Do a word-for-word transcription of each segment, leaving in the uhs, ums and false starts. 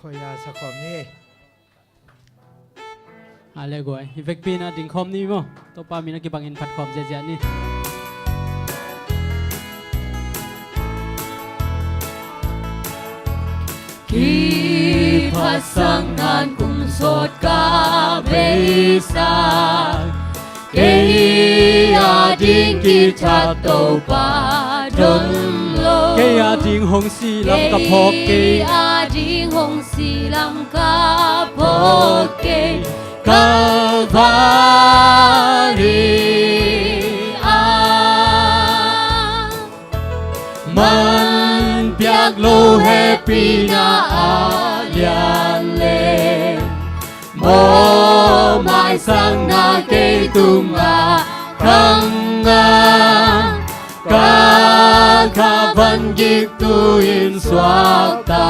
Koya sa khawm ni. A le guai, i vekpi na ding khawm ni maw. Topa min a kibangin phat khawm ziahziah ni. Kiphatsakna kum sawt ka beisak, kei a ding kithat Topa don lo. Kei a ding hong si lam ka phawk kei. Kei a ding hong si lam ka phawk kei. Kalvari ah man piak lo hehpihna a lian le mawhmaisakna kei tungah khang a, ka kha van gik tu-in suakta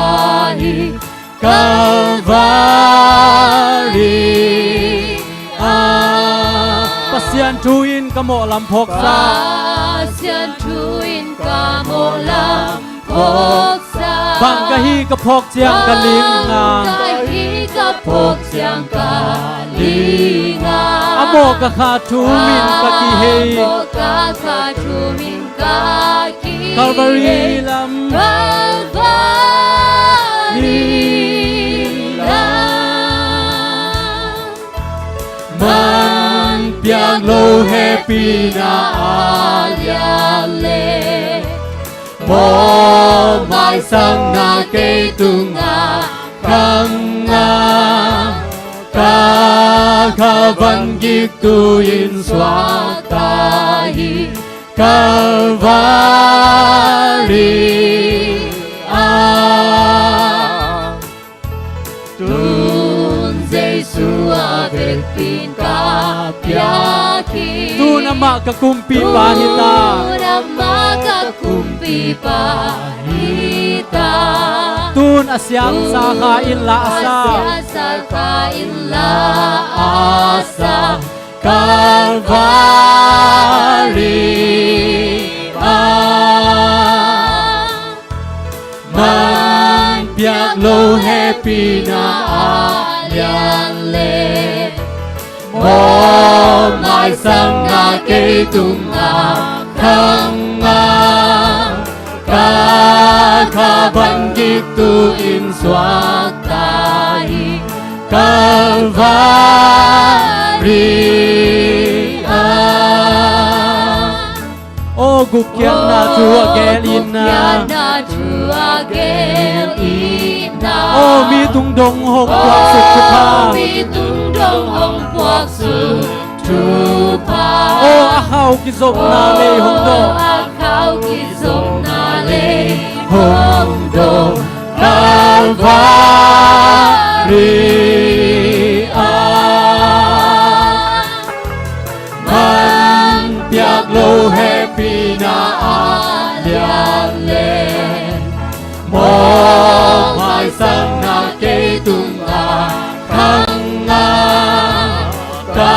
hi. Kalvari ah Pasian thu in ka mawh lam phawksak. Pasian thu in ka mawh lam phawksak. Bang ka hi ka phawk ciang ka ling a. Bang ka hi ka phawk ciang ka ling a. A mawh ka kha thu min ka kihei. A mawh ka kha thu min ka kihei. Kalvari lam. Kalvari lam. Man piak lo hehpihna a lian le mawhmaisakna kei tungah khang a, ka kha van gik tu-in suakta hi. Kalvari ah tun Jesu a vekpi-in ka piak hi. Tun amah ka kumpipa hi ta. Tun amah ka kumpipa hi ta. Tun a siangsa kha in la a sa. Tun a siangsa kha in la a sa. Kalvari ah man piak lo hehpihna a lian le mawhmaisakna kei tungah khang a, ka kha van gik tu-in suakta hi. Kalvari ah. Aw gupkhiatna thu a gel in na. Aw gupkhiatna thu a gel in na. Aw mi tungdong hong puaksuk thupha. Aw mi tungdong hong puaksuk thupha. Aw a khau kizopna lei hong dawh. Aw a khau kizopna lei hong dawh. Kalvari ah man piak lo hehpihna a lian le mawhmaisakna kei tungah khang a, ka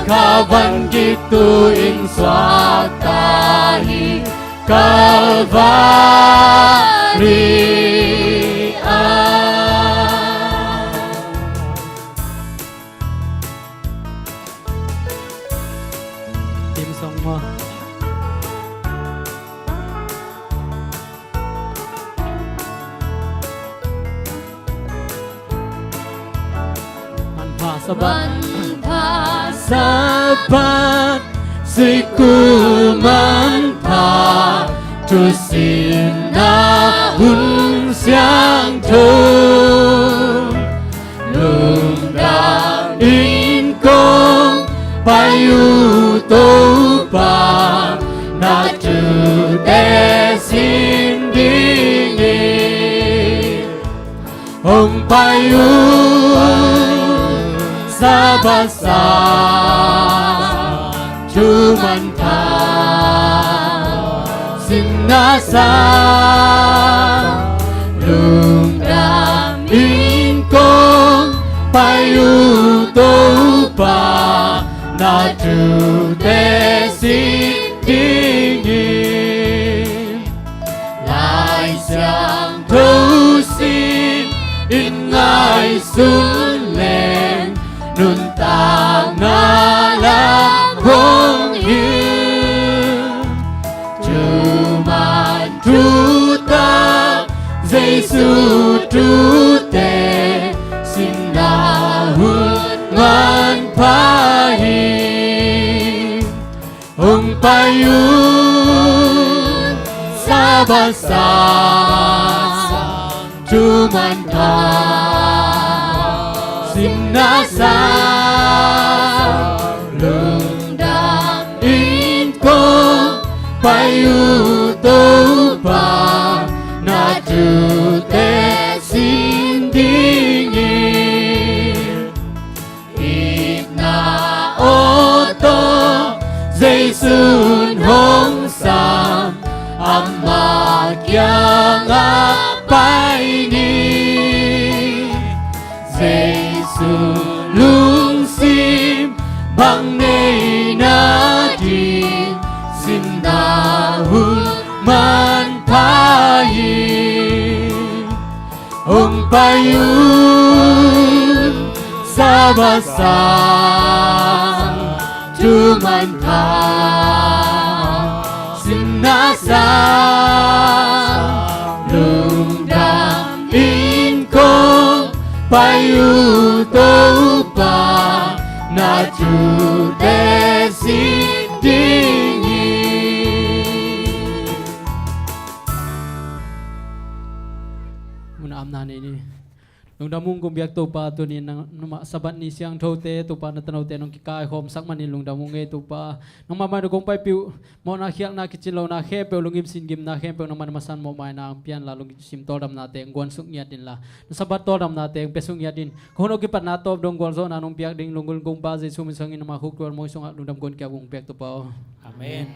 kha van gik tu-in suakta hi. Kalvari ah. Theme song maw? Manpha Sabbath. Manpha Sabbath, sikul manpha, thusinna hun siangtho. Lungdam in kong pai uh Topa, na thute sin dingin. Hong pai uh Sabbath sang, thu manpha sinna sang. Lungdam in kong pai uh Topa, na thute sin dingin. Lai Siangtho sin in ngaihsun leng nuntakna lam hong hilh. Thuman thutak Jesu thute simna hun manpha hi. Hong pai un, Sabbath sang thuman thang, simna sang lungdam in kong pai uh, Topa na thute sin ding hi. Itna aw tawh Jesu'n hong sam, ama kiangah pai ni. Jesu lungsim bang nei nading, simna hun manpha hi. Hong pai un, Sabbath sang thuman thang, simna sang lungdam in kong pai uh, Topa na thute sin ding hi. Mun a omna nei ni. Lungdam ung kong biak Topa, tuni nangmah Sabbath ni siangthote, Topa na tanote nong kikaikhawmsak manin lungdam ung ei Topa. Nangmah mai-ah kong paipih uh, mawhna khialhna kicin lohna khempeuh, lungsim singgimna khempeuh nangmah na masa-in mawhmaina hong pia inla, lungsim tawldamnate hong guansuk ngiat inla, na Sabbath tawldamnate hong piasuk ngiat in. Ka hun a kipatna tawp dong gualzawhna nong piak ding, lunggulh kong Pa Jesu min sangin nangmah khuktual mawi sungah lungdam kong kiap ung, biak Topa aw. Amen.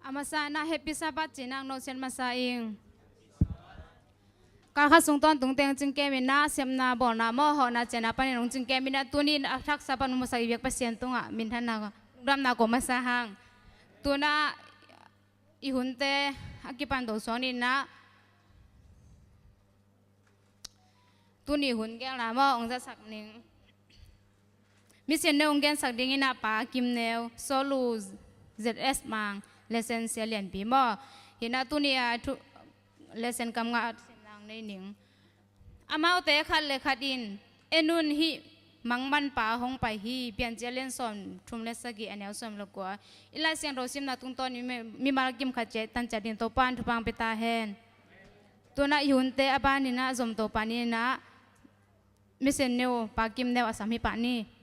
A masa-in ah Happy Sabbath ci-in ah nong siat masa ing. Kal khat sung tawntung teng cingkem in ah, sepna, bawlna, mawhna, hawhna, ciahna panin hong cingkem in ah, tuni-in a thak Sabbath hong musak i biak Pasian tungah minthanna, lungdamna ko masa hang. Tu-in ah i hunte a kipan to suang ni-in ah, tuni hun gelna maw hong zasak ning. Mission neu hong gensak dingin ah Pa Kim Neu, Solu, Z S Mang, lesson sia lianpi maw. Hi-in ah tuni a thu, lesson kam nga simna hong nei ning. Amaute khat le khat in, en un, hih mangmanpa hong pai hi, Piancil a lian sawmthum le sagih, a neu sawm le kua. I Lai Siangtho simna tungtawn in mi, mimal kim khat ciat tan ciat ding Topa'n thupha hong pia ta hen. Tu-in ah i hunte a banin ah zom to pah ni-in ah, mission neu Pa Kim Neu a sam hi pah ni.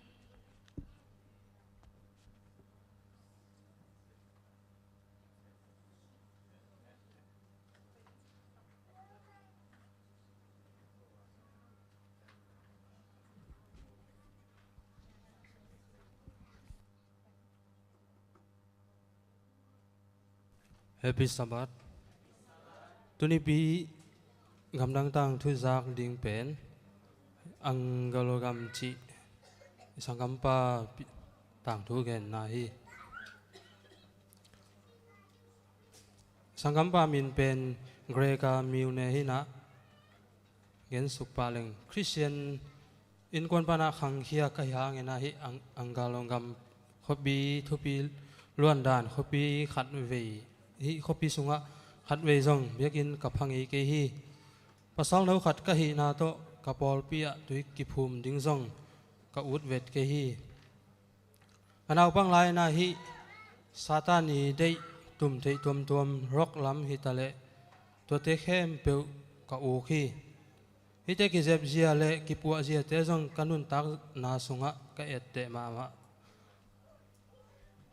Happy Sabbath. Tunipi gamdang tangthu zak ding pen Angola gam cih sanggampa tangthu genna hi. Sanggampa min pen Grega Milne hi-in ah, gensuk pah leng Khristian innkuan pan ah khangkhia ka hih hangin ah, hih Ang-, Angola gam khuapi thupi luandan khuapi khatvei, hih khuapi sungah khatvei zong biakinn ka pha ngei kei hi. Pasal no khat ka hihna tawh ka pawlpi ah tui kiphum ding zong ka ut vet kei hi. Ka naupang lai-in ah hih Satan i deih tumtheih tuamtuam rock lam hi ta leh tuate khempeuh ka uk hi. Hihte kizepzia le kipuahziate zong ka nuntakna sungah ka etteh mahmah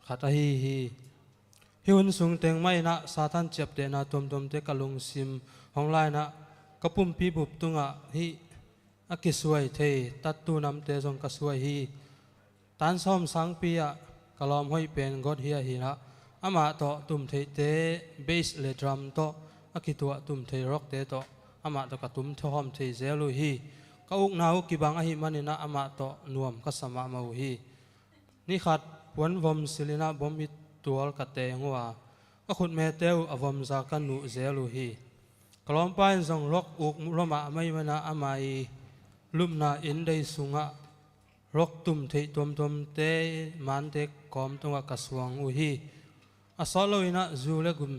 khat ahi hi. Hih hun sung teng mah in ah Satan ciaptehna tuamtuamte ka lungsim hong la-in ah ka pumpi bup tungah hih a kisuai thei tattoo namte zong ka suai hi. Tan sawm sangpi ah ka lawm hoih pen God hi a hi in ah, amah tawh tumtheihte, bass le drum tawh a kituah tumtheih rockte tawh amah tawh ka tum thawm thei zel uh hi. Ka ukna uh kibang ahih manin ah amah tawh nuam ka sa mahmah uh hi. Ni khat puanvom sil in ah bom it tual ka teng uh a, ka khutmete uh a vomza ka nuh zel uh hi. Ka lawmpa in zong rock uk lua mahmah ahih manin ah ama i lupna inndei sungah rock tumtheih tuamtuamte mante kawm tungah ka suang uh hi. A sawt lo in ah zu le gum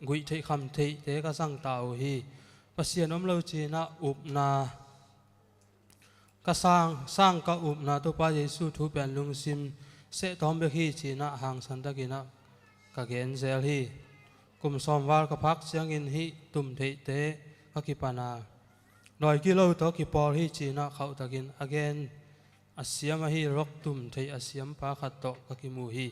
guih theih kham theihte ka zang ta uh hi. Pasian om lo ci-in ah upna ka sang, sang ka upna Topa Jesu thu pen lungsim seh tawm bek hi ci-in ah hangsan takin ah ka gen zel hi. Kum sawm val ka phak ciangin hih tumtheihte ka kipan a, dawi kilo tawh kipawl hi ci-in ah khauh takin a gen a siam ahi rock tumtheih a siampa khat tawh ka kimu hi.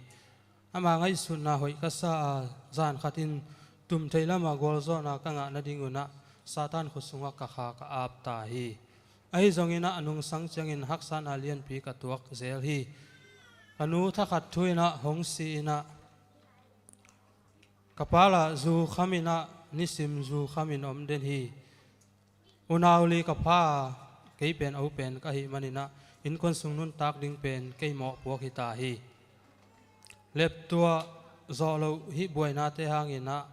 Ama ngaihsutna hoih ka sa a, zan khatin tumtheih lamah gualzawhna ka ngah nadingun ah Satan khut sungah ka kha ka ap ta hi. Ahi zongin ah a nungsang ciangin haksatna lianpi ka tuak zel hi. Ka nu thakhat thu in ah hong si in ah ka pa lah zu kham in ah nisim zu kham in om den hi. Unau li ka pha a, kei pen a u pen ka hih manin ah innkuan sung nuntak ding pen kei mawhpuak hi ta hi. Leptuah zawh loh hih buainate hangin ah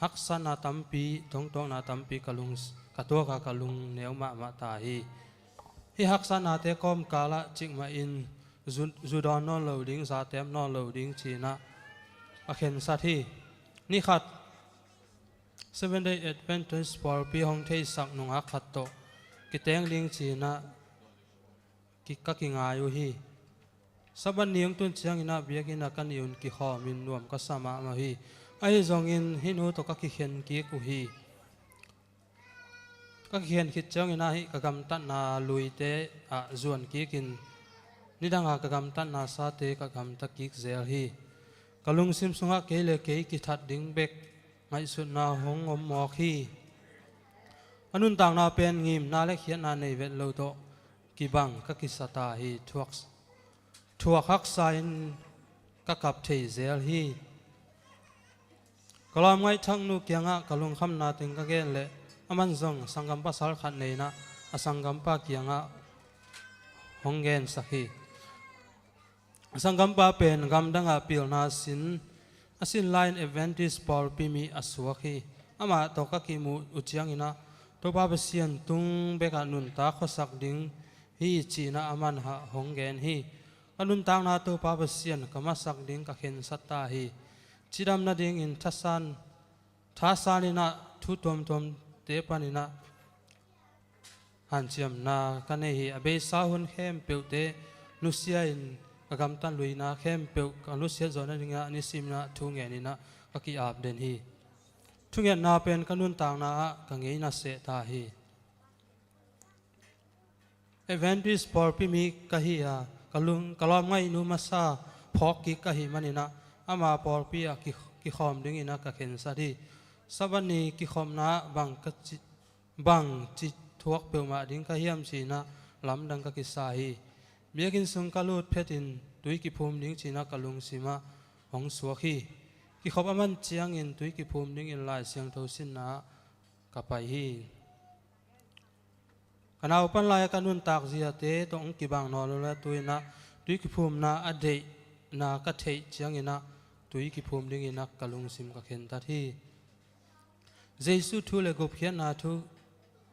haksatna tampi, thongtuakna tampi ka lung, ka tuak a, ka lungneu mahmah ta hi. Hih haksatnate kawmkal ah cikmah in zu, zu dawn nawn lo ding, za tem nawn lo ding ci-in ah ka khensat hi. Ni khat Seventh Day Adventist pawlpi hong theisak nungak khat tawh kiteng ding ci-in ah ki, ka kingai uh hi. Sabbath ni hong tun ciangin ah biakinn ah ka nih un kikhawm in nuam ka sa mahmah hi. Ahi zongin hih nu tawh ka kikhen kik uh hi. Ka kikhen khit ciangin ah hih ka gamtatna luite ah zuan kik in nidang a ka gamtatna sate ka gamta kik zel hi. Ka lungsim sungah kei le kei kithat ding bek ngaihsutna hong om mawk hi. A nuntakna pen ngimna le khiatna nei vet lo tawh kibang ka kisa ta hi. Thuak, thuak haksa in ka kap thei zel hi. Ka lawm ngaihthaknu kiangah ka lungkhamna teng ka gen leh aman zong sanggam pasal khat nei in ah a sanggampa kiangah hong gensak hi. Sanggampa pen gamdangah pilna sin a sin lai-in Adventist pawlpi mi a suak hi. Amah tawh ka kimuh uh ciangin ah Topa Pasian tung bekah nuntak khuasak ding hi ci-in ah aman hong gen hi. Ka nuntakna Topa Pasian ka masak ding ka khensat ta hi. Cidam nadingin thasan, thasan in ah thu tuamtuamte panin ah hanciamna ka nei hi. A beisa hun khempeuhte nusia in ka gamtat luina khempeuh ka nusiat zawh nadingin ah nisim in ah thu ngen in ah ka ki-ap den hi. Thungetna pen ka nuntakna ah ka ngeina seh ta hi. Adventist pawlpi mi ka hi a, ka lung, ka lawm ngaihnu masa phawk kik ka hih manin ah ama pawlpi ah ki, kikhawm dingin ah ka khensat hi. Sabbath ni kikhopna ah bang ka ci, bang ci thuak peuhmah ding ka hiam ci-in ah lamdang ka kisa hi. Biakinn sung ka lut phetin tui kiphum ding ci-in ah ka lungsim ah hong suak hi. Kikhop a man ciangin tui kiphum dingin Lai Siangtho sinna ah ka pai hi. Ka naupan lai-a ka nuntak ziate tawh hong kibang nawn lo le tu-in ah tui kiphumna a deihna ka theih ciangin ah tui kiphum dingin ah ka lungsim ka khentat hi. Jesu thu le gupkhiatna thu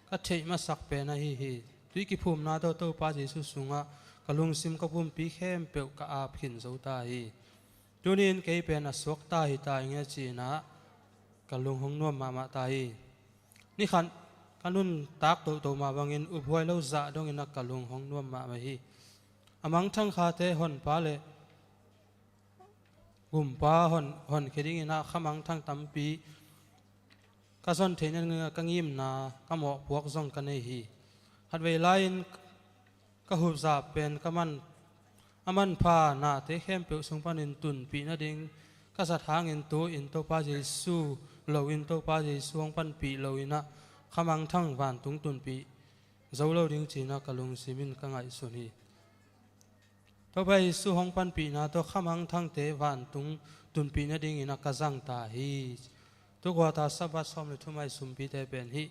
ka theih masak pen ahi hi. Tui kiphumna tawh Topa Jesu sungah ka lungsim ka pumpi khempeuh ka ap khin zo ta hi. Tuni-in kei pen a suak ta hi ta ing e ci-in ah ka lung hong nuam mahmah ta hi. Ni khat ka nuntak toto mah bangin uphuai lo zah dongin ah ka lung hong nuam mahmah hi. A mangthang khate honpa le gumpa hon, honkhia dingin ah khamangthang tampi ka zon theih nadingin ah ka ngimna, ka mawhpuak zong ka nei hi. Khatvei lai-in ka hupzah pen ka man, a manpha nate khempeuh sung panin tunpih nading ka zat hangin tu-in Topa Jesu lo-in Topa Jesu hong panpih lo-in ah khamangthang vantung tunpih zo lo ding ci-in ah ka lungsim in ka ngaihsun hi. Topa Jesu hong panpihna tawh khamangthangte vantung tunpih nadingin ah ka zang ta hi. Tu quarter Sabbath sawm le thum a-i sumpite pen hih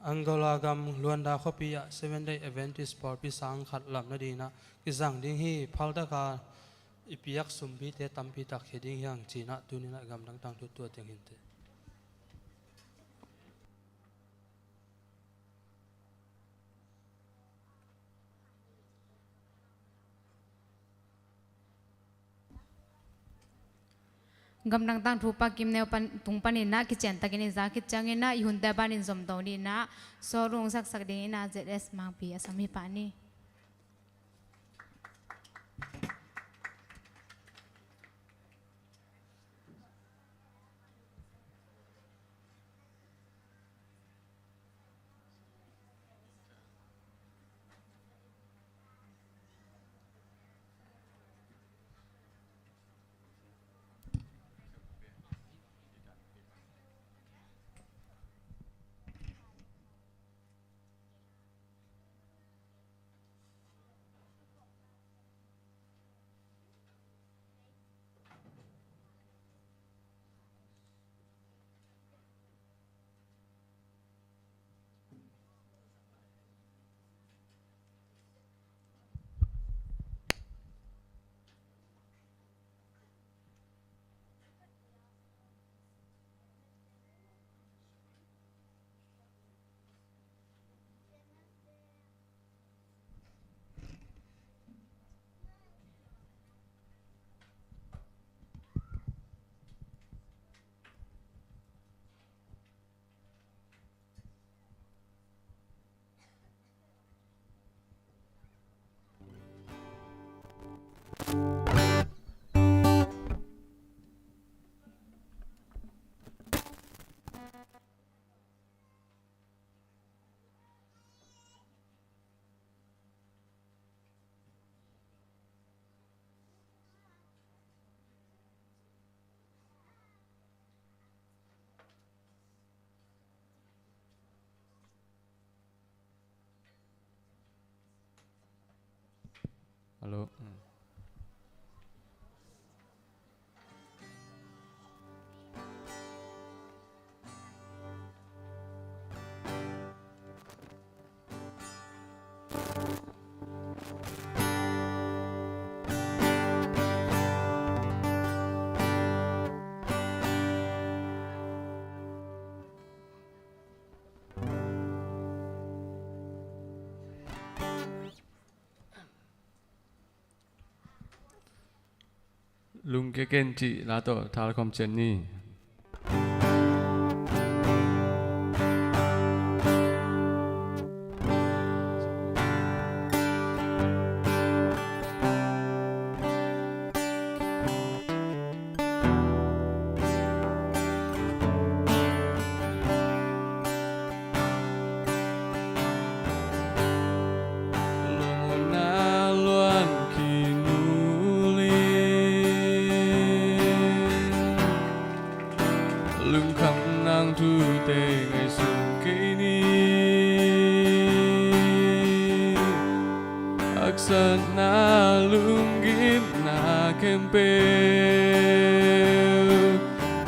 Angola gam Luanda khuapi ah Seventh Day Adventist pawlpi sang khat lam nadingin ah kizang ding hi. Phaltak a i piak sumpite tampi tak khia ding hi hang ci-in ah tuni-in ah gamdang tangthu tua teng hi inteh. Gamdang tangthu Pa Kim Neu pan, tung panin ah kician takin i za khit ciangin ah i hunte panin zom to ni in ah, sawrung saksak dingin ah Z S Mangpi a sam hi pah ni. Hello. Lungkia ken cih la tawh thalkhawm ciat ni. Lungmonna luan khin ul in, lungkham nang thute ngaihsun kei ni. Haksatna lunggimna khempeuh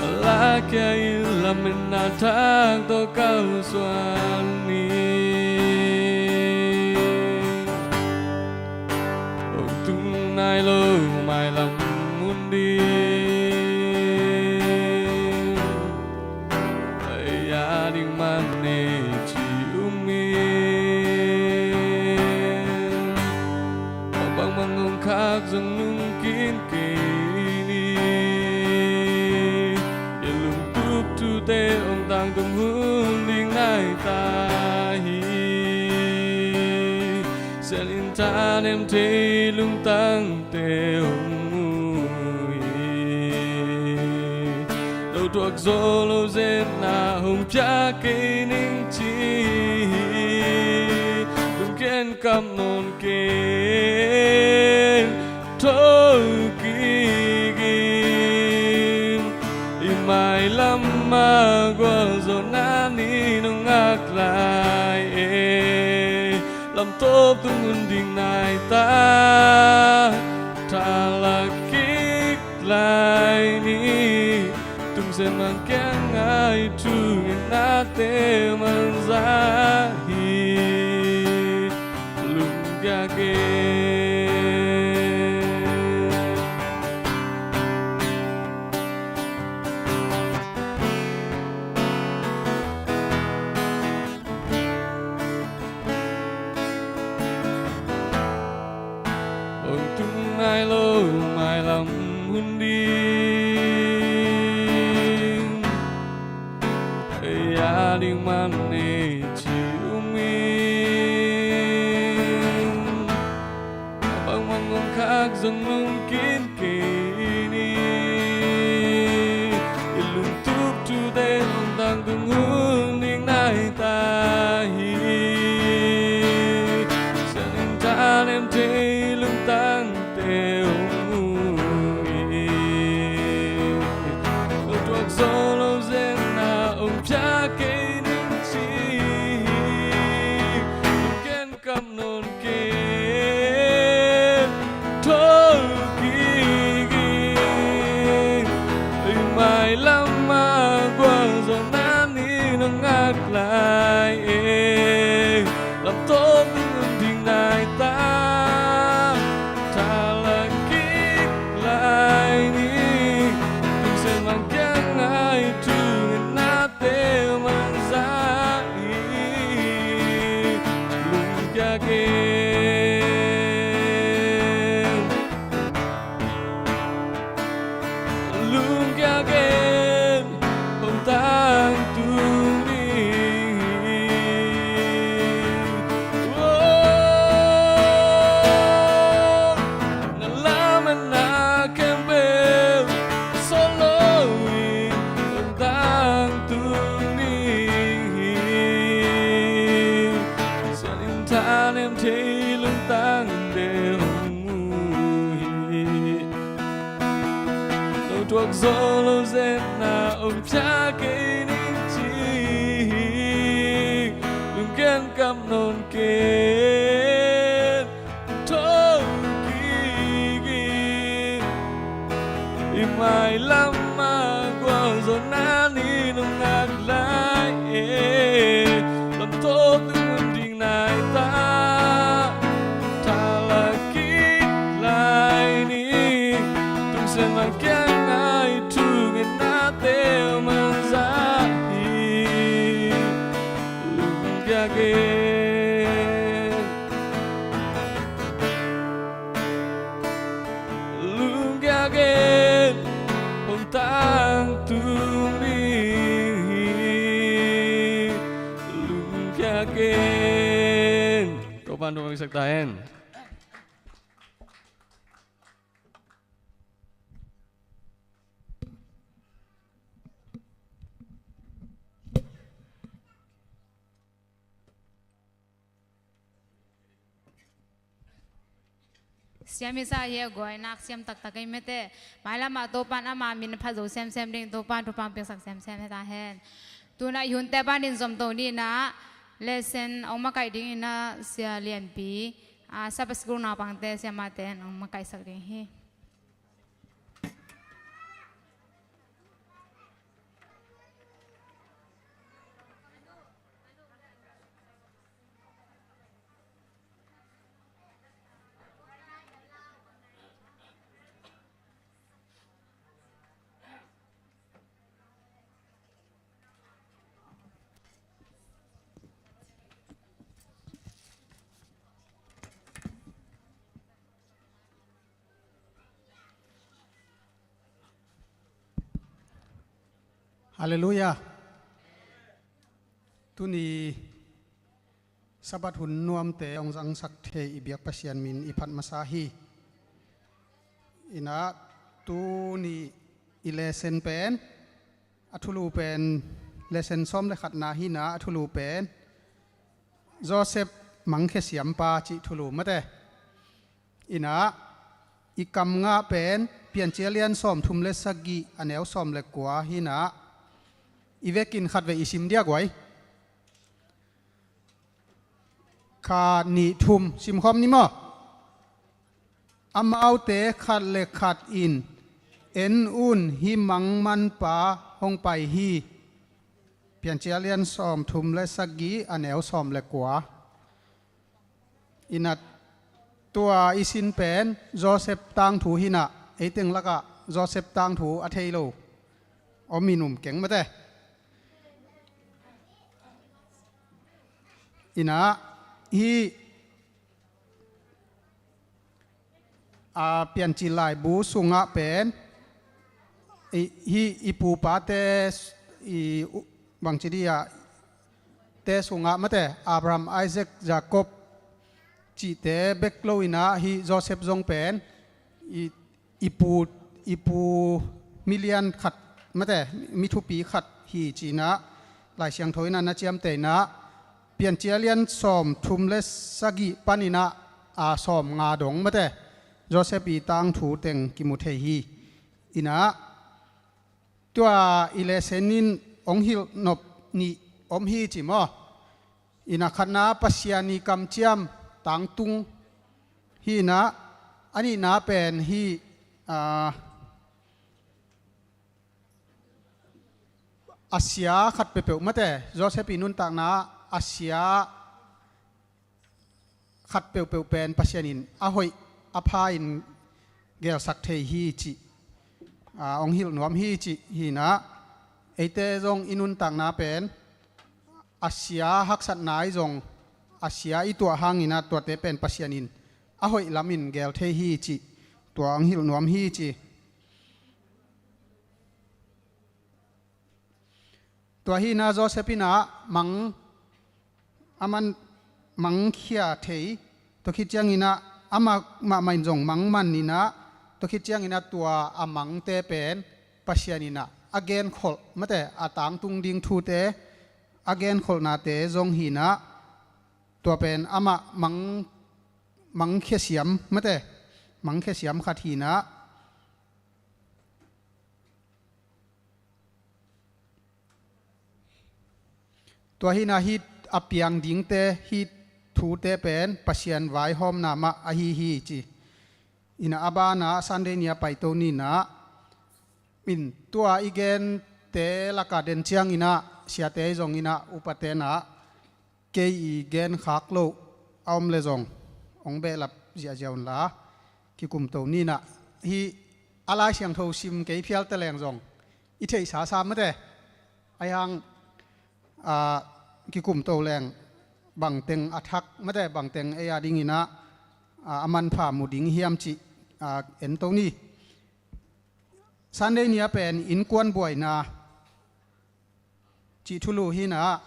a lakhia in lametna thak tawh kalsuan ni. Hong tung nai lo mailam mun ding ei a ding man nei ci um in. Bang bangbang hong khak zong nungkin kei ni. I lungtup thute hong tangtung hun ding nai ta hi. Sial in thanem thei lungtangte hong mu hi. Tuak zo lo zetna hong pia kei ning ci hi. Lungkian kap nawn kei, tho kik in. I mailam ah gualzawhna nih nong ngak lai e. Lamtawp tung hun ding nai ta, thalak kik lai ni. Tungsian mangkiang ngai thu ngetnate mangza hi. Lungkia kei. Hong tung nai lo mailam hun ding, ei a ding man nei ci um ing. Bangbang hong khak zong lungkim kei ni. I lungtup thute hong tangtung hun ding nai ta hi. Siangin thanem thei lungtangte hong mu hi. Lo tuak zo lo zetna hong pia kei ning ci hi. Lungkian kap nawn kei, tho kik in. I mailam ah gualzawhna nih nong ngak lai e. Lamtawp tung hun ding nai ta, thalak kik lai ni. Tungsian mangkiang ngai thu ngetna te mangza hi. Lungkia kei. Lungkia kei. Hong tangtung ni. Oh, na lam a na khempeuh solo in hong tangtung ni. Siangin thanem thei lungtangte hong mu hi. Lo tuak zo lo zetna hong pia kei ning ci hi. Lungkian kap nawn kei, tho kik in. I mailam ah gualzawhna nih nong ngak lai e. Lamtawp tung hun ding nai ta, thalak kik lai ni. Tungsian mangkiang ngai thu ngetnate mangza hi. Lungkia kei. Lungkia kei. Hong tangtung ni. Lungkia kei. Topa'n thupha hong piaksak ta hen. Siam i sa hi a guai nak siam taktak ei mete. Mailam ah Topa'n ama min phat zo semsem ding, Topa'n thupha hong piaksak semsem hi ta hen. Tuna i hunte panin zom to ni na, lesson hong makaih ding ina Sia Lianpi, a, Sabbath School naupangte siamate hong makaihsak ding hi. Halleluiah. Tuni Sabbath hun nuamte hong zangsak thei i biak Pasian min i phat masa hi. Ina tuni i lesson pen A thulu pen lesson sawm le khatna hi-in ah, a thulu pen Joseph mangkhia siampa cih thulu mate. In ah i kam ngah pen Piancil a lian sawmthum le sagih, a neu sawm le kua hi-in ah, i vekin khatvei i sim dia guai. Khat, nih, thum, simkhawm ni maw? Amaute khat le khat in, "En un, hih mangmanpa hong pai hi." Piancil a lian sawmthum le sagih, a neu sawm le kua. In ah tua i sin pen Joseph tangthu hi-in ah, ei teng lakah Joseph tangthu a thei lo om in um keng mate. In ah hih, a, Piancil laibu sungah pen, i, hih i pupate, i, u-, bangci dia, te sungah mate, Abraham, Isaac, Jacob cihte bek lo-in ah, hih Joseph zong pen i, i pu, i pu milian khat mate, mi thupi khat hi ci-in ah Lai Siangtho in ah na ciamteh in ah, Piancil a lian sawmthum le sagih panin ah, a, sawmnga dong mate, Joseph i tangthu teng kimu thei hi. In ah tua i lesson in hong hilh nop nih om hi ci maw? In ah khatna Pasian i kamciam tangtung hi-in ah, a nihna pen hih, a, a sia khat peuhpeuh mate, Joseph i nuntakna a sia khat peuhpeuh pen Pasian in a hoih a pha-in gelsak thei hi cih, a, hong hilh nuam hi cih hi-in ah, eite zong i nuntakna pen a sia haksatna ahi zong, a sia i tuah hangin ah tuate pen Pasian in a hoih lamin gel thei hi cih, tua hong hilh nuam hi ci. Tua hi-in ah Joseph in ah mang, aman mangkhia thei, tua khit ciangin ah amah mahmah in zong mangman in ah, tua khit ciangin ah tua a mangte pen Pasian in ah a genkholh mate, a tangtung ding thute a genkholhnate zong hi-in ah, tua pen amah mang, mangkhia siam mate, mangkhia siam khat hi-in ah, tua hi-in ah hih a piang dingte, hih thute pen Pasian vaihawmna mah ahi hi ci. In ah a banah Sunday ni a paito ni-in ah, in tua i gente lakah den ciangin ah, siate zong in ah, upate in ah, kei i genkhak loh a om leh zong hong behlap ziahziah unla, kikumto ni-in ah, hih a Lai Siangtho sim kei phial teh leng zong i theihsa sa mate. Ahi hang, a, kikumto leng bangteng a thak mate, bangteng ei a dingin ah, a, a manpha mu ding hiam cih, a, ento ni. Sunday ni a pen innkuan buaina cih thulu hi-in ah,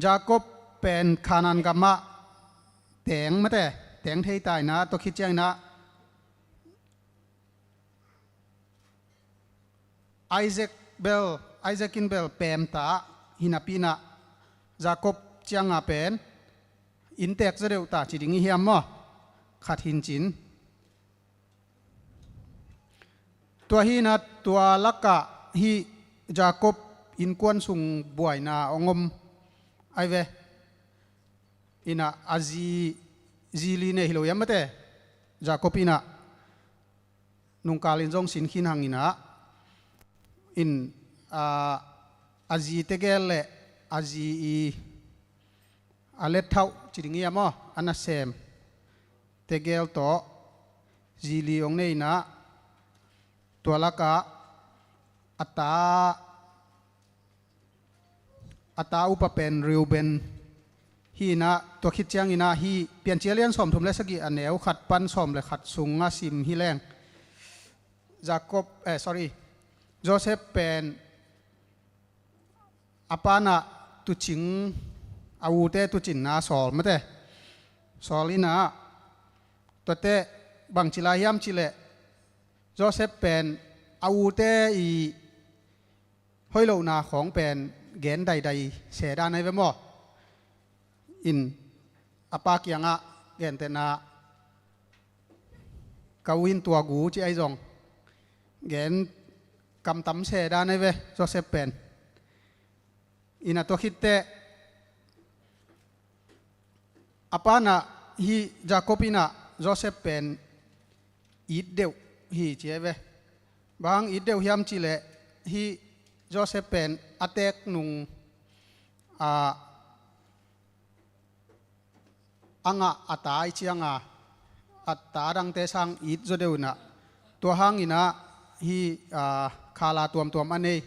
Jacob pen Kanaan gamah teng mate, teng thei ta in ah, tua khit ciangin ah Isaac bel, Isaac in bel pem ta hi napi-in ah, Jacob ciangah pen inntek zaw deuh ta ci ding i hiam maw? Khat hi-in cin. Tua hi-in ah tua lakah hih Jacob innkuan sung buaina hong om ahi ve. In ah a zi, zi li nei hi lo hiam mate. Jacob in ah nungkal in zong sin khin hang in ah, in, a, a zi tegel le a zi i, a let thauh ci ding hiam maw, a nasem tegel tawh zi li hong nei in ah, tua lakah a ta, a ta upa pen Reuben hi-in ah, tua khit ciangin ah hih Piancil a lian sawmthum le sagih, a neu khat pan sawm le khat sungah sim hi leng, Jacob, eh, sorry, Joseph pen a pa in ah tuucing, a ute tuucinna sawl mate. Sawl in ah, tuate bangci lai hiam cih leh, Joseph pen a ute i hoih lohna khawng pen gen daidai se dan ahi ve maw? In a pa kiangah gentehna, ka u in tua gu ci ahi zong gen kamtam se dan ahi ve Joseph pen. Ina tua khitteh a panah hih Jacob inah Joseph pen it deuh hi ci ahi ve. Bang it deuh hiam cihleh hih Joseph pen a teek nung a a ngah a ta i cianga a ta dangte sang it zaw deuh inah, tua hanginah hih khala tuamtuam a nei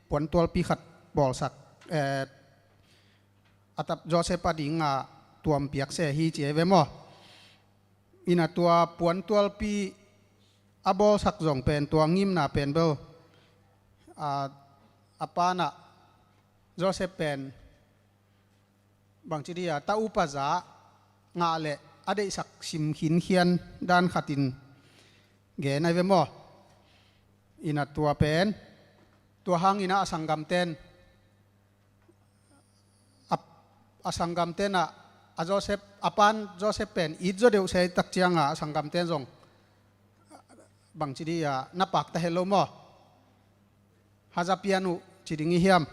puantualpi khat bawlsak, eh, a tap Joseph a dinga tuampiak se hi ci ahi ve maw? Ina tua puantualpi a bawlsak zong pen tua ngimna pen bel a, a panah Joseph pen bangci dia ta upa za ngah leh a deihsak sim khinkhian dan khatin gen ahi ve maw? Ina tua pen tua hangina a sanggamten a, a sanggamten ah a Joseph, a pan Joseph pen it zaw deuh se tak cianga a sanggamten zong bangci dia na pakta het lo maw? Haza pian uh ci ding i hiam?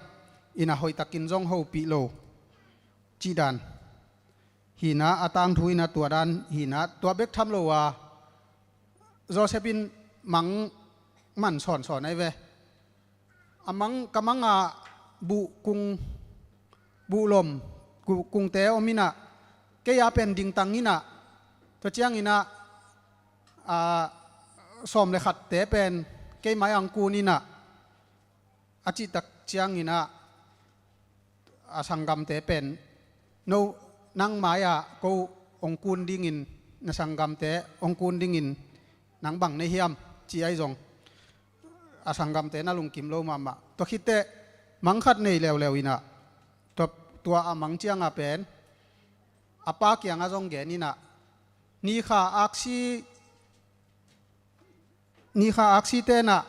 Ina hoihtakin zong hopih lo cih dan hina, a tangthu ina tua dan hina, tua bek tham lo a Joseph in mang man sawnsawn ahi ve. A mang, ka manga buh kung, buh lom, ku-, kungte om inah kei a pen dingtang inah, tua cianginah a, sawm le khatte pen kei mai-ah hong kun inah a cihtak cianginah a sanggamte pen, no, nang mai-ah ko hong kun dingin, na sanggamte hong kun dingin nang bang nei hiam ci ahi zong a sanggamte na lungkim lo mahmah. Tua khitteh mang khat nei leuleu inah tua, tua a mang cianga pen a pa kiangah zong gen inah nikha aksi, nikha aksi tenah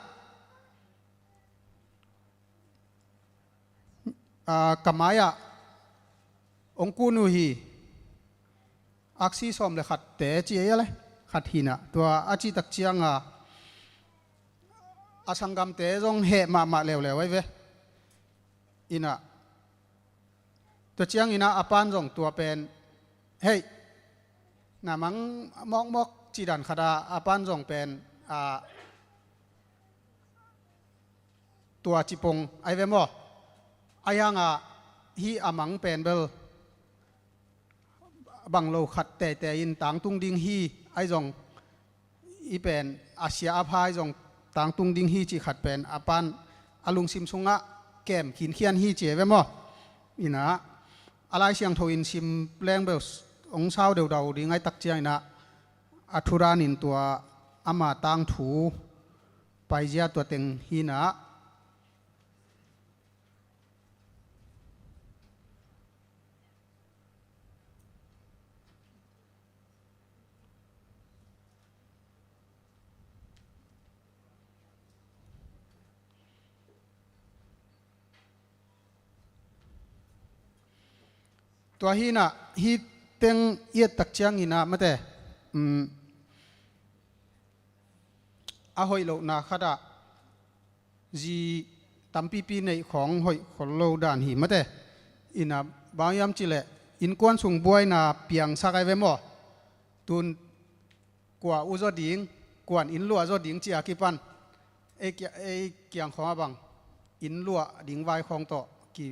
a, ka mai-ah hong kun uh hi. Aksi sawm le khatte ci ei a le khat hinah tua a cihtak cianga a sanggamte zong heh mahmah leuleu ahi ve. Inah tua cianginah a pan zong tua pen hei, na mang mawkmawk cih dan khatah a pan zong pen a, tua cipong ahi ve maw? Ahi hangah hih a mang pen bel bang lo khat teitei in tangtung ding hi, ahi zong i pen a sia a pha ahi zong tangtung ding hi cih khat pen a pan a lungsim sungah kem khinkhian hi ci ahi ve maw? Inah a Lai Siangtho in sim leng bel hong sau deudau ding ahi tak cianginah a thudanin tua ama tangthu paizia tua teng hinah. Tua hinah hih teng i et tak cianginah mate, um, a hoih lohna khatah zi tampipi neih khawng hoih khol lo dan hi mate. Inah bang hiam cihleh innkuan sung buaina piangsak ahi ve maw? Tun kua u zaw ding, kuan inn luah zaw ding ci-a kipan ei kia-, ei kiang khawngah bang inn luah ding vai khawng tawh ki,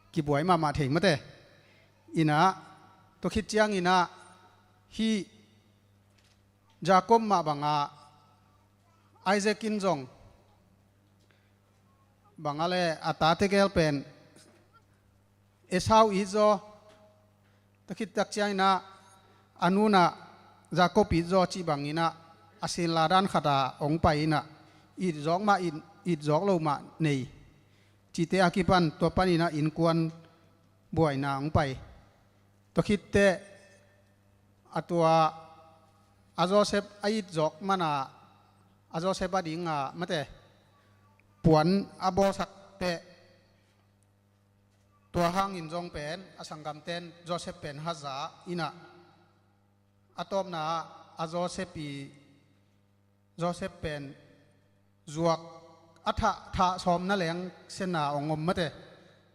kibuai mahmah thei mate. Inah tua khit cianginah hih Jacob mah bangah Isaac in zong bangah le a ta tegel pen Esau it zaw, tua khit tak cianginah a nunah Jacob it zaw cih banginah a sinla dan khatah hong pai inah it zawk mah, it, it zawk lo mah nei cihte a kipan tua paninah innkuan buaina hong pai. Tua khitteh a tua a Joseph a it zawk mana a Joseph a dinga mate puan a bawlsak teh, tua hangin zong pen a sanggamten Joseph pen haza inah, a tawpna ah a Joseph i Joseph pen zuak a thah, thah sawm na leng sena ong om mate.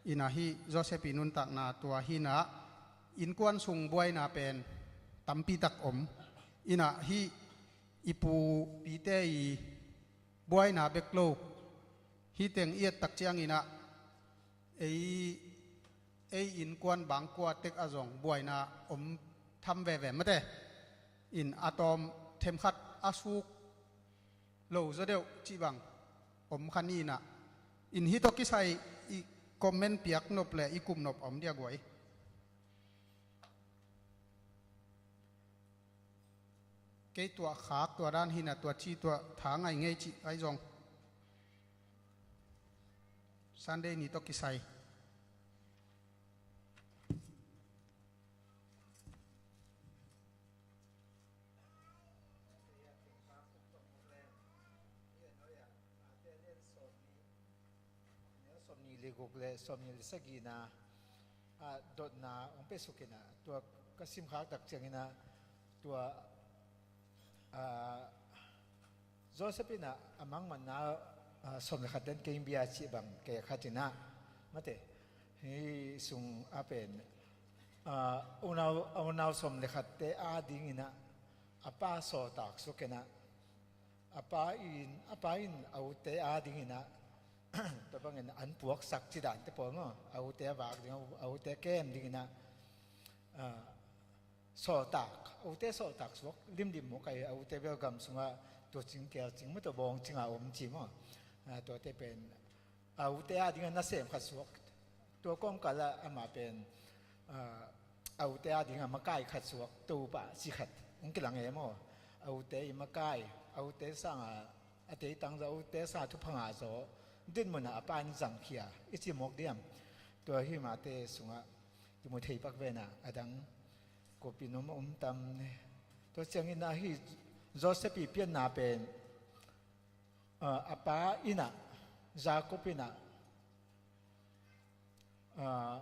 Inah hih Joseph i nuntakna tua hinah innkuan sung buaina pen tampitak om. Inah hih i pu pite i buaina bek lo, hih teng i et tak cianginah ei, ei innkuan bangkua tek a zong buaina om tham veve mate. In a tawm themkhat a suk lo zaw deuh cih bang om kha ni inah. In hih tawh kisai i comment piak nop le i kup nop om dia guai. Kei tuah khak tua dan hinah tua ci tuah tha ngai ngei cih ai zong Sunday ni tawh kisai. Sawmnih le guk le sawmnih le sagihna ah dotna hong pia suk inah, tua ka simkhak tak cianginah tua, ah, Joseph inah a mangmanna, ah, sawm le khat den kei bia cih bang kei khat inah mate, hih sung a pen, ah, unau, unau sawm le khatte a dinginah a pa sawltak suk inah, a pa in, a pa in a ute a dinginah tua bangin an puaksak ci dante pawl maw, a ute a vak ding, a ute kem dinginah, ah, sawltak, a ute sawltak suak limlim maw, kai a ute bel gam sungah tua cing kel cing maw, tua bawng cinga om ci maw. Ah, tuate pen a ute a dingah nasem khat suak. Tua kawmkal ah amah pen, ah, a ute a dingah makai khat suak, Topa ci khat hong kilang e maw. A ute i makai, a ute sangah a teitang zaw, a ute sangah thupha ngah zaw, dinmunah a pa in zangkhia i ci mawk diam? Tua hih mate sungah kimu thei pak vena, a dang kuapin om, om tam ne. Tua cianginah hih Joseph i pianna pen, ah, a pa inah, Jacob inah, ah,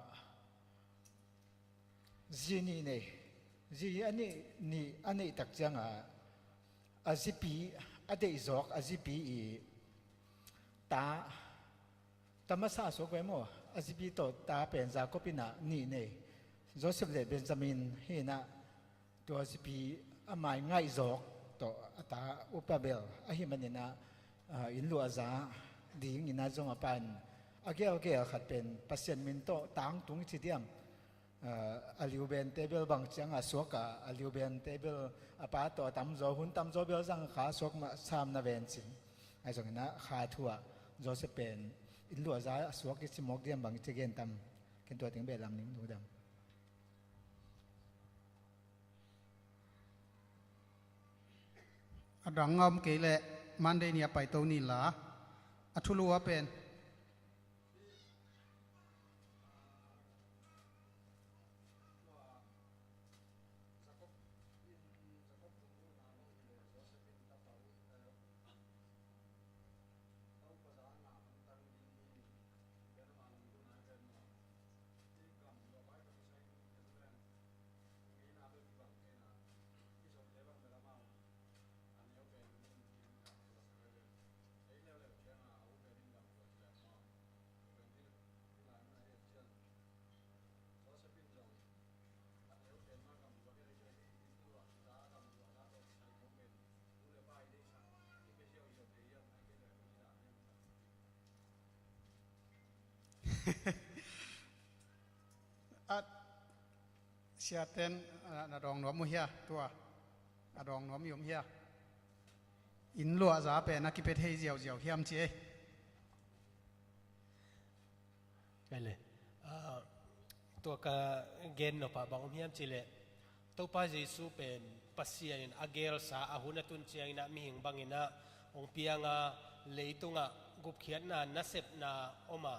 zi nih nei, zi a nih, nih a neih tak cianga a zipi, a deihzawk a zipi i ta, ta masa a suak ve maw, a zipi tawh ta pen Jacob inah nih nei, Joseph le Benjamin hinah, tua zipi a mai ngaihzawk tawh a ta upa bel ahih maninah, ah, inn luahza dinginah zong a pa in a gelgel khat pen Pasian min tawh tangtung i ci diam? Ah, a liubente bel bang cianga suak a, a liubente bel a pa tawh a tamzaw, hun tamzaw bel zang kha suak mah sam na ven cin. Ahi zonginah kha thu ah Joseph pen inn luahza a suak i ci mawk diam, bang i ci gen tam? Ken tua teng beh lam ning nu dam. A dang a om kei leh Monday ni a paito ni la, a thulu a pen. A siaten, a, na dawng nuam uh hia, tua? A dawng nuam i om hia? Inn luahza pen a kipia thei ziauziau hiam ci ei. Tua ka gen nopah bang om hiam cihleh, Topa Jesu pen Pasian in a gelsa, a hun a tun cianginah mihing banginah hong pianga, leitungah gupkhiatna nasepna om a,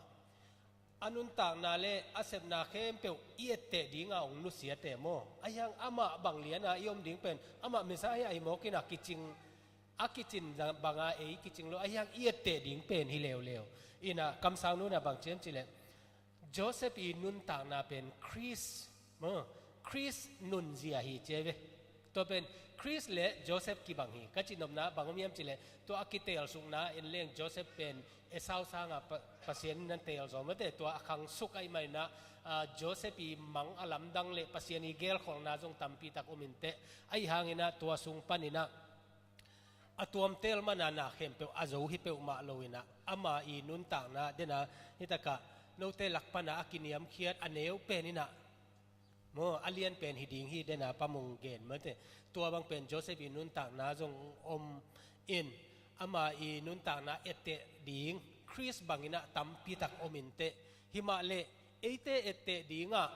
a nuntakna le a sepna khempeuh i etteh dinga hong nusiate maw. Ahi hang amah bang liana i om ding pen, amah Messiah ahi mawkinah kicing A kicin banga ei kicing lo, ahi hang i etteh ding pen hi leuleu. Ina kamsang nuna bang ciam cileh, Joseph i nuntakna pen Khrist, maw, Khrist nunzia hi cia ve. Tua pen Khrist le Joseph kibang hi. Ka cihnopna bang om hiam cileh, tua a kitelsukna en leng Joseph pen Esau sanga pa, Pasian in nan tel zaw mate, tua a khangsuk ahi manina, ah, Joseph i mang a lamdang le Pasian i gelkholhna zong tampitak om inteh. Ahi hangina tua sung panina a tuamtel mana na khempeuh a zo hi peuhmah loina, ama i nuntakna dena, hitaka note lak pana a kiniamkhiat a neu penina, maw, a lian pen hi ding hi dena pamung gen mate. Tua bang pen Joseph i nuntakna zong om in, ama i nuntakna etteh ding Khrist bangina tampitak om inteh. Himah le eite etteh dinga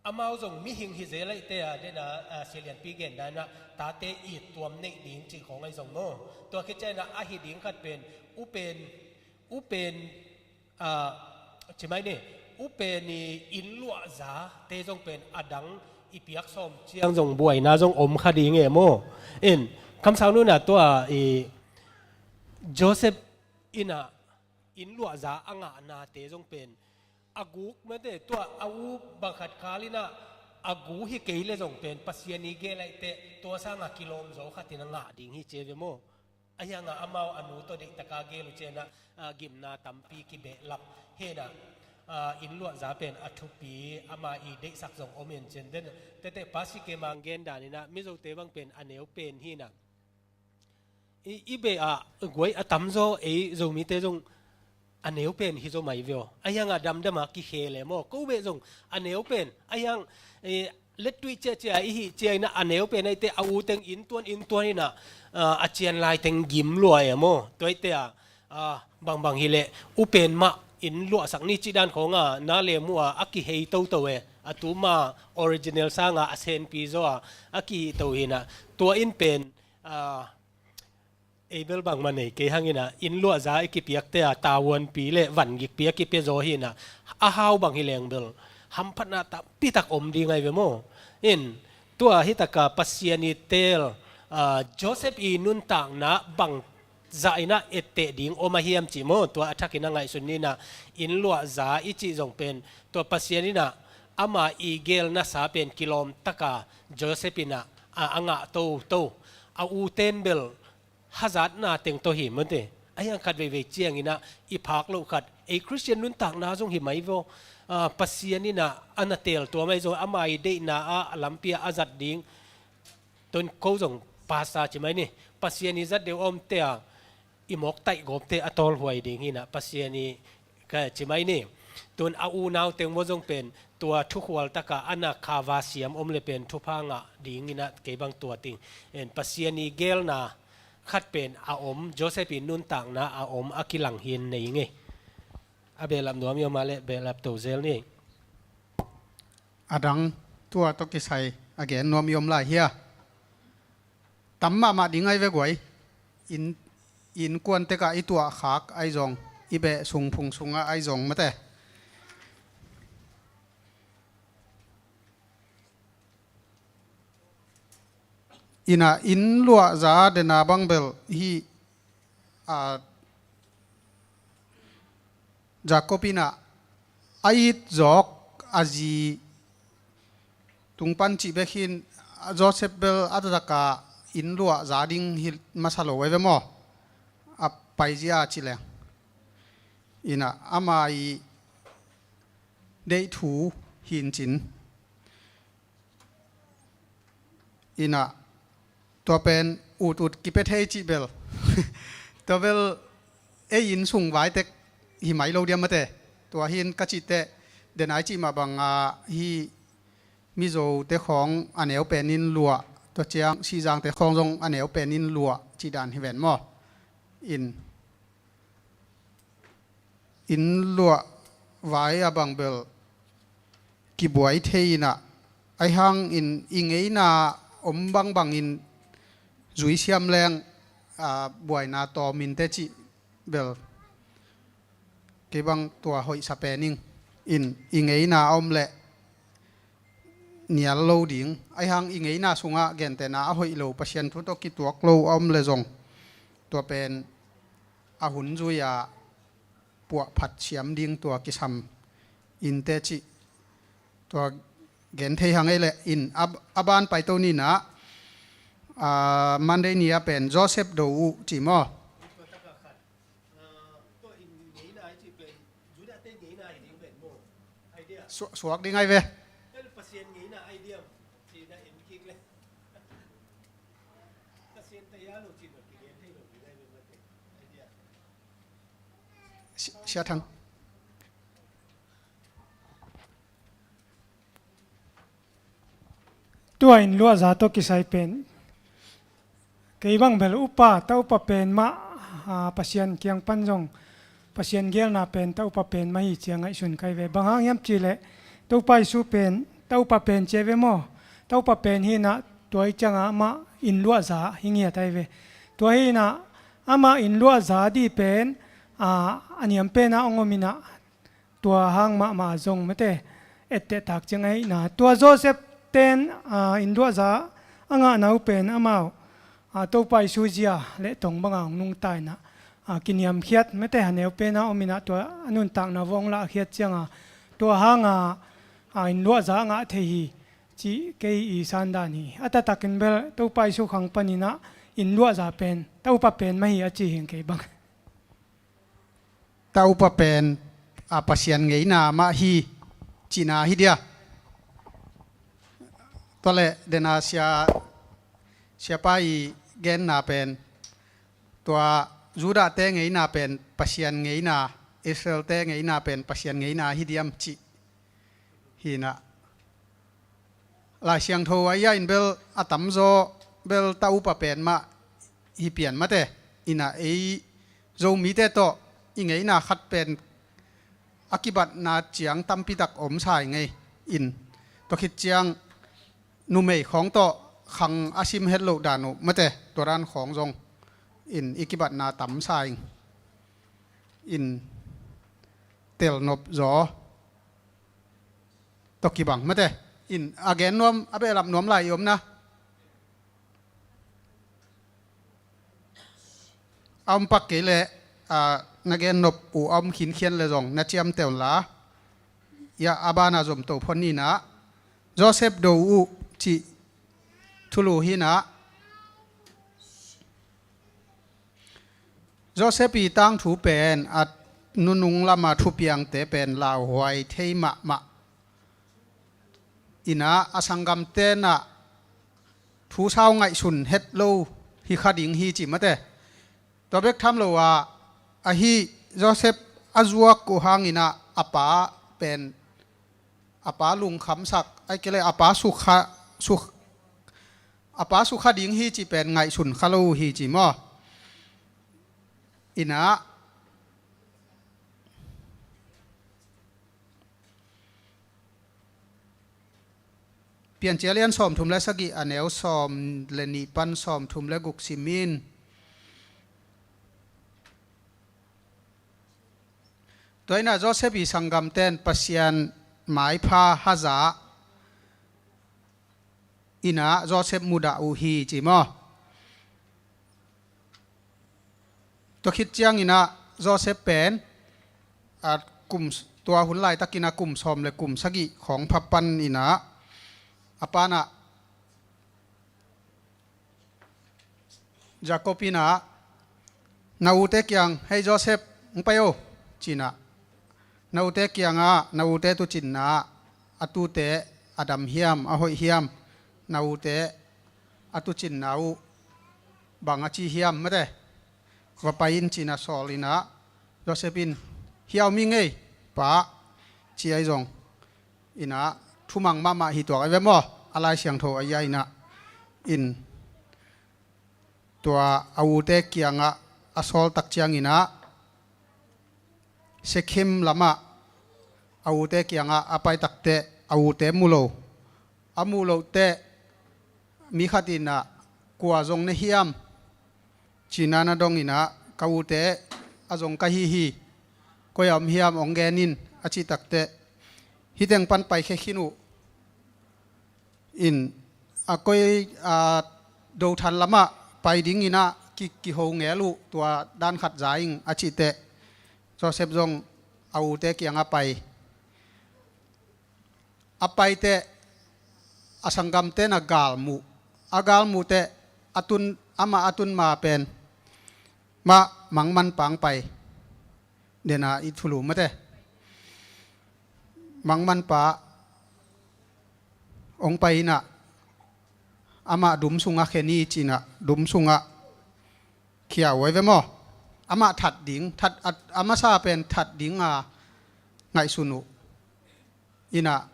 amau zong mihing hi zel ahi te a, dena, a, silianpi gen dana tate it tuam neih ding cih khong ahi zong maw. Tua khit ciangina ahi ding khat pen upen, upen, a, cimai ni, upen i innluahza te zong pen a dang i piak sawm ciang zong buaina zong om kha ding e maw. In kamsang nuna tua i Joseph ina innluahza a ngahnate zong pen a guk mate, tua a u bang khat khalinah a gu hi kei le zong pen Pasian i gel ahi teh tua sanga kilawm zaw khatin a ngah ding hi cia ve maw. Ahi hanga amau a nu tawh deihtaka gel uh cianah, a, gimna tampi kibehlap hinah, a, innluahza pen a thupi ama i deihsak zong om in cin den. Tete pasi kemang gen daninah Mizote bang pen a neu pen hinah i, i beh ah guai a tamzaw ei Zomite zong a neu pen hi zaw mai veo. Ahi hangah damdamah kikhe le maw, ko beh zong a neu pen ahi hang, eh, lettuih ciahciah i hih ciah inah a neu pen ahi teh a u teng inntuan inntuan inah, ah, a cian lai teng gim lua e maw. Tua i teh ah, ah, bangbang hileh upen mah innluahsak ni cih dan khawngah na le muh ah a kihei toto e. A tuma original sangah a senpi zaw ah a kihih to hinah tua in pen, ah, ei bel bangmah nei kei hangina innluahza i kipiakte a tavuanpi le vangikpi a kipia zaw hina a hau bang hi leng bel hamphatna tampitak om ding ahi ve maw. In tua hitaka Pasian i tel, a, Joseph i nuntakna bang zah inah etteh ding om a hiam cih maw, tua a thakin a ngaihsun nina innluahza i cih zong pen tua Pasian inah ama i gelnasa pen kilawmtaka Joseph inah a, a ngah toto a u ten bel hazatna teng tawh hi mate. Ahi hang khat veivei cianginah i phak loh khat ei Khristian nuntakna zong hi mai vaw. Ah, Pasian inah a na tel tua mai zong ama i deihna ah a lampi ah a zat ding. Tun ko zong pasta ci mai ni. Pasian i zat deuh a omte a i mawk taih gawpte a tawlhuai ding hinah Pasian i ka ci mai ni. Tun a unau teng maw zong pen tua thukhual taka a na khava siam om le pen thupha ngah dinginah kei bang tua ting. En Pasian i gelna khat pen a om, Joseph i nuntakna a om a kilang hin nei ngei. A behlap nuam i om a le behlap to zel ni. A dang tua tawh kisai a gen nuam i om lai hia? Tam mahmah ding ai ve guai. In, innkuan tekah i tuahkhak ai zong, i beh sungphung sungah ai zong mate. Ina innluahza dena bang bel hi, a, Jacob inah a it zawk a zi tung pan cih bek hin Joseph bel a takah innluahza ding hi masa lo ai ve maw? A paizia ci leng. Ina ama i deih thu hin cin. Ina tua pen ut ut kipia thei cih bel. Tua bel ei inn sung vaitek hi mai lo diam mate. Tua hin ka cihteh denai cih mah banga hi Mizote khawng a neu pen in luah, tua ciang Sihzangte khawng zong a neu pen in luah cih dan hi ven maw? In inn luah vai a bang bel kibuai thei inah, ahi hang in i ngeina om bangbangin zuisiam leng, a, buaina tawm in teh cih bel kei bang tua hoihsa pen ing. In i ngeina a om leh nial lo ding. Ahi hang i ngeina sungah gentehna a hoih lo, Pasian thu tawh kituak lo a om le zong, tua pen a hun zui-a puahphat siam ding tua kisam in teci. Tua gen thei hang ei leh in a, a ban paito ni-in ah, ah, Monday ni-a pen Joseph do uh ci maw? Suak, suak ding ai ve. Si-, Sia Thang. Tua in luahza tawh kisai pen kei bang bel upa, ta upa pen mah, a, Pasian kiang pan zong Pasian gelna pen ta upa pen mah hi ci-a ngaihsun ka hi ve. Bang hang hiam cih leh Topa Jesu pen ta upa pen ci-a ve maw? Ta upa pen hi-in ah tua hi ciangah amah in luahza hi ngiat ai ve. Tua hi-in ah amah in luahza ding pen, a, a niam penah hong om in ah tua hang mahmah zong mate etteh tak ciang ahihna. Tua Joseph ten, a, in luahza a ngahna uh pen amau, a, Topa Jesu zia le tong banga hong nungta in ah, a, kiniamkhiat mate haneu pena om in ah tua a nuntakna uh hong lahkhiat cianga tua hanga, a, in luahza a ngah thei hi cih kei i sandan hi. A taktakin bel Topa Jesu khang panin ah in luahza pen ta upa pen mah hi a ci hi ing kei bang. Ta upa pen, a, Pasian ngeina mah hi cihna hi dia. Tua leh dena sia, siapa i genna pen tua Judah-te ngeina pen Pasian ngeina, Israel-te ngeina pen Pasian ngeina hi diam cih hi-in ah. Lai Siangtho a ia in bel a tamzaw bel ta upa pen mah hi pian mate. In ah ei Zomite tawh i ngeina khat pen a kibatna ciang tampi tak om sa ing ei. In tua khit ciang numei khawng tawh khang a sim het loh dan uh mate, tua dan khawng zong in i kibatna tam sa ing. In telnop zaw tawh kibang mate. In a gen nuam, a behlap nuam lai i om na. A om pak kei leh, a, na gen nop uh a om khinkhian le zong na ciamteh un la. Ia, a bana zom to phot ni-in ah Joseph do uh cih thulu hi-in ah. Joseph i tangthu pen a nunung lama thupiangte pen lauhuai thei mahmah. In ah a sanggamte in ah thu sau ngaihsun het lo hi kha ding hi ci mate. Tua bek tham lo ah ahi Joseph a zuak uh hangin ah a pa pen a pa lungkhamsak, ahih kei leh a pa sukha, suk-, a pa sukha ding hi cih pen ngaihsun kha lo hi ci maw? In ah Piancil a lian sawmthum le sagih, a neu sawm le nih pan sawmthum le guk sim in. Tua in ah Joseph i sanggamte in Pasian maipha haza in ah Joseph mudah uh hi ci maw? Tua khit ciangin ah Joseph pen, a, kum, tua hun laitakin ah kum sawm le kum sagih khawng pha panin ah a pa in ah Jacob in ah na ute kiang, "Hei Joseph, hong pai o," ci-in ah na ute kiangah, na ute tuucinna, a tuute a dam hiam, a hoih hiam, na ute a tuucinna uh bang a ci hiam mate, va pai in ci-in ah sawl in ah, Joseph in, "Hih a om hi ing ei, pa," ci ahi zong in ah thumang mahmah hi tuak ahi ve maw? A Lai Siangtho a ia in ah in tua a ute kiangah a sawl tak ciangin ah Shekhem lamah a ute kiangah a pai takteh a ute mu lo. A muh loh teh mi khat in ah, "Kua zong na hiam?" ci-in ah na dong in ah, "Ka ute a zong ka hi hi, koi a om hiam hong gen in," a cih takteh, "Hih teng pan paikhia khin uh, In a koi a dothan lamah pai dingin ah ki, kiho ngel uh, tua dan khat za ing a cih teh, Joseph zong a ute kiangah pai. A pai teh a sanggamte'n a galmuh. A galmuh teh a tun, amah a tun ma pen mah Mangmanpa hong pai. Dena i thulu mate. Mangmanpa hong pai in ah, amah dum sungah khe ni ci-in ah, dum sungah khia uh ahi ve maw. Amah that ding, that, a, a masa pen that ding a ngaihsun uh. In ah,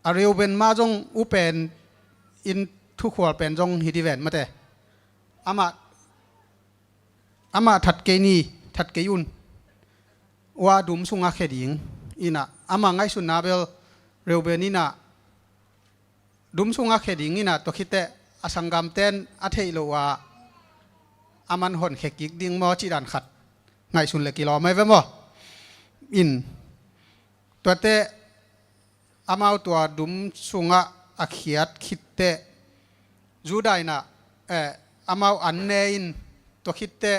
a Reuben mah zong uh pen in thukhual pen zong hi di ven mate. Amah, amah that kei ni, that kei un. Ua dum sungah khe ding. In ah, amah ngaihsunna bel Reuben in ah dum sungah khe ding in ah, tua khit teh a sanggamte'n a theih loh a, aman hon khe kik ding maw cih dan khat ngaihsun leh kilawm ahi ve maw. In, tuate amau tua dum sungah a khiat khit teh, Judah in ah, eh, amau an ne in, tua khit teh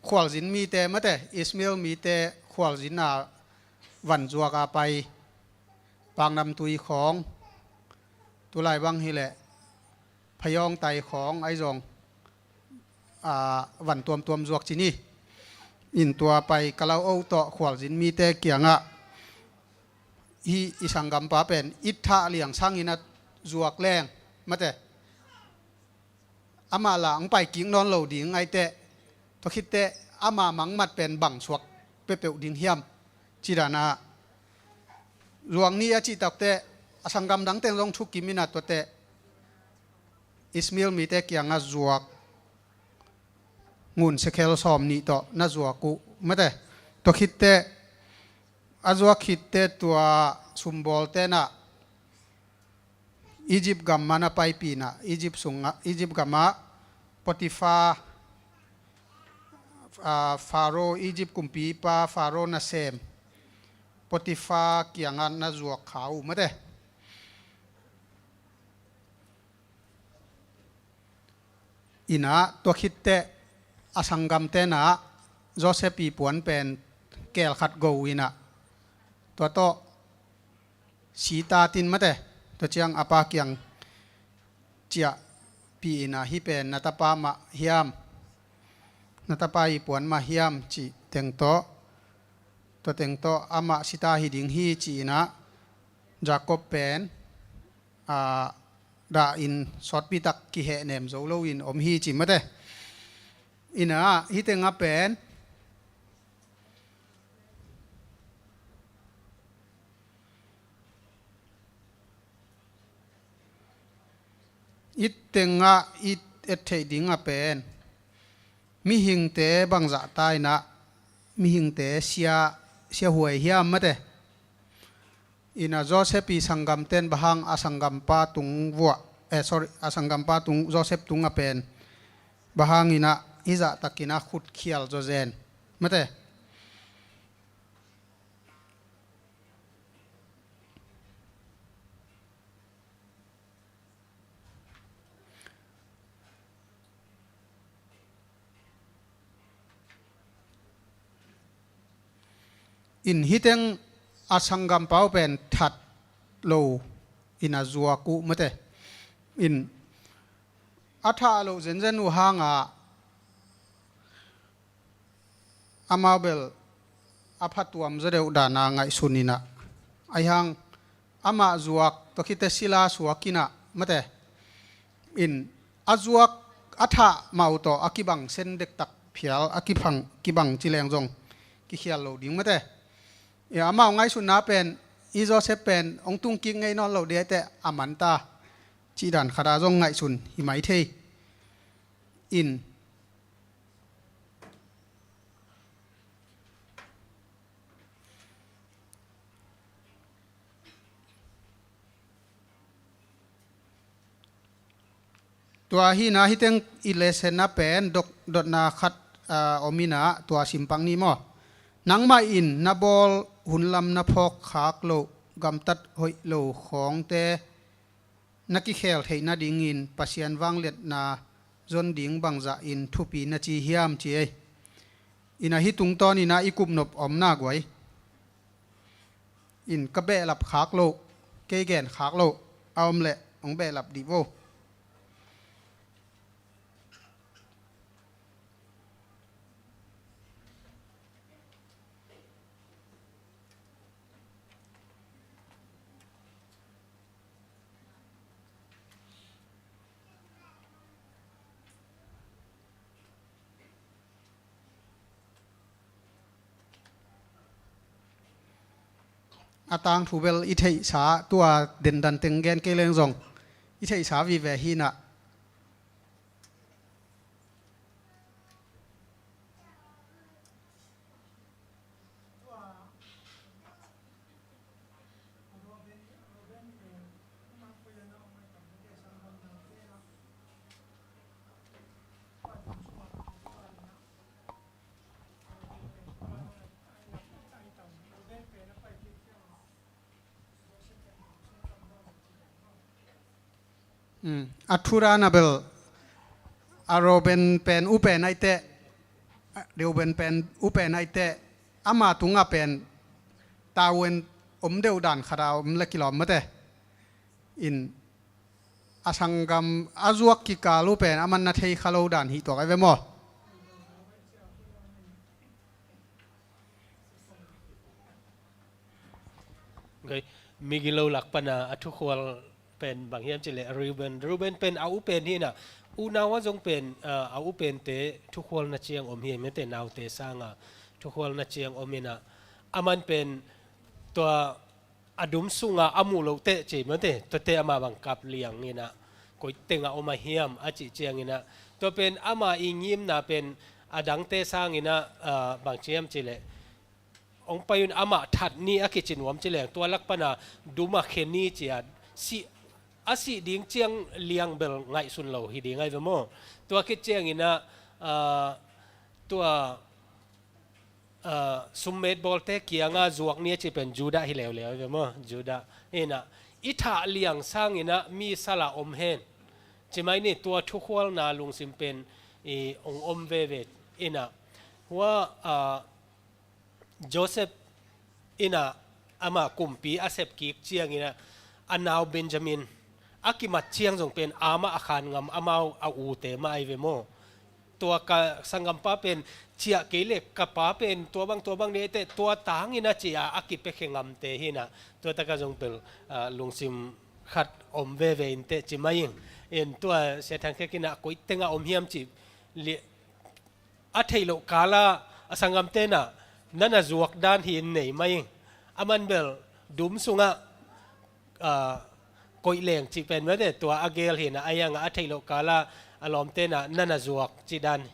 khualzin mite mate, Ishmael mite khualzin a van zuak a pai, Paknamtui khawng, tulai bang hileh Phayawngtai khawng ahi zong, a, van tuamtuam zuak ci ni. In tua pai Kalau-o tawh khualzin mite kiangah, hih i sanggampa pen i thah liang sangin a zuak leng mate, amah lah hong pai kik nawn lo ding ahi teh, tua khit teh amah mangmat pen bang suak peuhpeuh ding hiam cih dan a zuak ni a cih tak teh, a sanggam dangte'n zong thukim in ah, tuate Ishmael mite kiangah zuak ngun sekel sawm nih tawh na zuak uh mate. Tua khit teh a zuak khit teh tua sumbawlte'n ah Egypt gam ah na paipih in ah, Egypt sungah, Egypt gam ah Potiphar, ah, Pharaoh, Egypt kumpipa Pharaoh nasem Potiphar kiangah na zuak kha uh mate. In ah, tua khit teh a sanggamte'n ah Joseph ii puan pen keel khat go in ah, tua tawh si ta in mate, tua ciang a pa kiang ciahpih in ah, hih pen na tapa mah hiam, na tapa ii puan mah hiam cih teng tawh, tua teng tawh amah si ta hi ding hi ci-in ah, Jacob pen, a, dah in sawtpi tak kihehnem zo loin om hi ci mate. In ah, hih teng ah pen i teng ah i et theih ding ah pen mihingte bangzah ta in ah, mihingte sia, siahuai hiam mate. In ah Joseph ii sanggamte'n bang hang a sanggampa tung vuah, eh, sorry, a sanggampa tung, Joseph tung ah pen bang hangin ah hih zah takin ah khut khial zawzen mate. In hih teng a sanggampa uh pen that lo in a zuak uh mate. In a thah loh zenzen uh hangah amau bel a phatuam zaw deuh dan a ngaihsun in ah, ahi hang amah zuak, tua khit teh sila suak in ah mate. In a zuak, a thah mah uh tawh a kibang sen dektak phial, a kiphang, kibang ci leng zong kikhial lo ding mate. Amau ngaihsutna pen, i Joseph pen hong tung kik ngei nawn lo ding ahih teh a man ta cih dan khat a zong ngaihsun hi mai thei. In tua hi in ah, hih teng i lesson ah pen dot, dotna khat, ah, om in ah, tua sim pak ni maw. Nangmah in na bawl hun lam na phawk khak loh gamtat hoih lo khawngte na kikhel theih nadingin Pasian vangliatna zon ding bangzah in thupi na ci hiam ci ei. Ina hi tungtawn ina i kupnop om na guai. In ka behlap khak lo, kei gen khak lo a om leh hong behlap dih vo. A tangthu bel i theihsa tua dendan teng gen kei leng zong i theihsa vive hi na. A thu dan a bel a Reuben pen u pen aite, Reuben pen u pen aite, ama tunga pen tawen om deuh dan khata om le kilawm mate. In a sanggam a zuak kikal uh pen a man na thei kha lo dan hi tuak ai ve maw? Okay. Migilo lak pana a thukhual pen bang hiam cileh Reuben, Reuben pen a u pen hi na, unau a zong pen a u pente thukhual na ciang om hi mete, naute sanga thukhual na ciang om hi na, a man pen tua a dum sunga a muh loh teh ci mate, tuate ama bang kap liang ina, koiteng a om a hiam a cih ciang ina, tua pen ama i ngimna pen a dangte sang ina, bang ciam cileh ong pai un amah that ni a kici nuam cileng tua lak pana dum a khe ni cia si a sih ding ciang liang bel ngaihsun lo hi ding ai ve maw? Tua khit ciang ina, tua summet bawlte kianga zuak ni a ci pen Judah hi leuleu ve maw? Judah ina i thah liang sangina mi sala om hen. Ci mai ni tua thukhualna lungsim pen i ong om veve ina hua Joseph ina ama kumpi a sep kik ciangina a nau Benjamin a kimat ciang zong pen amah a khan ngam amau a ute mah ai ve maw? Tua ka sanggampa pen ciah kei le ka pa pen tua bang tua bang neite tua tangin a ci-a a kipekhe ngamte hina tua taka zong pel lungsim khat om veve inte ci mai ing. In tua sia thangkhek ina koiteng a om hiam ci a theih loh kala a sanggamte na nana zuak dan hi in nei mai ing. A man bel dum sungah koih leng cih pen mete tua a gel hina a ianga a theih loh kala a lawmte na nana zuak cih dan hi.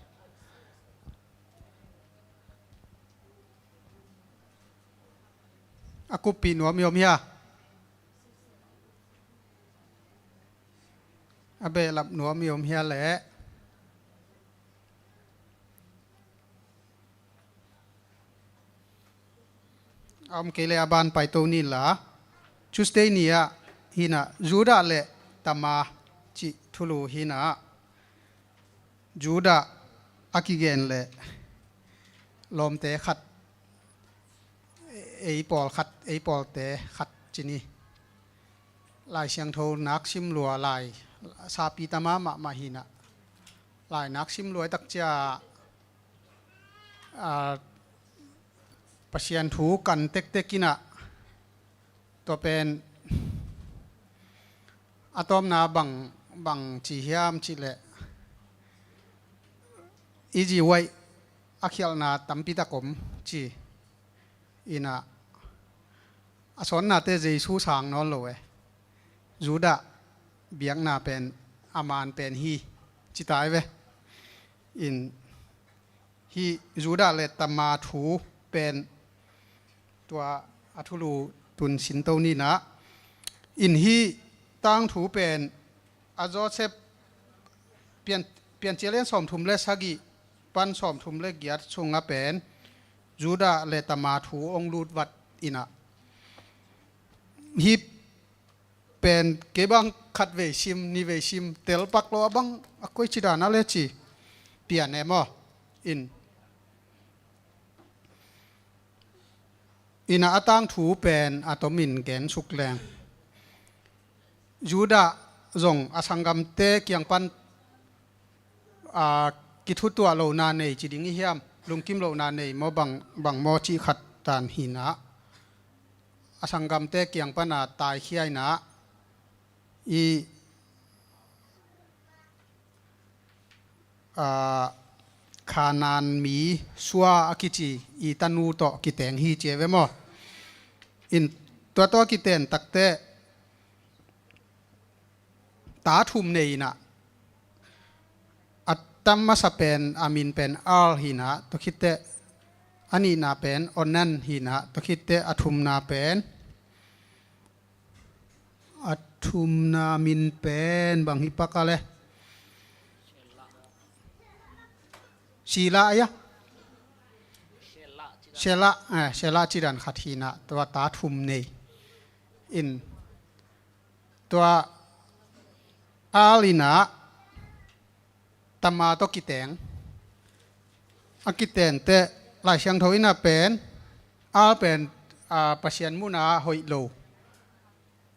A kuppih nuam i om hia? A behlap nuam i om hia leh? A om kei le a ban paito ni la. Tuesday ni-ah hina Judah le Tamar cih thulu hina Judah a kigen le lawmte khat ei pawl khat ei pawlte khat cini. Lai Siangtho nak sim lua lai sapi tama mahmah hina lai nak sim lua i takcia Pasian thu kan tektek ina tua pen a tawmna bang bang ci hiam cih leh i ji waih a khialhna tampi tak om ci ina a sawnnate Jesu sang nawn lo e. Judah biakna pen a man pen hi ci tai ve. In hi Judah le Tamar thu pen tua a thulu tun sinto nina in hi tangthu pen a Joseph pian piancial en sawmthum le sagih pan sawmthum le giat sunga pen Judah le Tamar thu ong lut vat ina hi pen kei bang khat vei sim, ni vei sim, tel pak lo a bang a koi ci dan a le ci pian e maw. In, ina a tangthu pen a tomin gen suk leng, Judah zong a sanggamte kiang pan a kithutuah lohna nei ci ding i hiam, lungkim lohna nei maw, bang, bang maw cih khat dan hi na, a sanggamte kiang pana taikhia ina i, a, Khanan mi Sua a kici i tanu tawh kiteng hi ci e ve maw. In, tua tawh kiten takte ta thum nei ina, a tam masa pen a min pen Al hi na, tua khitte a nihna pen Onan hi na, tua khitte a thumna pen, a thumna min pen bang hi pak a le, Sila a ia, Sela, eh, Sela ci dan khat hi na, tua ta thum nei. In, tua Al ina Tamar tawh kiteng. A kitente Lai Siangtho ina pen, Al pen, a, Pasian muna hoih lo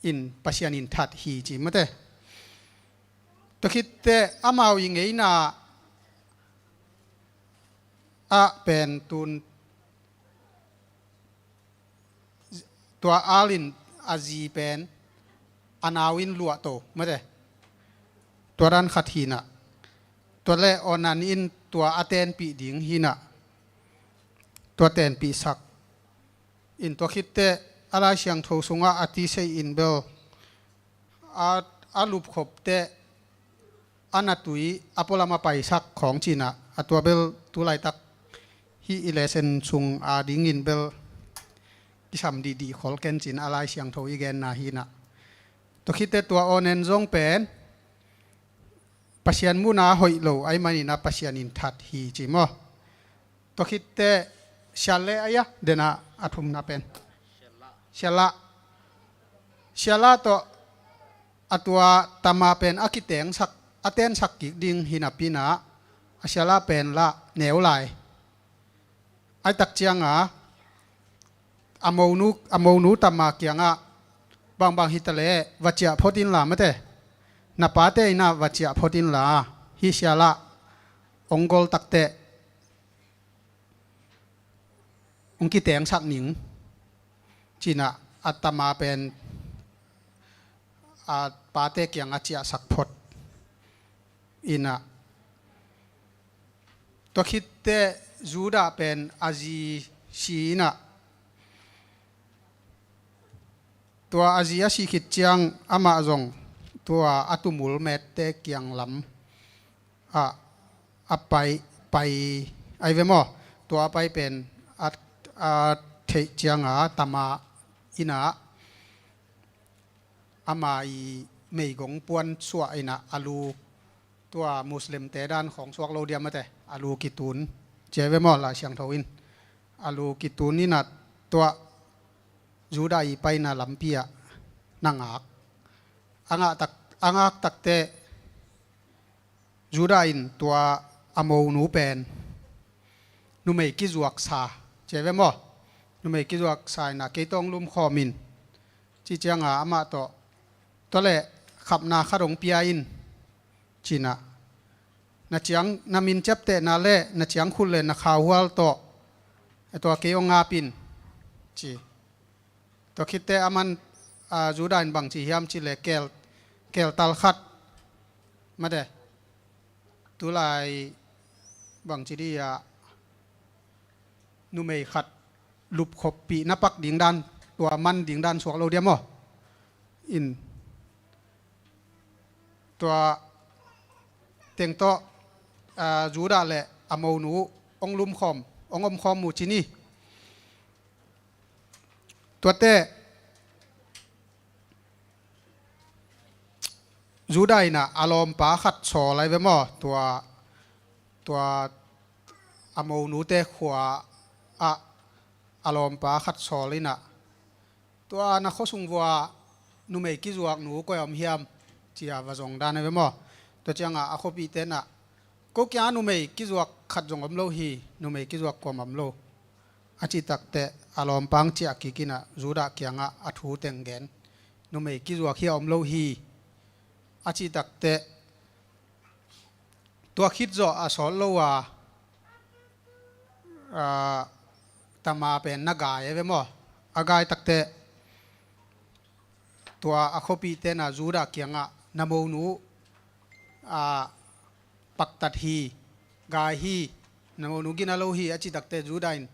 in Pasian in that hi ci mate. Tua khitte amau i ngeina ah pen tun tua Al in a zi pen a nau in luahto mate. Tua dan khat hi na. Tua le Onan in tua a tenpih ding hi na. Tua tenpihsak. In tua khitte a Lai Siangtho sungah a tisei in bel a, a lupkhopte a natui a pualam a paisak khawng ci na, a tua bel tu laitak hih i lesson sung a dingin bel kisam dihdih khol ken ci na, a Lai Siangtho i genna hi na. Tua khitte tua Onan zong pen Pasian muna hoih lo ahih manin a Pasian in that hi ci maw. Tua khitte Sela a ia, dena a thumna pen Sela. Sela tawh a tua Tamar pen a kitengsak, a tensak kik ding hi napi na, a Sela pen la neu lai. Ai tak cianga a monu, a monu Tamar kiangah, bangbang hi ta le va ciah phot inla mate, na pate ina va ciah phot inla, hih Sela ong gol takte ong kitengsak ning ci na, a Tamar pen a pate kiangah ciahsak phot ina. Tua khitte Judah pen a zi si ina. Tua a zi a si khit ciang amah zong tua a tumul mette kiang lam ah a pai, pai ai ve maw. Tua a pai pen a, a theih cianga Tamar ina ama i meigong puan suah ina a lu, tua Muslim te dan khawng suak lo diam mate, a lu kitun ci ai ve maw, Lai Siangtho in a lu kitun ina tua Judah i paina lampi ah na ngak. A ngak tak, a ngak takte Judah in tua a monu pen numei kizuaksa ci ai ve maw. Numei kizuaksa ina kei tawh lumkhawm in ci cianga amah tawh tua le khapna khat ong pia in ci na, na ciang, na min ciaptehna le na ciangkhut le na khauhual tawh tua kei ong ngap in ci. Tua khitte aman, a, Judah in bangci hiam ci le kel, keltal khat mate. Tulai bangci di a numei khat lupkhoppih na pak ding dan, tua man ding dan suak lo diam maw. In tua teng tawh, a, Judah le a monu ong lumkhawm, ong omkhawm mu ci ni. Tuate Judah ina a lawmpa khat sawl ai ve maw. Tua, tua a monute khua ah a lawmpa khat sawl ina, tua na khuasung vua numei kizuak nu koi a om hiam, ci-a va zong dan a ve maw. Tua ciangah a khuapihte nah, ko kiangah numei kizuak khat zong om lo hi, numei kizuak kuam om lo. A cih takteh a lawmpang ciah kik inah Judah kiangah a thu teng gen. Numei kizuak hi a om lo hi. A cih takteh tua khit zawh a sawt lo a, a, Tamar pen na gai a ve maw. A gai takteh tua a khuapihte nah Judah kiangah na monu, a, paktat hi, gai hi, na monu gina lo hi, a cih takteh Judah in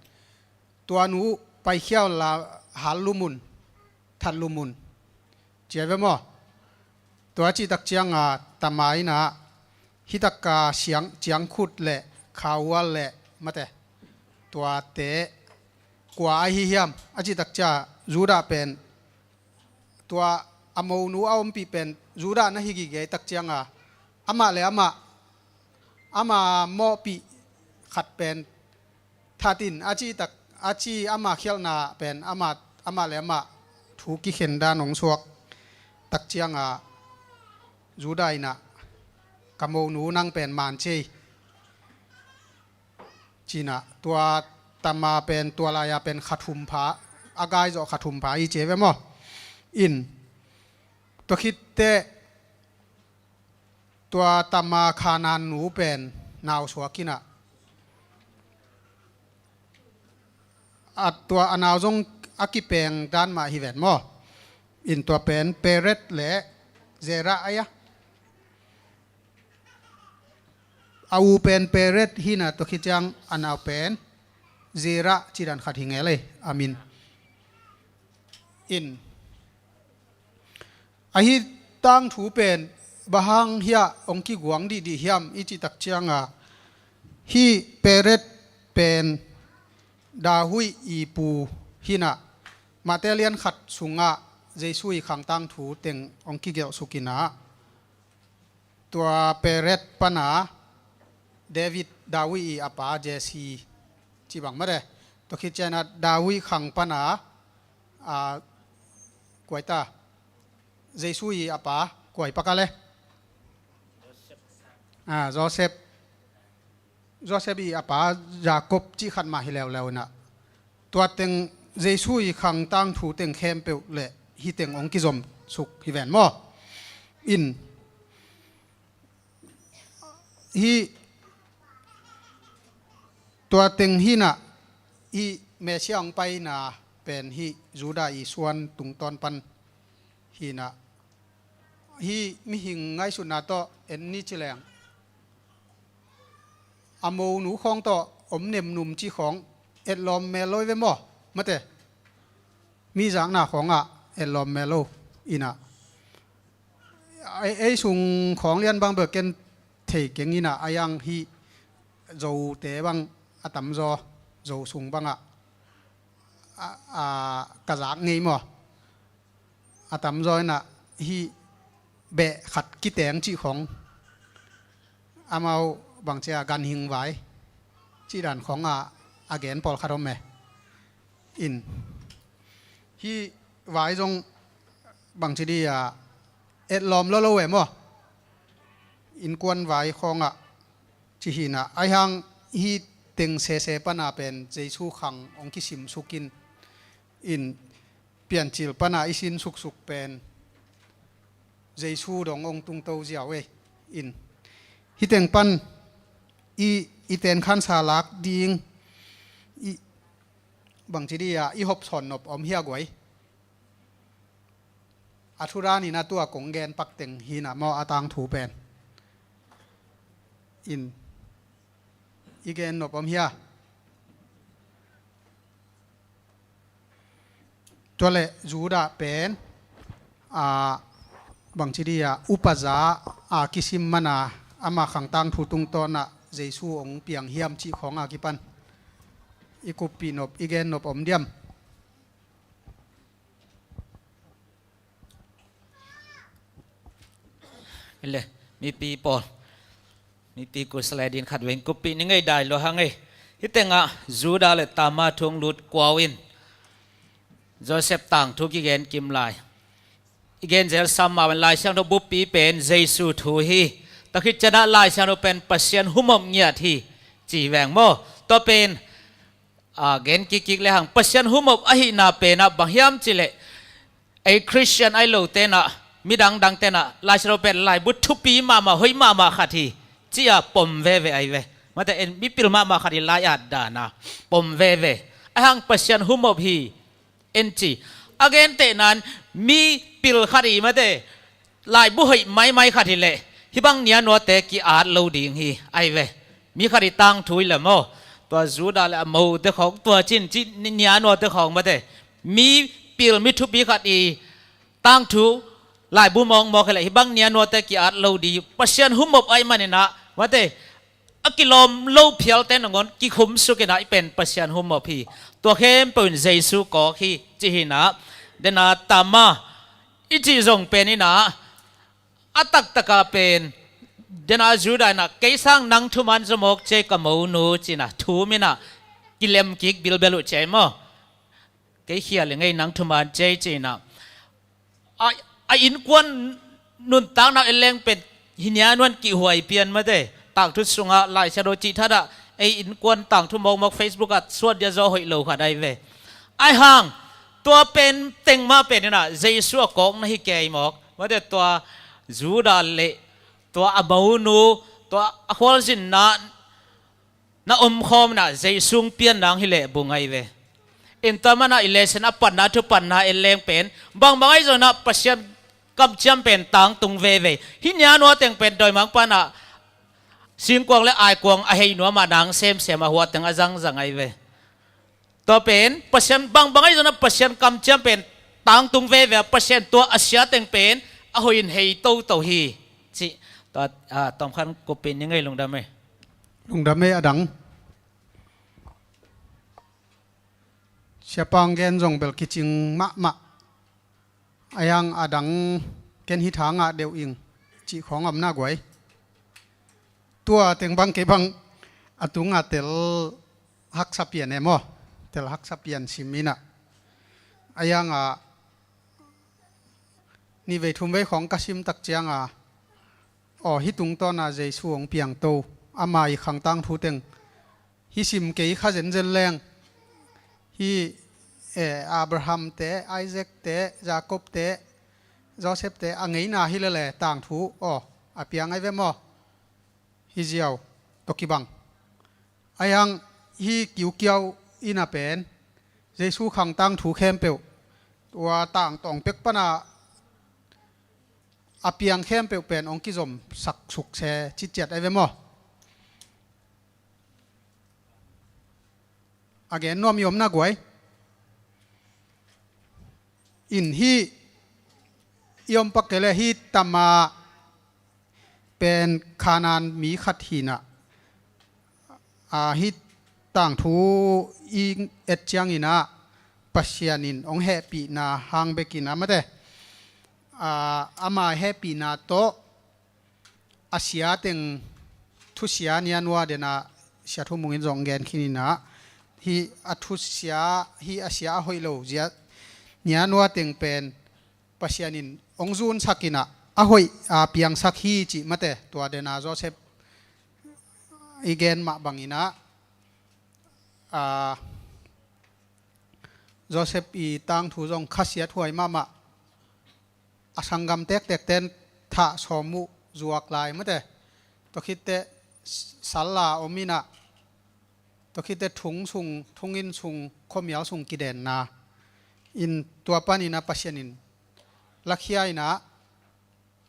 tua nu paikhia unla hal lum un, that lum un, ci a ve maw. Tua cih tak ciangah Tamar inah hi taka siang, ciangkhut le khaual le mate, tuate kua ahi hiam, a cih tak ciah Judah pen tua a monu a ompih pen Judah na hi gige tak ciangah amah le amah, ama mawhpih khat pen that in, a cih tak, a cih ama khialhna pen amah, amah le amah thu kikhen dan hong suak tak ciangah Judah inah ka monu nang pen man cei, ci inah tua Tamar pen tua lai-a pen kha thum pha, a gai zawh kha thum pha i ci a ve maw. In tua khitteh tua Tamar Kanaan nu pen nau suak inah, a tua a nau zong a kipeng dan mah hi ven maw. In tua pen Peres le Zerah a ia. A u pen Peres hi inah tua khit ciang a nau pen Zerah ci dan khat hi ngel ei, a min. In ahi tangthu pen bang hang hiah hong kiguang dihdih hiam i cih tak ciangah, hih Peres pen David i pu hi inah, Matthai lian khat sungah Jesu i khang tangthu teng hong kigelhsuk inah, tua Peres pana David, David i a pa Jesse ci bang mate. Tua khit ciangah David khang pana, a, kua i ta, Jesu i a pa kua i pak a le, a, Joseph. Joseph i a pa Jacob cih khat mah hi leuleu inah, tua teng Jesu i khang tangthu teng khempeuh le hih teng hong kizomsuk hi ven maw. In hih tua teng hi inah, hih Messiah hong paina pen hih Judah i suan tungtawn pan hi inah, hih mihing ngaihsutna tawh en ni ci leng, a monu khawng tawh om nemnum cih khawng etlawm mel lo i ve maw, mate. Mi zakna khawngah etlawm mel lo inah, ei, ei sung khawng lian bang bek ken thei keng inah, a iang hih Zote bang a tamzaw, Zo sung bangah, a, a, ka zak ngei maw. A tamzaw inah hih beh khat kiteng cih khawng, amau bangci a ganhing vai cih dan khawngah a gen pawlkhat om e. In hih vai zong bangci di a etlawm lolo e maw. Innkuan vai khawngah ci hi inah, ahi hang hih teng sese pana pen Jesu khang hong kisimsuk in, in Piancil pana i sin suksuk pen Jesu dong hong tungto ziau ei. In hih teng pan i, i tenkhansa lak ding, i bangci di a i hopsawn nop om hia guai. A thu dan inah tua kong gen pak teng hi inah maw, a tangthu pen. In i gen nop om hia. Tua le Judah pen, a, bangci di a upaza a kisim mana, ama khang tangthu tungtawnah Jesu hong piang hiam cih khawngah kipan i kuppih nop, i gen nop om diam? Ile, mipi pawl, mipi kusalai din khat veng kuppih ni ngei dai lua hang ei. Hih tengah Judah le Tamar thu hong lut kuau in, Joseph tangthu kigen kim lai. I gen zel sam mah bang Lai Siangtho buppi pen Jesu thu hi. Tua khit ciangah Lai Siangtho pen Pasian humop ngiat hi ci veng maw? Tua pen a, gen kikkik le hang Pasian humop ahihna penah bang hiam cihleh, ei Khristian ahi lo tenah, midang dang tenah Lai Siangtho pen laibu thupi mahmah, hoih mahmah khat hi ci-a pom veve ahi ve. Mate, en mipil mahmah khat hi, lai-at dana pom veve. Ahi hang Pasian humop hi en ci. A gentehnan mipil khat hi, mate, laibu hoih maimai khat hileh hih bang nianuate ki-at lo ding hi ahi ve. Mi khat hi tangthu hileh maw, tua Judah le a mote khawng tua cin ci, nianuate khawng, mate, mipil mi thupi khat hi tangthu, laibu mawkmawk hileh hih bang nianuate ki-at lo ding hi. Pasian humop ahih maninah, mate, a kilawm lo phialte nangawn kikhumsukinah i pen Pasian humop hi. Tua khempeuh in Jesu kawk hi ci hinah, dena tama i cih zong pen inah, a taktaka pen dena Judah inah, kei sang nang thuman zaw mawk cei ka monu cinah, thum inah kilem kik bilbel uh cei maw? Kei khial i ngei, nang thuman cei cinah, a, a innkuan nuntakna en leng pen hih nianuan kihhuai pian, mate. Tangthu sungah Lai Siangtho cih thatah ei innkuan tangthu mawkmawk Facebook ah suat dia zaw hoih lo khat ahi ve. Ahi hang tua pen teng mah pen inah Jesu a kawkna hi kei mawk, mate. Tua Judah le tua a monu, tua a khualzinna na omkhawm inah Jesu hong pian nang hileh bung ahi ve. Tua manah i lesson a panna, thu panna en leng pen bangbang ahi zonah Pasian kamciam pen tangtung veve. Hih nianua teng pen dawimangpa inah singkuang le aikuang a hei nuamah nang semsem a huahteng a zangzang ahi ve. Tua pen Pasian bangbang ahi zonah Pasian kamciam pen tangtung veve a, Pasian tua a sia teng pen a hoih in hei toto hi cih. Tua, a, tawmkhat kuppih ni ngei, lungdam ei. Lungdam ei a dang. Siapa hong gen zong bel kicing mahmah. Ahi hang a dang ken hih thangah deuh ing cih khawng om na guai. Tua teng bang kei bang a tungah tel haksa pian e maw? Tel haksa pian sim inah. Ahi hang a nihvei thumvei khawng ka sim tak cianga, aw, hih tungtawna Jesu hong piangto, ama i khangtang thu teng hih sim kei kha zenzen leng, hih, eh, Abraham te, Isaac te, Jacob te, Joseph te a ngeina hi lele tangthu, aw, a piang ahi ve maw? Hih ziau tawh kibang. Ahi hang hih kiukiau ina pen Jesu khangtang thu khempeuh, tua tangtawng pek pana a piang khempeuh pen hong kizomsak sukse ciciat ahi ve maw? A gen nuam i om na guai. In hih i om pak kei le hih Tamar pen Kanaan mi khat hinah, a, hih tangthu i et cianginah Pasian in hong hehpihna hang bekinah mate, a, ama hehpihna tawh a sia teng thusia nianua dena Sia Thu Mung in zong gen khin inah, hih a thusia, hih a sia a hoih lo zia nianua teng pen Pasian in hong zunsak inah a hoih a piangsak hi cih mate. Tua dena Joseph i gen mah banginah, a, Joseph i tangthu zong khasiat huai mahmah. A sanggam tektek ten thah sawm uh zuak lai mate. Tua khitte salla om inah, tua khitte thung sung, thunginn sung, khuamial sung kidenna in, tua paninah Pasian in lakhia inah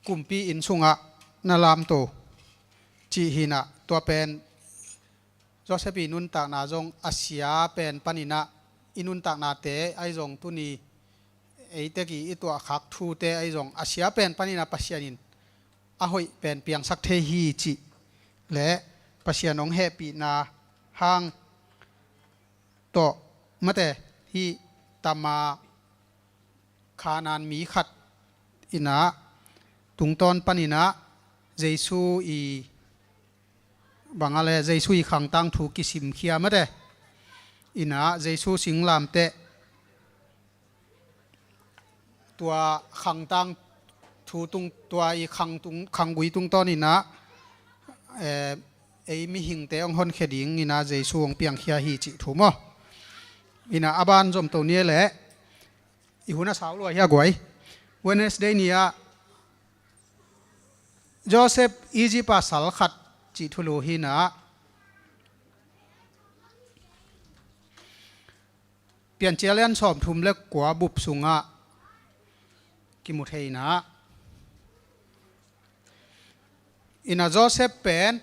kumpi inn sungah na lamto cih hinah, tua pen Joseph i nuntakna zong a sia pen paninah i nuntaknate ahi zong tuni eitek i i tuahkhak thute ahi zong a sia pen paninah Pasian in a hoih pen piangsak thei hi cih le Pasian hong hehpihna hang tawh mate, hih Tamar Kanaan mi khat inah tungtawn paninah Jesu i banga le Jesu i khangtang thu kisimkhia mate. Inah Jesu singlamteh tua khangtang thu tung, tua i khang tung, khanggui tungtawn in ah, eh, ei mihingte hong honkhia ding in ah Jesu hong piangkhia hi cih thu maw? In ah a ban zom to ni leh, i hun a sau lua hi a guai. Wednesday ni ah Joseph Egypt a sal khat cih thulu hi in ah, Piancil lian sawmthum le kua bup sungah kimu thei in ah, in ah Joseph pen,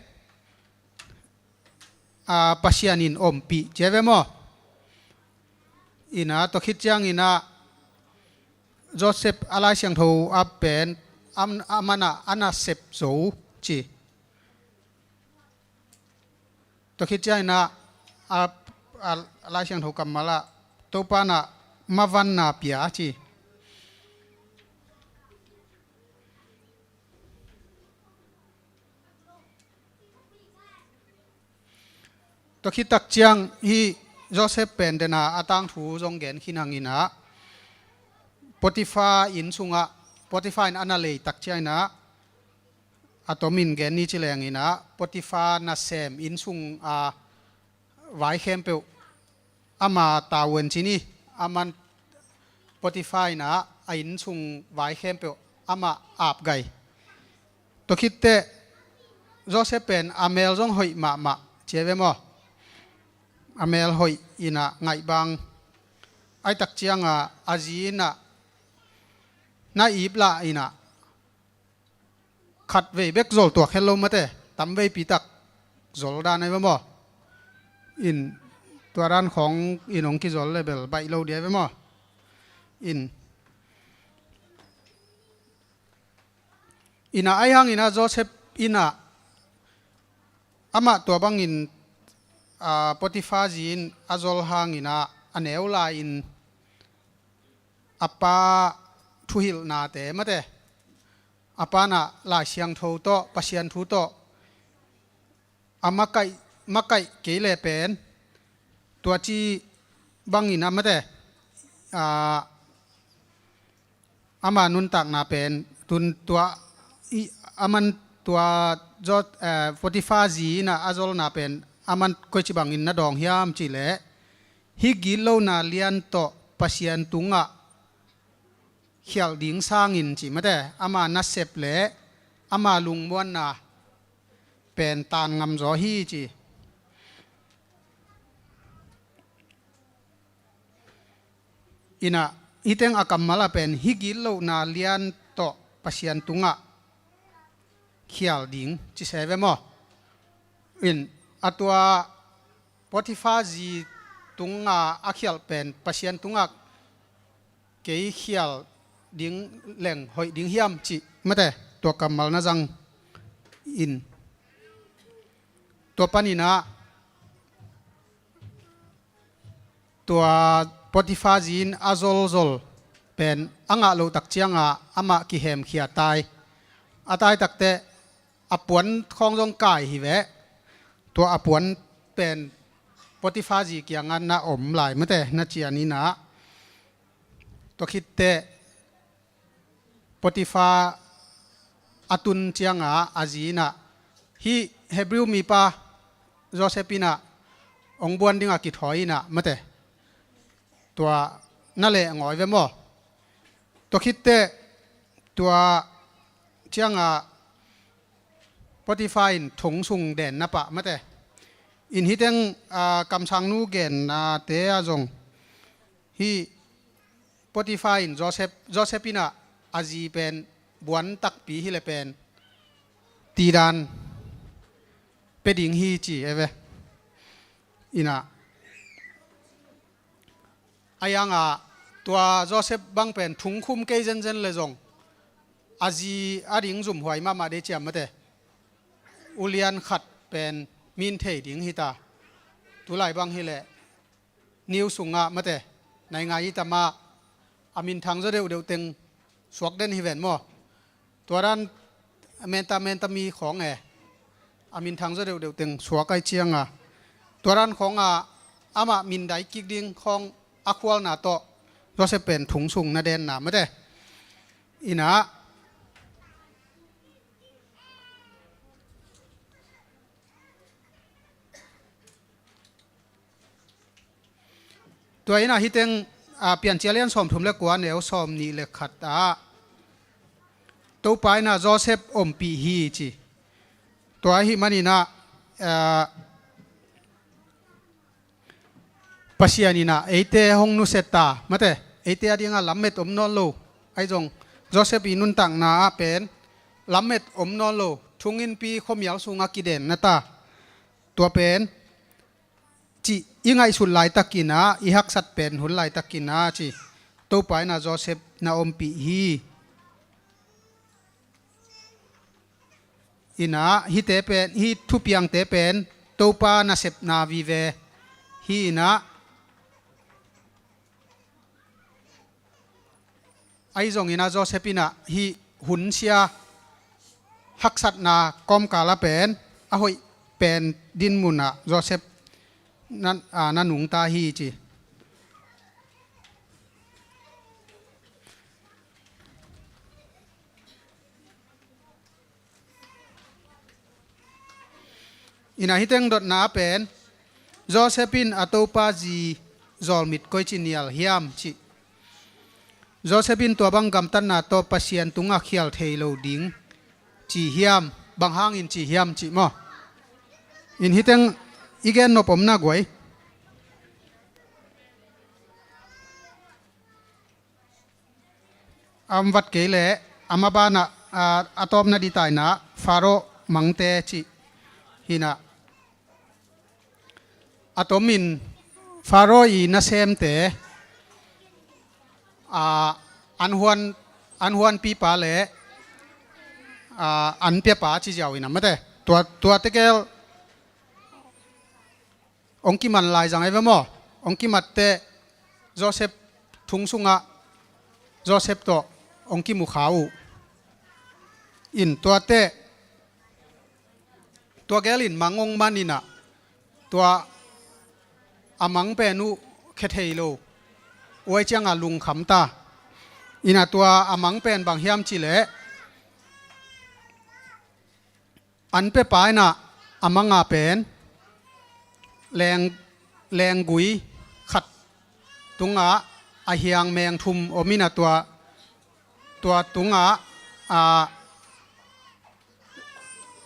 a, Pasian in ompih ci ve maw? In ah tua khit ciangin ah Joseph a Lai Siangtho ah pen, am, a man ah a nasep zo ci. Tua khit ciangin ah, a, a, a Lai Siangtho kammal ah Topa in ah mavanna pia ci. Tua khit tak ciang hih Joseph pen den a, a tangthu zong gen khin hang in ah, Potifa inn sungah, Potifa in a na lei tak ciangin ah, a tomin gen ni ci leng in ah, Potifa nasem inn sung a vai khempeuh ama tavuan ci ni, a man Potifa in ah a inn sung vai khempeuh amah apgai. Tua khit teh Joseph pen a mel zong hoih mahmah ci ve maw? A mel hoih in ah ngaih bang. Ai tak ciang a, a zi in ah na ip lah in ah, khat vei bek zol tuak het lo mate, tam veipi tak zol dan ai ve maw? In tua dan khawng in hong kizol le bel baih lo dia ve maw? In, in ah ai hang in ah Joseph in ah amah tua bangin, a, Potifa zi in a zol hang in ah a neu lai in a pa thuhilhnate mate, a pa in ah Lai Siangtho tawh, Pasian thu tawh a makaih, makaih kei le pen, tua ci bangin ah mate, a, ama nuntakna pen, tun tua, i, a man tua, Joseph, eh, Potifa zi in ah a zolna pen a man koici bangin na dawng hiam cih leh, hih gitlohna lian tawh Pasian tungah khialh ding sangin ci mate, ama nasep le ama lungmuanna pen tan ngam zaw hi ci. In ah, hih teng a kammal ah pen hih gitlohna lian tawh Pasian tungah khial ding ci se ve maw? In, a tua Potifa zi tungah a khialh pen Pasian tungah kei khial ding leng hoih ding hiam cih mate, tua kammal na zang in. Tua panin ah tua Potifa zi in a zolzol pen a ngah loh tak ciangah amah kihemkhia tai. A tai takteh a puan khawng zong kai hi ve. Tua a puan pen Potifa zi kiangah na om lai mate, na cian in ah. Tua khitteh Potifa a tun ciangah a zi in ah, hih Hebrew mipa Joseph in ah hong buan dingah kithawi in ah mate, tua na leh ngawi ve maw? Tua khitteh tua ciangah Potifa in thong sung den na pah mate. In hih teng, ah, kamsangnu gennate ah zong hih Potifa in Joseph, Joseph in ah a zi pen buan takpi hi le pen tidan pia ding hi ci e ve. In ah, a yang ah tua Joseph bang pen thungkhum kei zenzen le zong a zi a ding zumhuai mahmah dei ciam mate. Ulian khat pen min thei ding hi ta. Tulai bang hi leh news sungah mate, naingai i tamah a minthang zaw deuhdeuh teng suak den hi ven maw? Tua dan menta menta mi khawng e, a minthang zaw deuhdeuh teng suak ai cianga, tua dan khawngah amah min dai kik ding khawng a khualna tawh Joseph pen thong sung na denna mate. Inah, tua inah hih teng, a, Piancil a lian sawmthum le kua, neu sawmnih le khat ah Topa inah Joseph ompih hi ci. Tua ahih maninah, a, Pasian inah eite hong nusia ta, mate, eite a dingah lammet om nawn lo. Ahi zong Joseph i nuntakna ah pen lammet om nawn lo, thunginpi khuamial sungah kidenna ta. Tua pen cih i ngaihsut laitakinah, i haksat pen hun laitakinah ci, Topa inah Joseph na ompih hi. Inah hihte pen, hih thupiangte pen Topa nasepna vive hi inah, ahi zong inah Joseph inah hih hunsia haksatna kawmkal ah pen a hoih pen dinmun ah Joseph na, a, na nungta hi ci. Inah hih teng dotna ah pen Joseph in a Topa zi zawlmit koici nial hiam cih. Joseph in tua bang gamtatna tawh Pasian tungah khial thei lo ding ci hiam, bang hangin ci hiam cih maw? In hih teng i gen nop om na guai. A om vat kei leh, a mabanah, a, a tawpna ditaina, Faro mangte cih hinah. A tomin Faro i nasemte, a, an huan, an huanpipa le, a, an piapa ci ziau inah mate. Tua, tua tegel hong kiman lai zang ei ve maw? Hong kimatteh Joseph thong sungah Joseph tawh hong kimu kha uh. In tuatteh, tua gelin mang hong man inah, tua a mang pen uh khia thei lo. Uai ciangah lungkham ta. Inah tua a mang pen bang hiam cih leh, an piapa inah a manga pen leng, lenggui khat tungah a hiang meng thum om inah tua, tua tungah, a,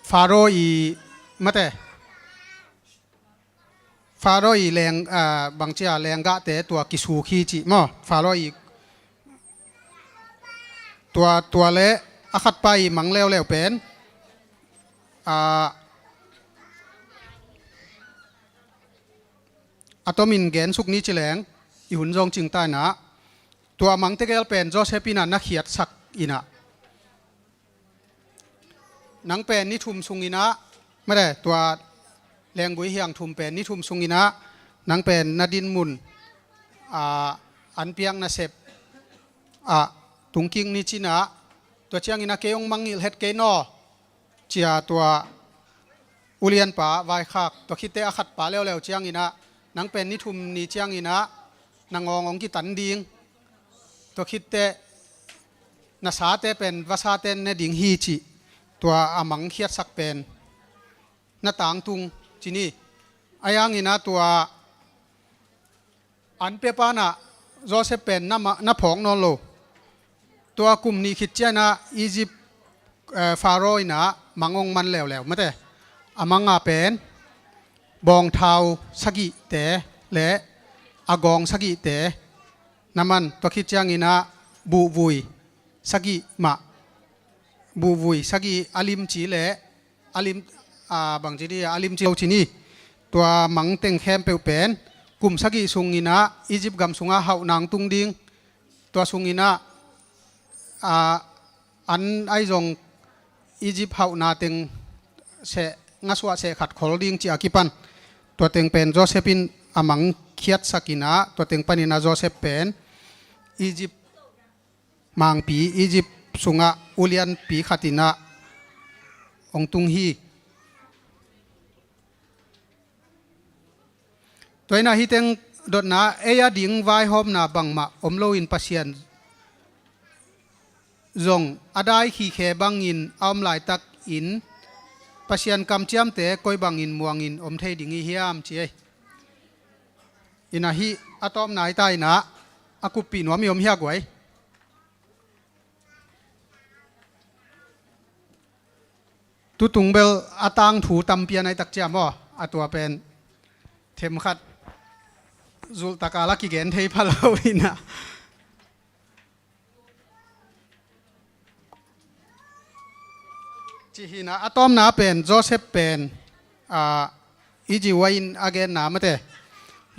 Faro i mate, Faro i leng, a, bangcia lenggahte tua kisuk hi cih maw? Faro i tua, tua le a khatpa i mang leuleu pen, a, a tomin gensuk ni ci leng, i hun zong cingta inah, tua mang tegel pen Joseph inah na khiatsak inah. Nang pen ni thum sunginah, mate, tua lenggui hiang thum pen ni thum sunginah, nang pen na dinmun, a, an piak nasep, a, tungkik ni cinah, tua cianginah kei hong mangngilh het kei naw, cia tua ulianpa vaikhak, tua khitteh a khatpa leuleu cianginah, nang pen ni thum ni cianginah, na ngawng hong kitan ding. Tua khitteh na sate pen vasate ne ding hi cih, tua a mang khiatsak pen na tangtung ci ni. A yanginah tua an piapa inah Joseph pen na ma, na phawk nawn lo. Tua kum nih khit cianginah Egypt, eh, Faro inah mang hong man leuleu mate. A manga pen bawngthau sagihte le a gawng sagihte na man, tua khit cianginah buhvui sagih mah, buhvui sagih a limci le a lim, a, bangci di a limci lo ci ni. Tua mang teng khempeuh pen kum sagih sunginah Egypt gam sungah hauhna hong tung ding. Tua sunginah, a, an ahi zong Egypt hauhna teng seh, ngasuah seh khat khol ding ci a kipan. Tua teng pen Joseph in a mang khiatsak inah, tua teng paninah Joseph pen Egypt mangpi, Egypt sungah ulianpi khat inah hong tung hi. Tua inah hih teng dotna, ei a ding vaihawmna bangmah om loin Pasian zong a dai khikhe bangin a om laitakin Pasian kamciamte koi bangin muangin om thei ding i hiam ci ei. Ina hih a tawpna hi ta ina a kuppih nuam i om hiak uai. Tutung bel a tangthu tampi a naitak ciam aw, a tua pen themkhat zulhtaka la kigen thei pha lo ina. Cihina a tawmna pen Joseph pen, a, Egypt in a genna mate.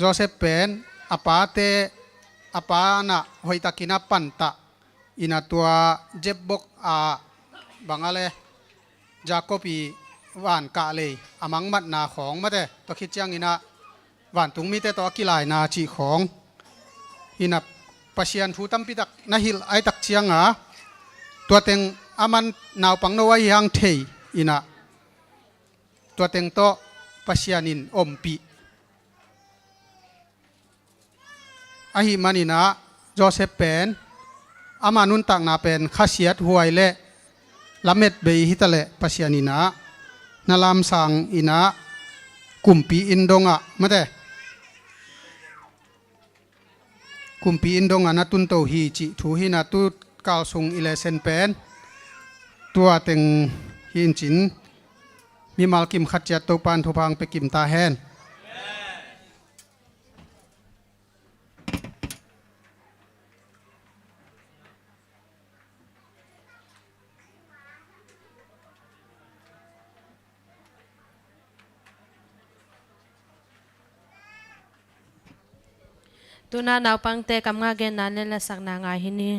Joseph pen a pate, a pa na hoihtakin a pantah ina tua Jebok a bang a le Jacob i van kahlei a mangmatna khawng mate, tua khit ciangina vantung mite tawh a kilaina cih khawng. Hina Pasian thu tampitak na hilh aitak cianga tua teng a man naupang no ahi hang thei ina tua teng tawh Pasian in ompih. Ahih maninah Joseph pen ama nuntakna pen khasiat huai le lamet bei hitaleh Pasian inah na lamsang inah kumpi inn dongah mate, kumpi inn dongah na tunto hi cih thu hinah tu kal sung i lesen pen tua teng hi in cin mimal kim khat ciat Topan thupha hong pia kim ta hen. Tuna naupangte kam nga genna le lasakna ngai hi ni.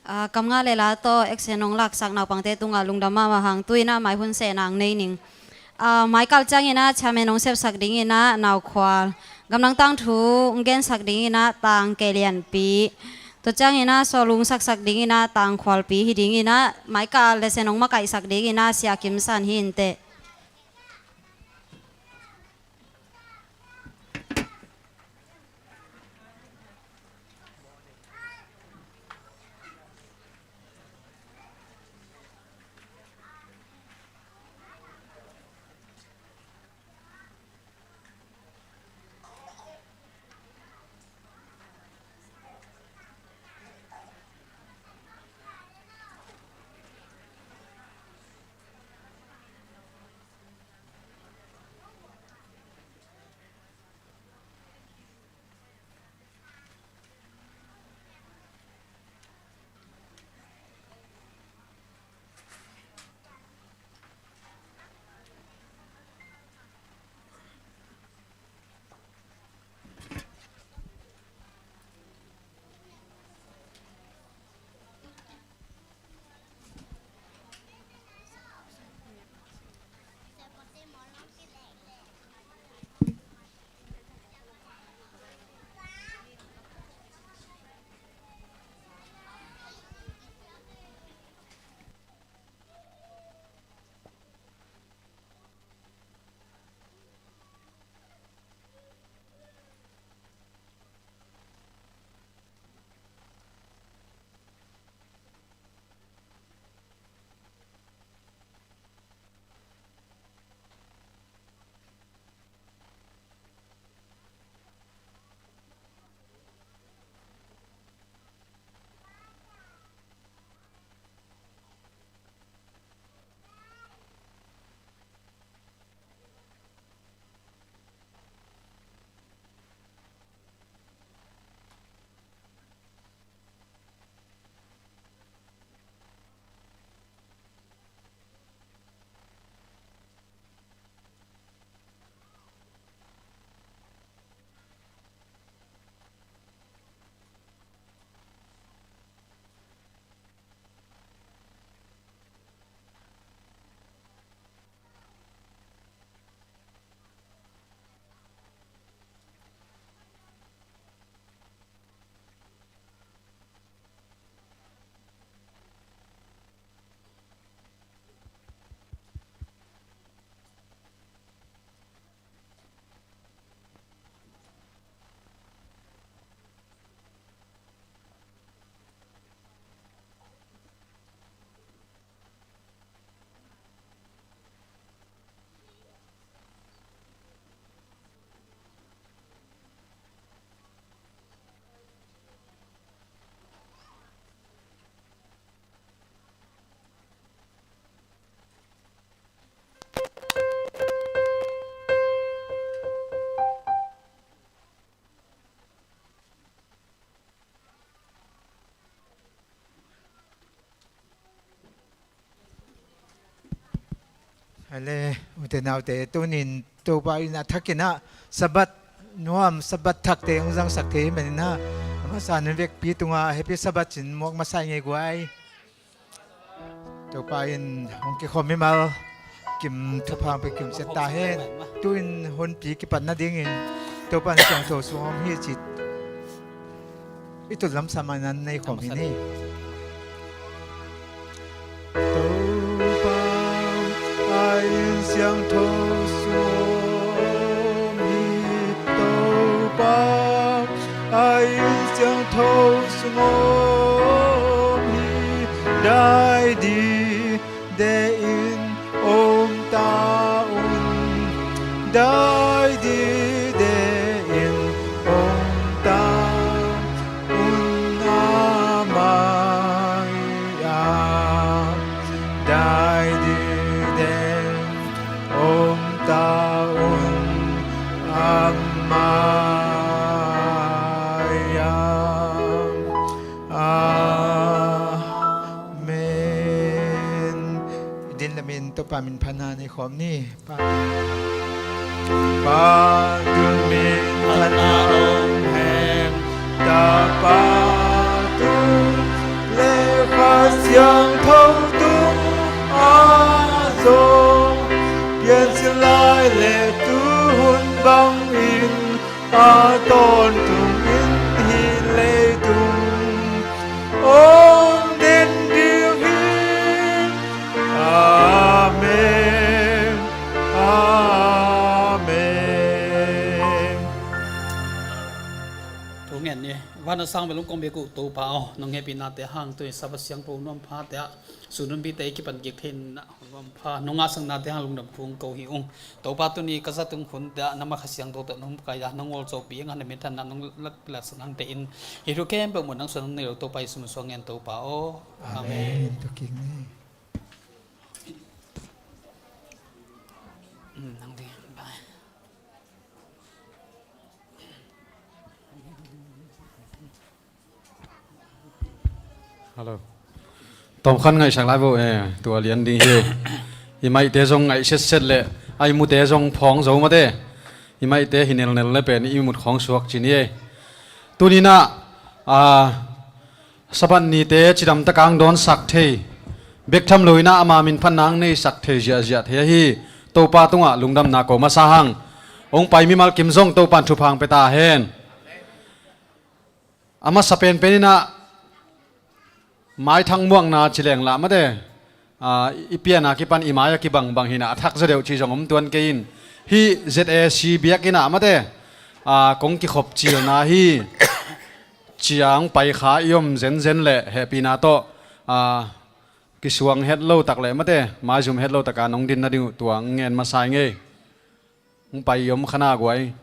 Ah, kam nga le la tawh action hong laksak naupangte tungah lungdam mahmah hang, tu-in ah mai hun sehna nei ning. Ah, mai kal ciangin ah chairman hong sepsak dingin ah Naukhual, gamdang tangthu hong gensak dingin ah Tang Kei Lianpi, tua ciangin ah sawlung saksak dingin ah Tang Khualpi hi dingin ah, mai kal le sen hong makaihsak dingin ah Sia Kim San hi inteh. Ale, ute naute, tunin Topa in a thakin ah Sabbath nuam, Sabbath thakte hong zangsak thei hi manin ah, a masa in vekpi tungah Happy Sabbath cih muak masa i ngei guai. Topa in hong kikhawm mimal kim thupha hong pia kimciat ta hen. Tu-in hunpi kipat nadingin Topa in siangtho sung om hi cih i tut lamsam a nan nei khawm hi ni. Topa a inn siangtho sung om hi. Topa a inn siangtho sung om hi. Dai dide in om ta un. Dai dide in om ta un, a mai-ah. Dai dide in om ta un, a mai-ah. Amen. Din lamin Topa min phatna nei khawm ni. Pa, Pa tung min phatna om hen. Tapa tung le Kha Siangtho tung a zong, piancil lai le tuhun bangin, a tawntung in hih leitung om den ding hi. Amen. Amen. Thu ngen ni. Van a sang bel hong kong biak uh Topa aw, nong hehpihnate hang tuni Sabbath siangtho nuam phate ah, sun hun pite i kipan kik thei in ah, nuam pha, nong ngahsaknate hang lungdam thu hong ko hi ung. Topa, tuni ka zat ung hunte ah, nangma Kha Siangtho tawh nong kai a, nong ngawlzopi a, na minthanna nong lat, latsak hangte in, hih thu khempeuh muh nang suan hong nei lo Topa, Jesu min suang ngen Topa aw. Amen. Amen. Tua kik ni. Mm, nang ding, bye. Hello. Tawmkhat ngaihsak lai vo, eh, tua lian ding hi. I maihte zong ngaih setset leh, a i mute zong phawng zo mate. I maihte hi nelnel le pen i mut khawng suak ci ni e. Tuni-in ah, ah, Sabbath nite cidamtak a hong dawnsak thei, bek tham lo-in ah ama min phatna hong neisak thei ziahziah thei ahi Topa tungah lungdamna ko masa hang. Hong pai mimal kim zong Topa in thupha hong pia ta hen. A masa penpen in ah maithang muakna ci leng lah mate, a, i pian a kipan i mai a kibangbang hi-in ah a thak zaw deuh ci zong om tuan kei in, hih Z A C biakinn ah mate, a, kong kikhop cilna hi. Ci-a hong pai kha i om zenzen leh hehpihna tawh, a, kisuang het lo tak leh mate, maizum het lo tak a nong din nading uh tua hong ngen masa ing ei. Hong pai i om kha na guai.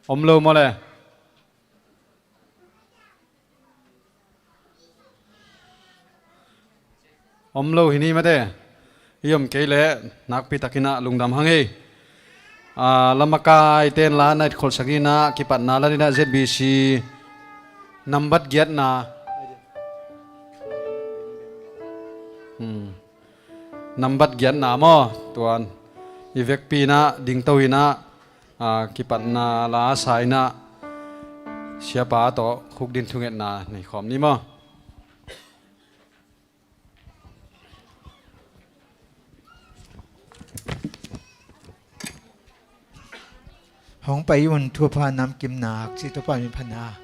Om lo maw le? Om lo hi ni mate. I om kei leh nakpi takin ah lungdam hang ei. A, lamakaite'n la na it kholsak in ah, kipatna la in ah, Z B C nambat giatna. Hmm. Nambat giatna maw, tuan i vekpi in ah dingto in ah, a, kipatna la sa in ah, siapa tawh khukdin thungetna nei khawm ni maw. Hong pai un, thupha namkim nak ci Topa min phatna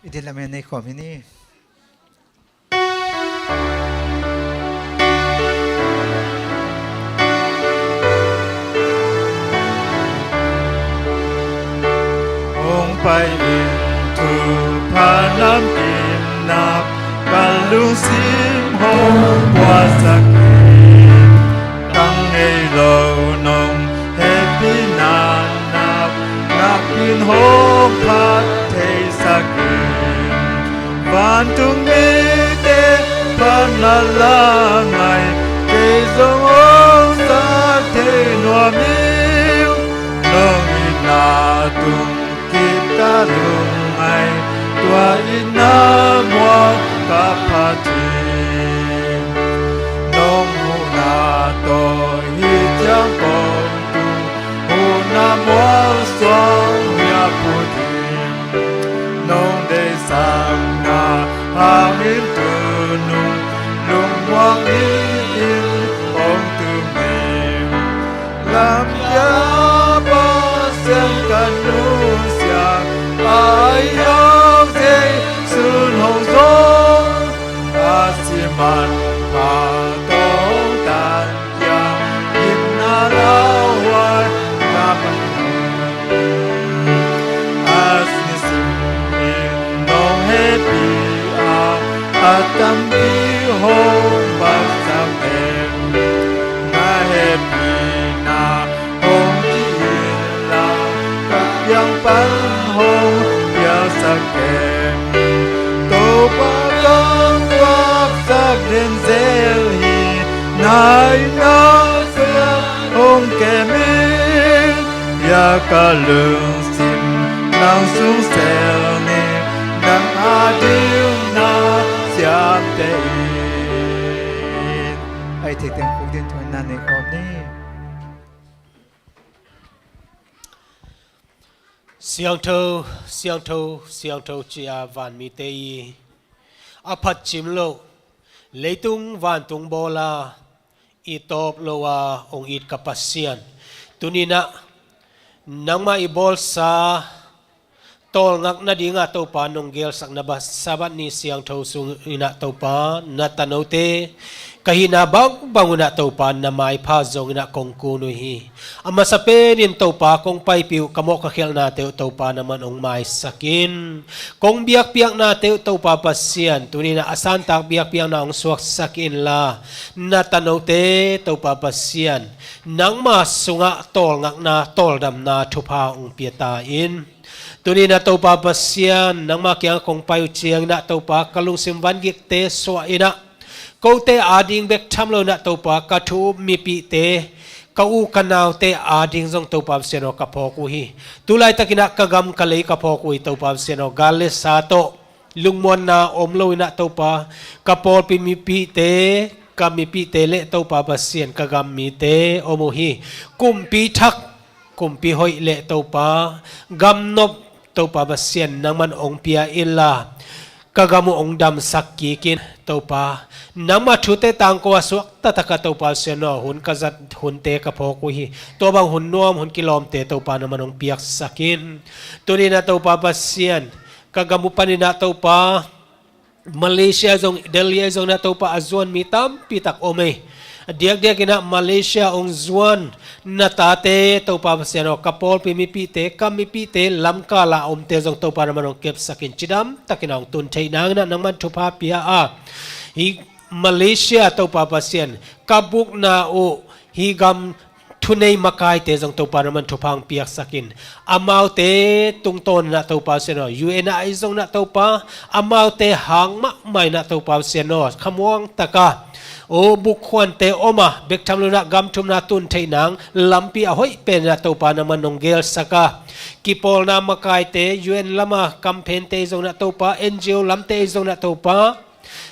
i din lamin nei khawm hi ni. Hong pai in, thupha namkim nak ka lungsim hong puaksak in. Ka ngei lo nong hehpihna nak, nakpi-in hong phat theisak in. Vantung mite phatna la ngai, kei zong hong sa thei nuam ing. Nong itna tung kik ka lungngai, tua itna Pasian ka nusia, a i hau Jesu hong zong, a si manpha tawh tan kiang, gimna lauhuai na man. A nisim in nong hehpih a, a tampi hong bangsak em? Na hehpihna hong ki-it la, ka kiang pan hong piaksak em? Topa, ka tuaksak den zel hi, na itna siang hong kem in. Hia ka lungsim nang sung sel ni, nang ading na siamte in. A i theih teng khukdin thu-in na nei khawm ni. Siangtho, siangtho, siangtho ci-a vanmite i a phatcim loh, leitung vantung bawl a i tawp lo a hong it ka Pasian, tuni-in ah nangmah i bawlsa tawlngak nadingah Topa nong geelsak na ba Sabbath ni siangtho sungin ah Topa, na tanote ka hihna bangbang un ah Topa, na maipha zongin ah kong kun uh hi. A masa penin Topa, kong paipih uh ka mawh ka khialhnate uh Topa, nangman hong maisak in. Kong biakpiaknate uh Topa Pasian, tuni-in ah a santak biakpiakna hong suaksak inla, na tanote Topa Pasian, nangma sungah tawlngakna, tawldamna thupha hong pia ta in. Tuni-in ah Topa Pasian, nangma kiangah kong pai uh ciangin ah Topa, ka lungsim vangikte suah in ah, kote ading bek tham loin ah Topa, ka thu-up mipihte, ka u ka naute ading zong Topa Pasian aw, ka phawk uh hi. Tulaitakin ah ka gam ka lei ka phawk uh hi Topa Pasian aw, gal le sa tawh lungmuanna om loin ah Topa, ka pawlpi mipihte, ka mipihte le Topa Pasian, ka gam mite om uh hi. Kumpi thak, kumpi hoih le Topa, gam nop Topa Pasian, nangman hong pia inla, ka gam uh hong damsak kik in Topa. Nangma thute tangko a suakta takah Topa Pasian aw, hun ka zat hunte ka phawk uh hi. Tua bang hun nuam, hun kilawmte Topa, nangman hong piaksak in. Tuni-in ah Topa Pasian, ka gam uh panin ah Topa, Malaysia zong, Delhi ah zong in ah Topa, a zuan mi tampi tak om ei. Diakdiakin ah Malaysia hong zuan na tate Topa Pasian aw, ka pawlpi mipihte, ka mipihte, lamkal a omte zong Topa, nangman hong kepsak in, cidamtakin ah hong tun theih nangin ah nangman thupha pia a, hih Malaysia Topa Pasian, ka bukna uh hih gam thunei makaite zong Topa, nangman thupha hong piaksak in. Amaute tungtawnin ah Topa Pasian aw, U N ah zong in ah Topa, amaute hang mahmah in ah Topa Pasian aw, khamuang takah, o, bukkhuante om a bek tham loin ah gam thumna tun theih nang lampi a hoih penin ah Topa, nangman hong geelsak a, kipawlna makaite, U N lam a kamphente zong in ah Topa, N G O lamte zong in ah Topa,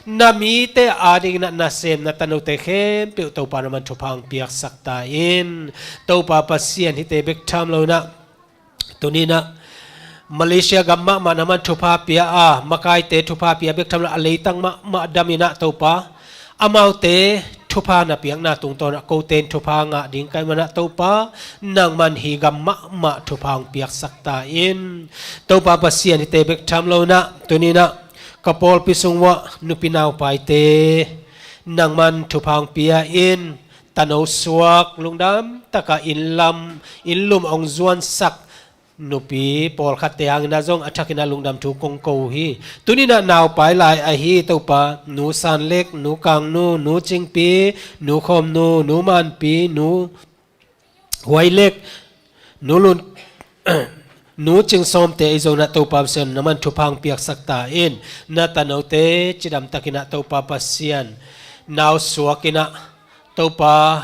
na mite adingin ah nasem, na tanote khempeuh Topa, nangman thupha hong piaksak ta in. Topa Pasian, hihte bek tham loin ah, tuni-in ah Malaysia gam mahmah nangman thupha pia a, makaite thupha pia bek tham loin ah, a leitang mahmah damin ah Topa, amaute thupha na piakna tungtawn ah kote in thupha ngah ding ka hih manin ah Topa, nangman hih gam mahmah thupha hong piaksak ta in. Topa Pasian, hihte bek tham loin ah, tuni-in ah ka pawlpi sung uah nupi naupaite nangman thupha hong pia in. Tano suak, lungdam takah inn lam, inn lum hong zuansak nupi pawlkhatte hangin ah zong a thakin ah lungdam thu kong ko uh hi. Tuni-in ah naupai lai ahi Topa, Nu San Lek, Nu Kang Nu, Nu Cing Pi, Nu Khawm Nu, Nu Man Pi, Nu Huai Lek, Nu Lun, Nu Cing Sawmte ei zong in ah Topa Pasian, nangman thupha hong piaksak ta in. Na tanote cidamtakin ah Topa Pasian, nau suakin ah Topa,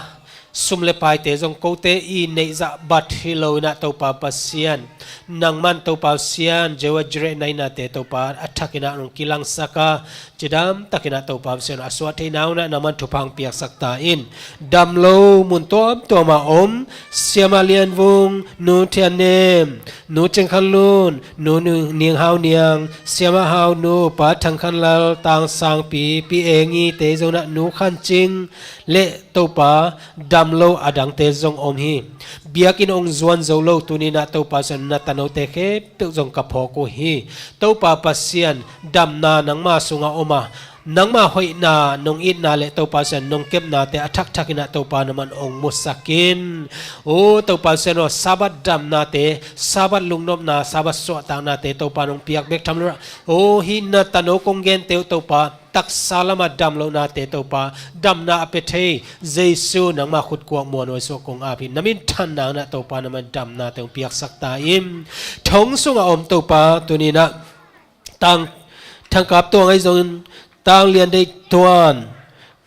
sum le paite zong kote i neih zah bat hi loin ah Topa Pasian, nangman Topa Pasian, Jehovah Jireh na hihnate Topa a thakin ah nong kilangsak a, cidam takin ah Topa Pasian a suah theihna hun ah nangman thupha hong piaksak ta in. Dam lo mun tuamtuam ah om Siamah Lian Vung, Nu Thian Nem, Nu Cing Khan Lun, Nu Ning Hau Niang, Siamah Hau Nu, Pa Thang Khan Lal, Tang Sang Pi, Pi Eng Ngite zong ah, Nu Khan Cing le Topa, dam lo a dangte zong om hi. Biakinn hong zuan zo lo tuni-in ah Topa Pasian, na tanote khempeuh zong ka phawk uh hi. Topa Pasian, damna nangma sungah om a, nangma hoihna, nong itna le Topa Pasian nong kepnate a thakthak in ah Topa nangman hong musak in. O Topa Pasian aw, Sabbath damnate, Sabbath lungnopna, Sabbath suahtaknate Topa nong piak bek tham lo in ah, o hih na tano kong gente uh Topa, taksa lamah dam lohnate Topa, damna a pia thei Jesu nangma khutkuak muanhuai sungah kong ap hi. Na minthanna in ah Topa nangman damnate hong piaksak ta in. Thong sungah om Topa, tuni-in ah Tang, Thangkap Tuang ahi zongin, Tang Lian Deih Tuan,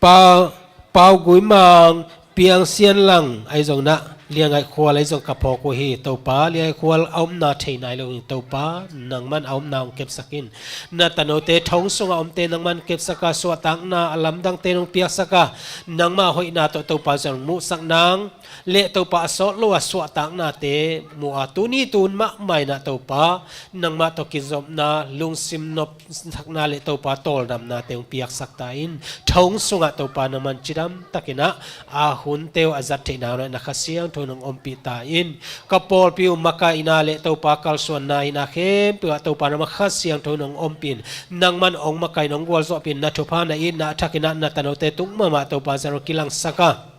Pau, Pau Gui Mang, Piang Sian Lang ahi zongin ah, Lian Ngaih Khual ahi zong ka phawk uh hi. Topa, Lian Ngaih Khual a omna thei nai lo hi. Topa, nangman a omna hong kepsak in. Na tanote thong sungah omte nangman kepsak a, suahtakna a lamdangte nong piaksak a, nangma hoihna tawh Topa Pasian hong muhsak nang le Topa a sawt lo a suahtaknate mu a, tuni tun mahmah in ah Topa, nangmah tawh kizopna, lungsim nopsakna le Topa tawldamnate hong piaksak ta in. Thong sungah Topa nangman cidam takin ah a hunte uh a zat theihna hun ah na Kha Siangtho nong ompih ta in. Ka pawlpi uh makaihna le Topa kalsuanna in ah khempeuh ah Topa nangman Kha Siangtho nong ompih in. Nangman hong makaih, nong gualzawhpih in, na thupha na itna a thakin ah na tanote tung mahmah Topa Pasian hong kilangsak a,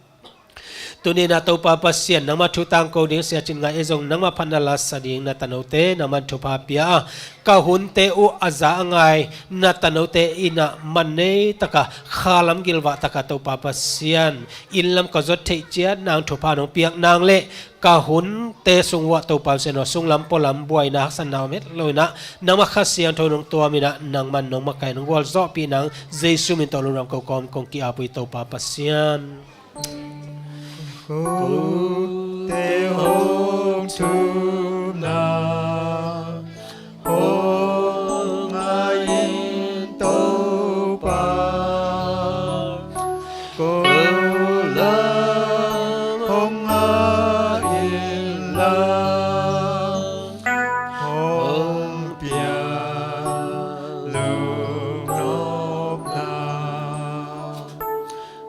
tuni-in ah Topa Pasian, nangmah thu tangko ding Sia Cin Ngaih ahi zong nangmah phatna la sa ding na tanote nangman thupha pia a, ka hunte uh a za a ngai na tanote in ah man nei taka, kha lam gilvah taka Topa Pasian, inn lam ka zot theih ciat nang thupha nong piak nang le ka hunte sung uh ah Topa Pasian aw, sunglam pualam buaina haksatna om het lo in ah, nangmah Kha Siangtho nong tuam in ah, nangman nong makaih, nong gualzawhpih nang Jesu min tawh lungdam ko kawm kong ki-ap uh hi Topa Pasian. Kote hong thumna hong ngai in Topa, ko lam hong ngai in la, hong pia lungnopna.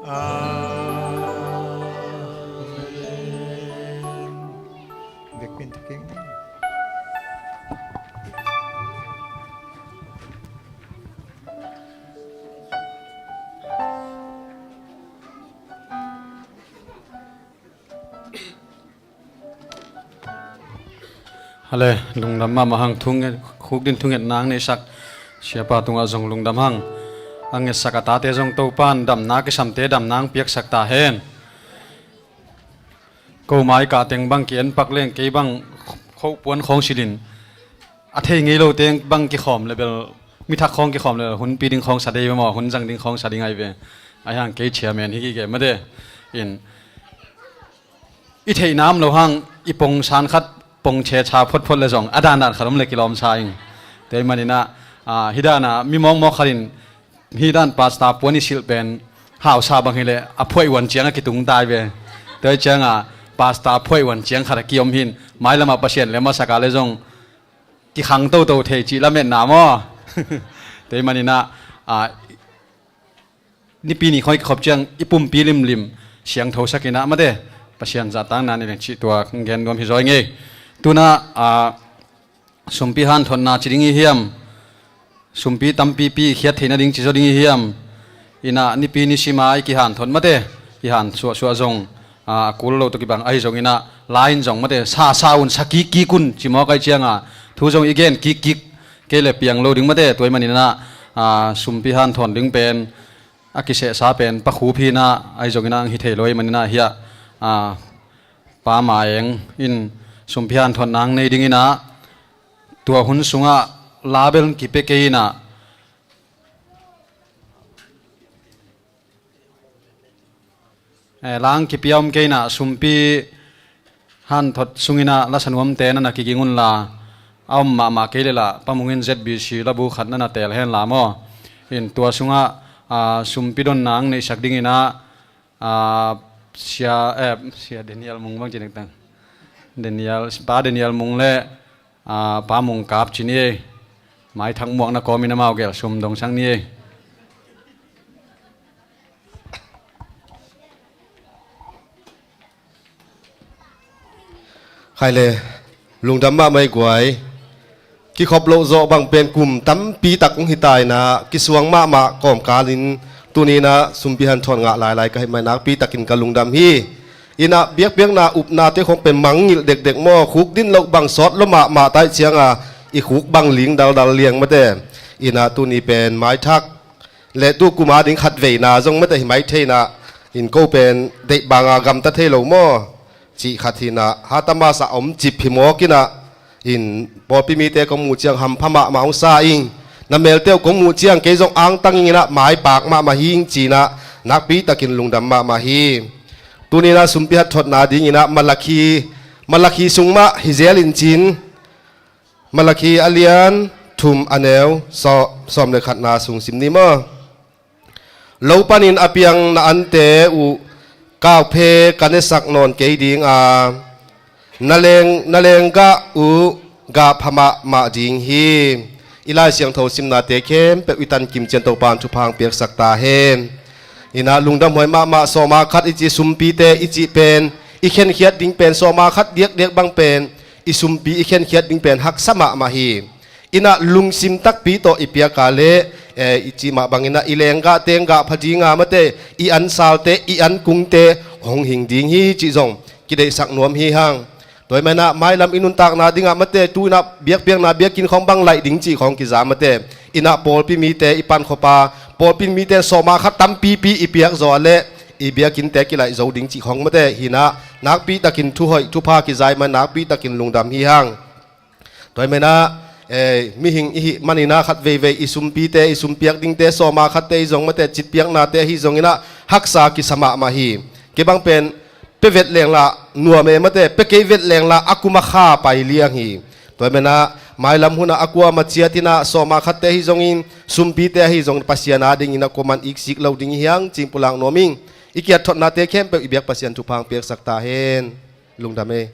Amen. Biakinn thak ing. Hale, lungdam mahmah hang, thunget, khukdin thungetna hong neihsak Siapa tungah zong lungdam hang. A ngetsak a tate zong Topan damna kisamte damna hong piaksak ta hen. Ko mai kah teng bang ki-en pak leng, kei bang khoh puan khawng silhin, a thei ngei lote bang kikhawm le bel, mithak khawng kikhawm le bel, hunpi ding khawng sa dei ve maw, hun zang ding khawng sa ding ahi ve. Ahi hang kei chairman hi kei mate. In, i theihna om lo hang, i pongsan khat pongche cha photphot le zong, a dandan khat om le kilawm sa ing. Tua ahih manin ah, ah, hih dan a mi mawkmawk khat in, hih dan pastor puan i silh pen hausa bang hileh a phuaih uan ciang a kitung tai ve. Tua hi ciangah pastor phuaih uan ciang khat a kiom hin, mailamah Pasian lem a sak a le zong kikhang toto thei cih lametna maw? Tua ahih manin ah, ah, Nipi ni khawng i kikhop ciang i pumpi limlim siangtho sak in ah mate, Pasian zahtakna nei leng cih tua gen nuam hi zaw ing ei. Tu-in ah, ah, sumpi hanthotna ci ding i hiam, sumpi tampipi khiat theih nading ci zaw ding i hiam, in ah nipi nisim a i kihanthot mate, i han suahsuah zong, ah, a kul lo tawh kibang ahi zongin ah, la in zong mate, sa sa un, sa kikkik un ci mawk ahih ciangah, thu zong i gen kikkik kei le piang lo ding mate, tua ahih manin ah, ah, sumpi hanthot ding pen, a kisehsa pen Pa Khup hi in ah, ahi zongin ah hong hi thei lo ahih manin ah hiah, ah, Pa Ma Eng in sumpi hanthotna hong nei dingin ah, tua hun sungah la bel hong kipia kei in ah, eh, la hong kipia om kei in ah, sumpi hanthot sungin ah lasa nuamte na na kiging unla, a om mahmah kei leh lah Pa Mung in Z B C labu khat na na teel hen la maw? In tua sungah, ah, sumpi donna ang neihsak dingin ah, ah, sia, eh, sia Daniel Mung bang ci ning tang. Daniel, Pa Daniel Mung le, ah, Pa Mung Kap ci ni ei. Maithak muakna kawmin amau gel sum dongsak ni ei. Khai le, lungdam mahmah i guai. Kikhop loh zawh bang pen kum tampi tak hong hi ta in ah, kisuang mahmah kawmkal in tuni in ah sumpi hanthawn ngah lailai ka hih mah in nakpi takin ka lungdam hi. In ah biakpiakna upnate khong pen mangngilh dekdek maw, khukdin loh bang sawt lua mahmah taih ciang a, i khuk bang ling daldal liang mate. In ah tuni pen maithak le tu kum a ding khat veina zong mate hi mai thei in ah, in ko pen deih bang a gamta thei lo maw cih khat hi in ah, hatama sa om cip hi mawk in ah, in pawlpi mite kong muh ciang hampha mahmah hong sa ing. Na melte uh kong muh ciang kei zong angtang ing in ah, maipak mahmah hi ing ci in ah, nakpi takin lungdam mahmah hi. Tuni in ah sumpi hanthawnna dingin ah Malakhi, Malakhi sung mah hi zel in cin, Malakhi a lian thum a neu saw-, sawm le khatna sung sim ni maw? Lo panin a piang na ante uh kaukphe ka nesak nawn kei ding a, na leng, na lenggah uh gah pha mahmah ding hi. I Lai Siangtho simnate khempeuh i tankim ciang Topa'n thupha hong piaksak ta hen. In ah lungdam huai mahmah. Sawma khat i cih sumpite i cih pen, i khenkhiat ding pen, sawma khat diakdiak bang pen i sumpi i khenkhiat ding pen haksa mahmah hi. In ah lungsim takpi tawh i piak a leh, eh, i cih mah bangin ah i lenggahte gah pha ding a mate, i ansalte, i ankungte hong hing ding hi cih zong kideihsak nuam hi hang. Tua ahih manin ah mailam i nuntakna dingah mate, tu in ah biakpiakna biakinn khawng bang laih ding cih khawng kiza mate. In ah pawlpi mite i pankhop a, pawlpi mite sawma khat tampipi i piak zaw a leh i biakinnte kilaih zo ding cih khawng mate. Hi in ah nakpi takin thuhoih thupha kiza ahih manin nakpi takin lungdam hi hang. Tua ahih manin ah, eh, mihing i hih manin ah khat veivei i sumpite, i sumpiak dingte, sawma khatte hi zong mate, citpiaknate hi zongin ah haksa kisa mahmah hi. Kei bang pen pia vet leng lah nuam e mate, pia kei vet leng lah a kum a kha pai liang hi. Tua ahih manin ah mailam hun ah a kuamah ciat in ah sawma khatte hi zongin, sumpite ahi zongin Pasian a dingin a kuamah in iksik lo ding hi hang cih pulak nuam ing. I kiat thotnate khempeuh i biak Pasian thupha hong piaksak ta hen. Lungdam e.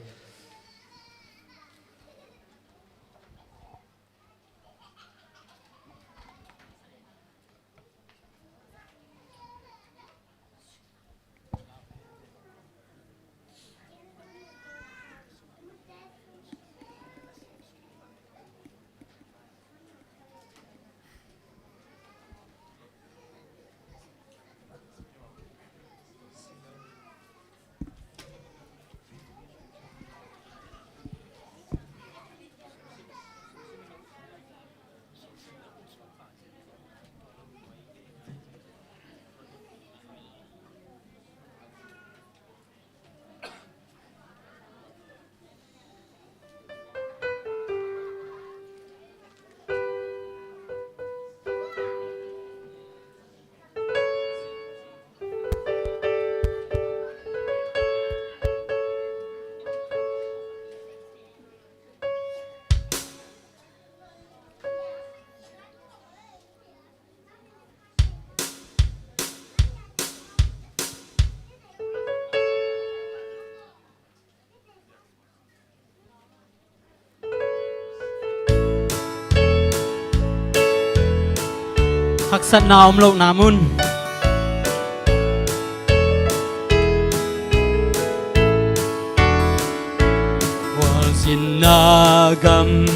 Haksatna om lohna mun. Khualzinna gam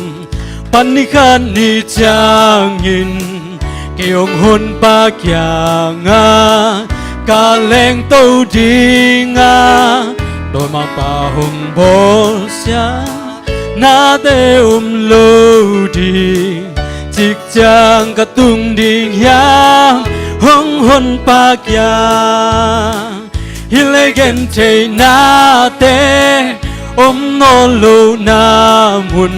pan ni khat ni ciangin kei hong honpa kiangah ka lengto ding a, dawimangpa hong bawlsia nate om lo ding, cikciang ka tung ding hiam hong honpa kiang. Hih leh gentheihnate om nawn lohna mun,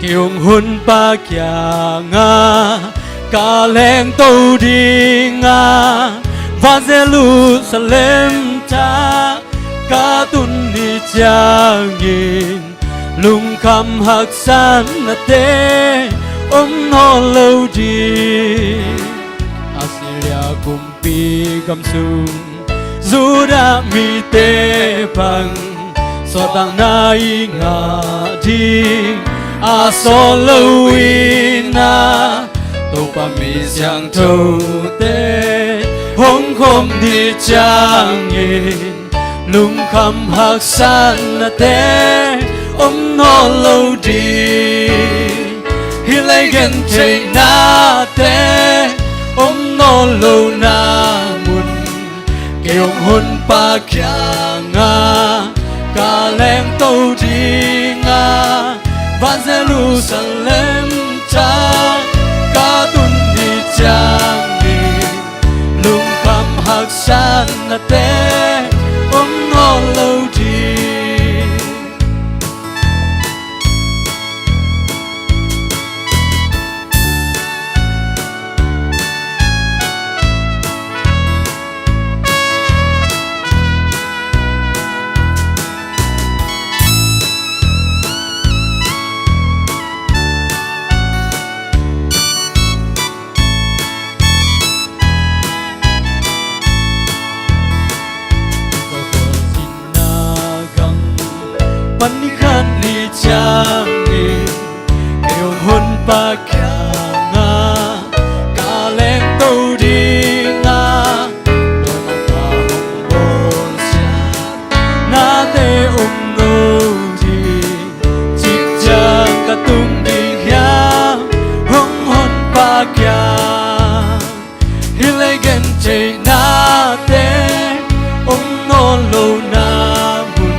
kei hong honpa kiangah ka lengto ding a, van Jerusalem thak ka tun ni ciangin lungkham haksatnate om nawn lo ding. Pi gam sung Judah mite bang suahtakna i ngah ding a sawt lo in ah, Topa mi siangthote hong khawm ni ciangin lungkham haksatnate om nawn lo ding. Hih lei gentheihnate om nawn lohna mun, kei hong Honpa kiangah ka lengto ding a, van Jerusalem ciang ka tun ni ciangin lungkham haksatnate om nawn lo ding. Pan ni khat ni ciangin kei hong Honpa kiangah ka lengto ding a, Topa hong bawlsiatnate om lo ding. Cik ciang ka tung ding hiam hong Honpa kiang? Hih lei gentheihnate om nawn lohna mun,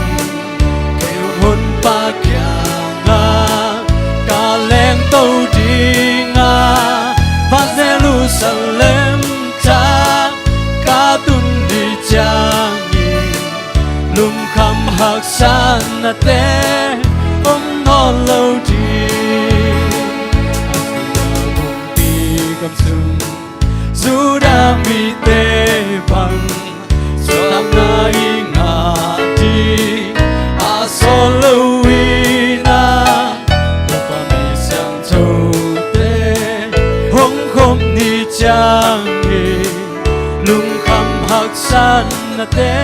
kei hong Honpa kiangah ka lengto ding a, van Jerusalem ciang ka tun ni ciangin lungkham haksatnate om nawn lo ding. Pi gam sung Judah mite bang suahtakna i ngah ding a sawt lo in ah, Topa mi siangthote hong khawm ni ciangin lungkham haksatnate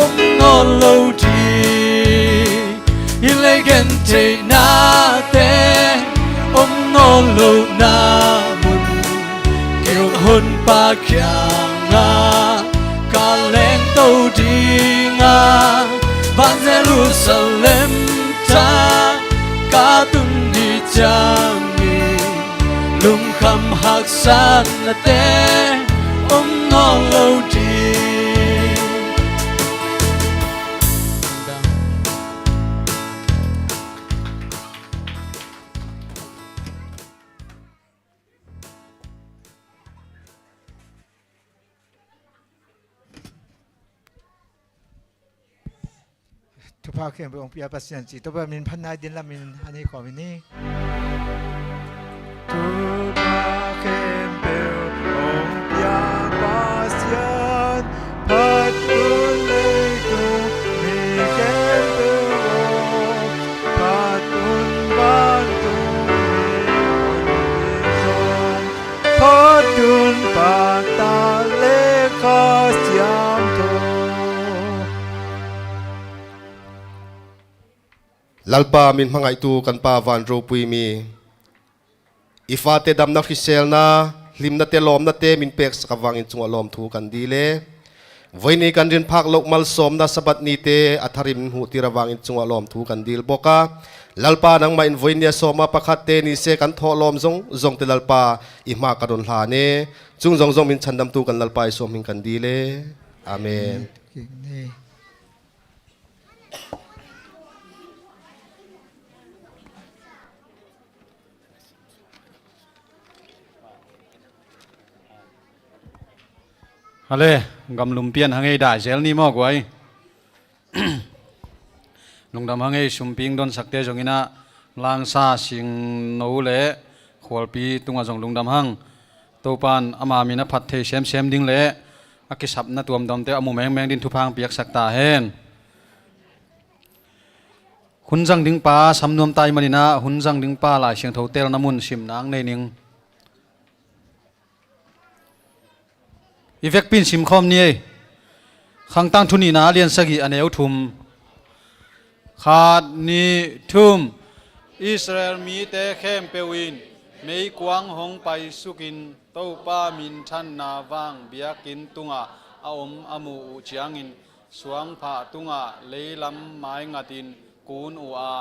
om nawn lo ding. Hih lei gentheihnate om nawn lohna mun, kei hong Honpa kiangah ka lengto ding a, van Jerusalem ciang ka tun ni ciangin lungkham haksatnate om nawn lo ding. Thupha khempeuh hong pia Pasian ci, Topa min phatna i din lamin a nei kawm hi ni. Thupha khempeuh hong pia Pasian, phat un leitung mi khempeuh aw, phat un vantung mi zong, phat un Pa, Ta le Kha Siangtho. Lalpa, min hmangaihtu kan Pa van ropui mi, i fate damna, hriselna, hlimnate, lawmnate min peksak a vangin cungah lawmthu kan dil e. Voi ni kan rinphak loh malsawmna Sabbath nite a tharin huhtir a vangin cungah lawmthu kan dil bawk a, Lalpa, nangmah in voi ni a sawma pakhatte ni se kan thawh lawm zongzongte Lalpa, i hma ka don hlan e. Cung zongzong min chandamtu kan Lalpa Jesu hming kan dil e. Amen. Hale, gamlum pian hangei dai zel ni maw guai. Lungdam hangei, sumping donsakte zongin ah, Langsa, Singno le Khualpi tungah zong lungdam hang. Topan ama min a phat thei semsem ding le a kisapna tuamtuamte a mu mengmeng din thupha hong piaksak ta hen. Hun zang ding pa sam nuam ta ahih manin ah, hun zang ding pa Lai Siangtho telna mun simna hong nei ning. I vekpi in simkhawm ni ei. Khangtang thu nihna a lian sagih a neu thum. Khat, nih, thum. Israel mite khempeuh in meikuang hong paisukin Topa minthanna vang biakinn tungah a om a muh uh ciangin, suangphah tungah leilam maingatin kun uh a,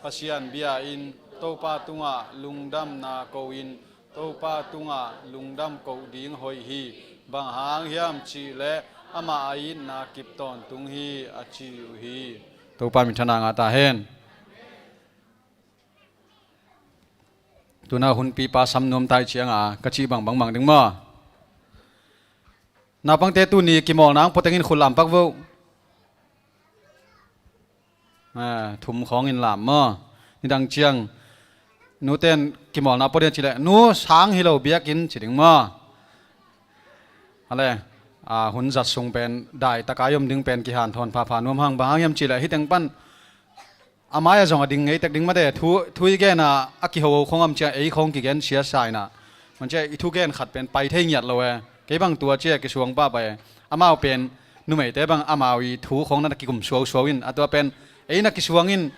Pasian bia-in Topa tungah lungdamna ko-in, Topa tungah lungdam koh ding hoih hi. Bang hang hiam cihleh amah a itna kip tawntung hi, a ci uh hi. Topa minthanna ngah ta hen. Tuna hunpipa sam nuam ta i cianga ka cih bang bangmang ding maw? Naupangte tuni kimawlna ang potengin khut lam pak vo. Ah, thum khawngin lam maw? Nidang ciang nute'n kimawlna pua ding a cih leh, nu sang hi lo biakinn ci ding maw? A le, ah, hun zat sung pen daitaka i om ding pen kihanthawn phapha nuam hang. Bang hang hiam cih leh hih teng pan a mai-ah zong a ding ngei tek ding mate. Thu, thu i gen a, a kiho khong om ciang ei khong kigen siasa in a, man ciang i thugen khat pen pai thei ngiat lo e. Kei bang tua ciang kisuang pahpah e. Amau pen numeite bang amau i thu khong na kikum suausuau in, a tua pen ei na kisuang in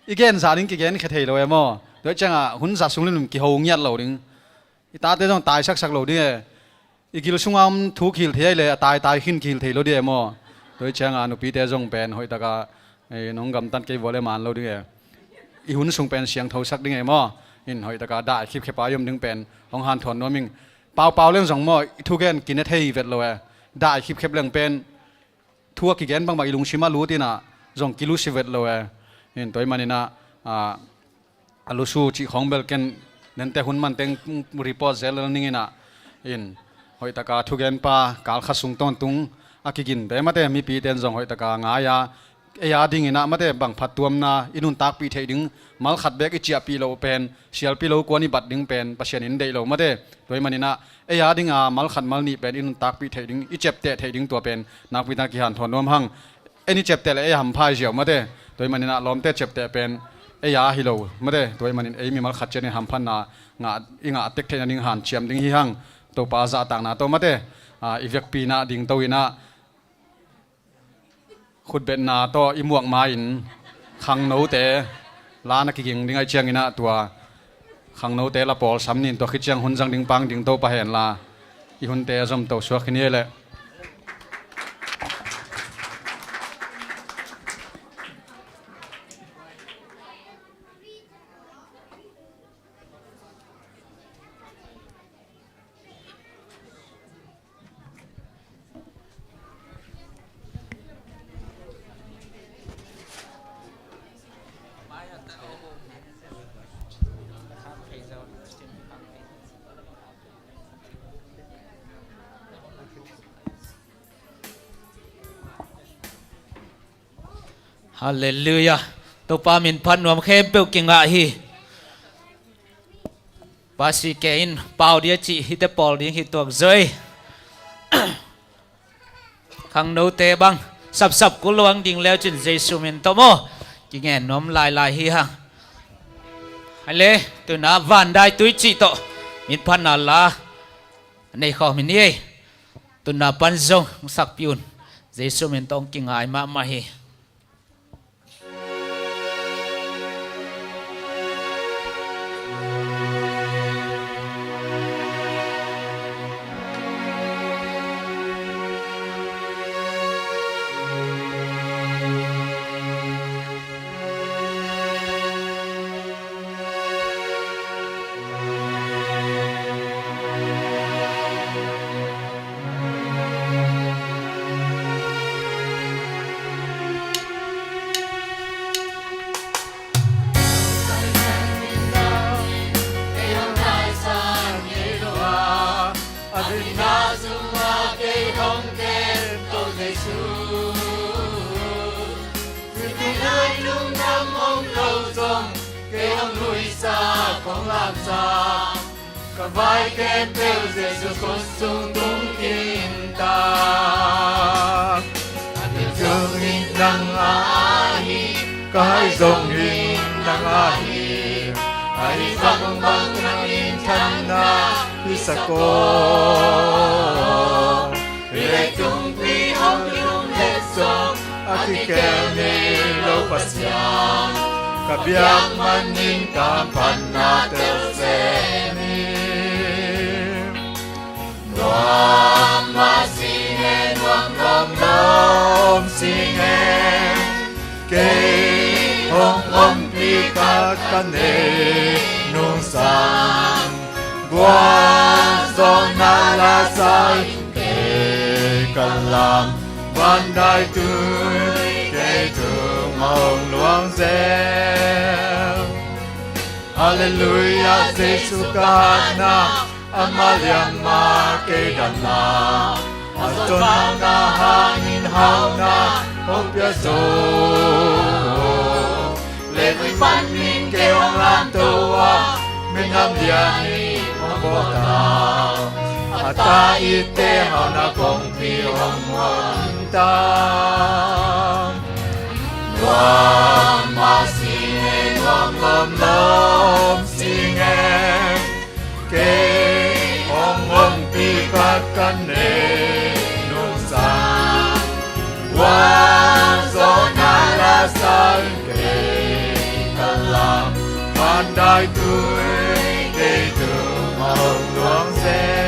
i gen zah ding kigen khe thei lo e maw? Tua ciangah hun zat sung le nung kiho ngiat lo ding. I tate zong taisaksak lo ding e. I gil sunga om thu kihilh thei ahih leh a taitai khin kihilh thei lo ding e maw? Tua i cianga nupite zong pen hoihtaka, eh, nong gamtat kei vua le man lo ding e. I hun sung pen siangthosak ding e maw? In hoihtaka dai khipkhepa i om ding pen hong hanthawn nuam ing. Paupau leng zong maw, i thugen kine thei vet lo e. Dai khipkhep leng pen thu a kigen bangbang i lungsim ah lut in a, zong kilusi vet lo e. In tua ahih manin a, a, a lusu cih khawng bel ken nente hun man teng report zel lel ning in a, in hoihtaka thugenpa kalkhat sung tawntung a kiginte mate mipite'n zong hoihtaka ngai a, ei a dingin a mate bang phattuamna i nuntakpih theih ding, malkhat bek i ciahpih loh pen sialpi lo kuan i bat ding pen Pasian in deih lo mate. Tua ahih manin a, ei a dinga malkhat malnih pen i nuntakpih theih ding, i ciapteh theih ding tua pen nakpi tak kihanthawn nuam hang. En i ciapteh le ei a hampha i ziau mate. Tua ahih manin a lawmte ciapteh pen ei a hi lo mate. Tua ahih manin ei mimal khat ciatin hamphatna ngah, i ngah tek theih nading hanciam ding hi hang. Topa zahtakna tawh mate, a, i vekpi in a dingto in a, khutbetna tawh i muak ma-in khangnote la na kiging ding ahih ciangin a, tua khangnote la pawlsam ni in, tua khit ciang hun zang ding pang dingto pah hen la, i hunte a zomto suak hi ni ei leh. Halleluiah. Topa min phat nuam khempeuh kingah hi. Pasi ke in pau dia cih hite pawl ding hi tuak zoi. Khangnote bang sapsap kul luang ding leu cin Jesu min tawh maw kingen nuam lailai hi hang. Hale, tuna vandai tui cih tawh min phatna la nei khawm hi ni ei. Tuna pan zong sakpi un. Jesu min tawh kingai mahmah hi. Kei hong nuihsa, kong laksa, ka vai khempeuh Jesu khut sung tung khin ta. A tel zong in nang ahi, ka hai zong in nang ahi, ahi bangbang na minthanna hi sak aw. Hih leitungpi hong lum het zong a kikel ngei lo Pasian, ka biak manin ka panna tel zen hi. Nuam mah sing e, nuam lawmlawm sing e, kei hong ompih khat ka nei nungsang, gualzawhna la sa in kei ka lam, van daitui kei tung hong luang zel. Halleluiah, Jesu ka hatna, ama liamma kei damna, a zon hauhna hangin hauhna hong pia zo. Leivui panin kei hong lamto a, minam lian in hong bawlta, a ta itte hauhna kongpi hong muanta. Nuam mah sing e, nuam lawmlawm sing e, kei hong ompih khat ka nei nungsang, gualzawhna la sa in kei ka lam, van daitui kei tung hong luang zel.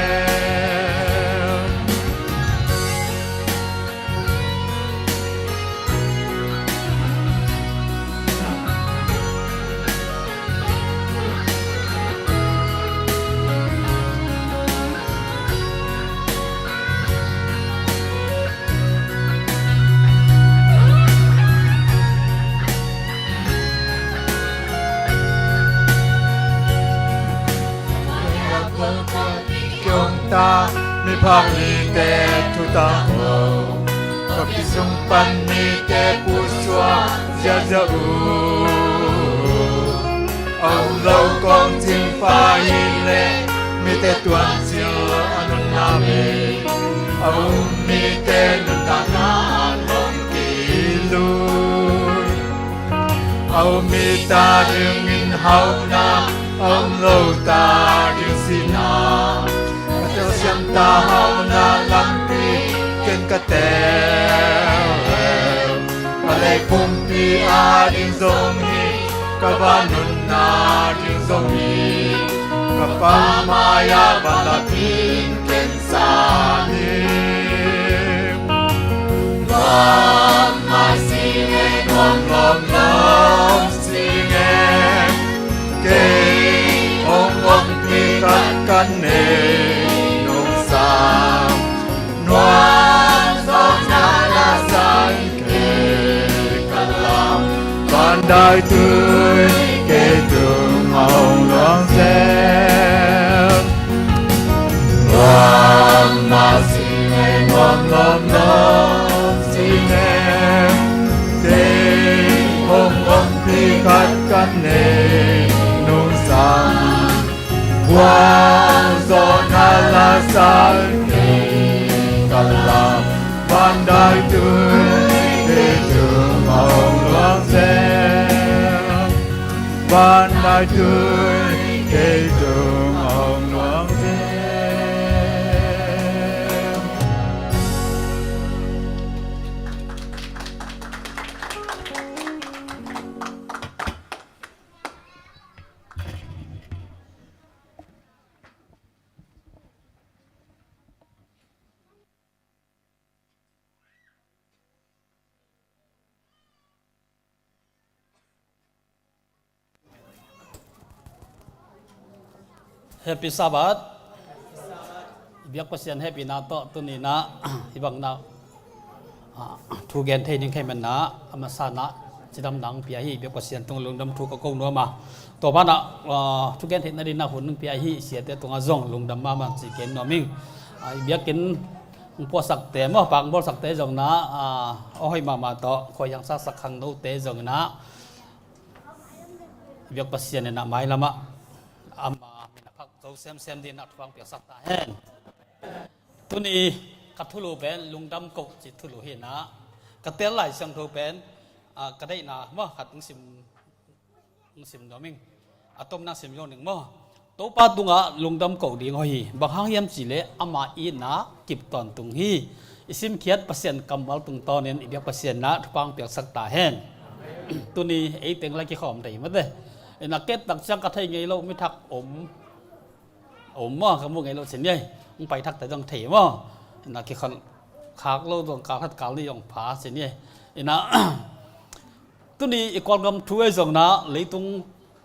Kiong ta miphak mite thu ta ho, khuapi sung pan mite pusuak ziahziah uh. A um lo kong cingpah hi leh mite tuancil a nunna bei, a um mite nuntakna hong kilui. A um mite adingin hauhna, a um lote ading sihna, a telsiam ta hauhna lampi ken ka tel. Ka lei pumpi ading zong hi, ka van nunna ding zong hi, ka Pa mai-ah vanlapin ken san hi. Nuam mah sing e, nuam lawmlawm sing e, kei hong ompih khat ka nei nungsang, nuam zawhna la sa in kei ka lam, van daitui kei tung hong luang zel. Nuam mah sing e, nuam lawmlawm sing e, kei hong ompih khat ka nei nungsang, gualzawhna la sa in kei ka lam, van daitui kei tung hong luang zel. Van daitui kei tung hong luang zel. Happy Sabbath. Biak Pasian hehpihna tawh tuni-in ah hih bangin ah, ah, thu gen thei ning kha ahih manin ah, a masa-in ah cidamna hong pia hi. Biak Pasian tungah lungdam thu ka ko nuam a, tua banah, ah, thu gen theihna dingin ah hun hong pia hi siate tungah zong lungdam mahmah ci gen nuam ing. Ah, i biakinn hong puahsakte maw, pak hong bawlsakte zong in ah, ah, a hoih mahmah tawh khuaihiang saksak khangnote zong in ah, biak Pasian in ah mailam ah ama min a phat zo semsem dingin ah thupha hong piaksak ta hen. Tuni ka thulu pen lungdam koh cih thulu hi-in ah, ka tel Lai Siangtho pen, ah, ka deihna maw khat hong sim, hong sim nuam ing. A tomna sim zo ning maw. Topa tungah lungdam ko ding aw hi. Bang hang hiam cih leh ama itna kip tawntung hi. I simkhiat Pasian kammal tungtawnin i biak Pasian na thupha piaksak ta hen. Tuni ei teng la kikhawm thei mate. Ina ket tak ciang ka thei ngei lo mi thak om. Om maw, ka mu ngei lo cin ni ei. Hong pai thak ta dong thei maw. Ina kikhol khak lo dong kal khat kal ni hong pha cin ni ei. Ina tuni i Kawlgam thu ei zong na leitung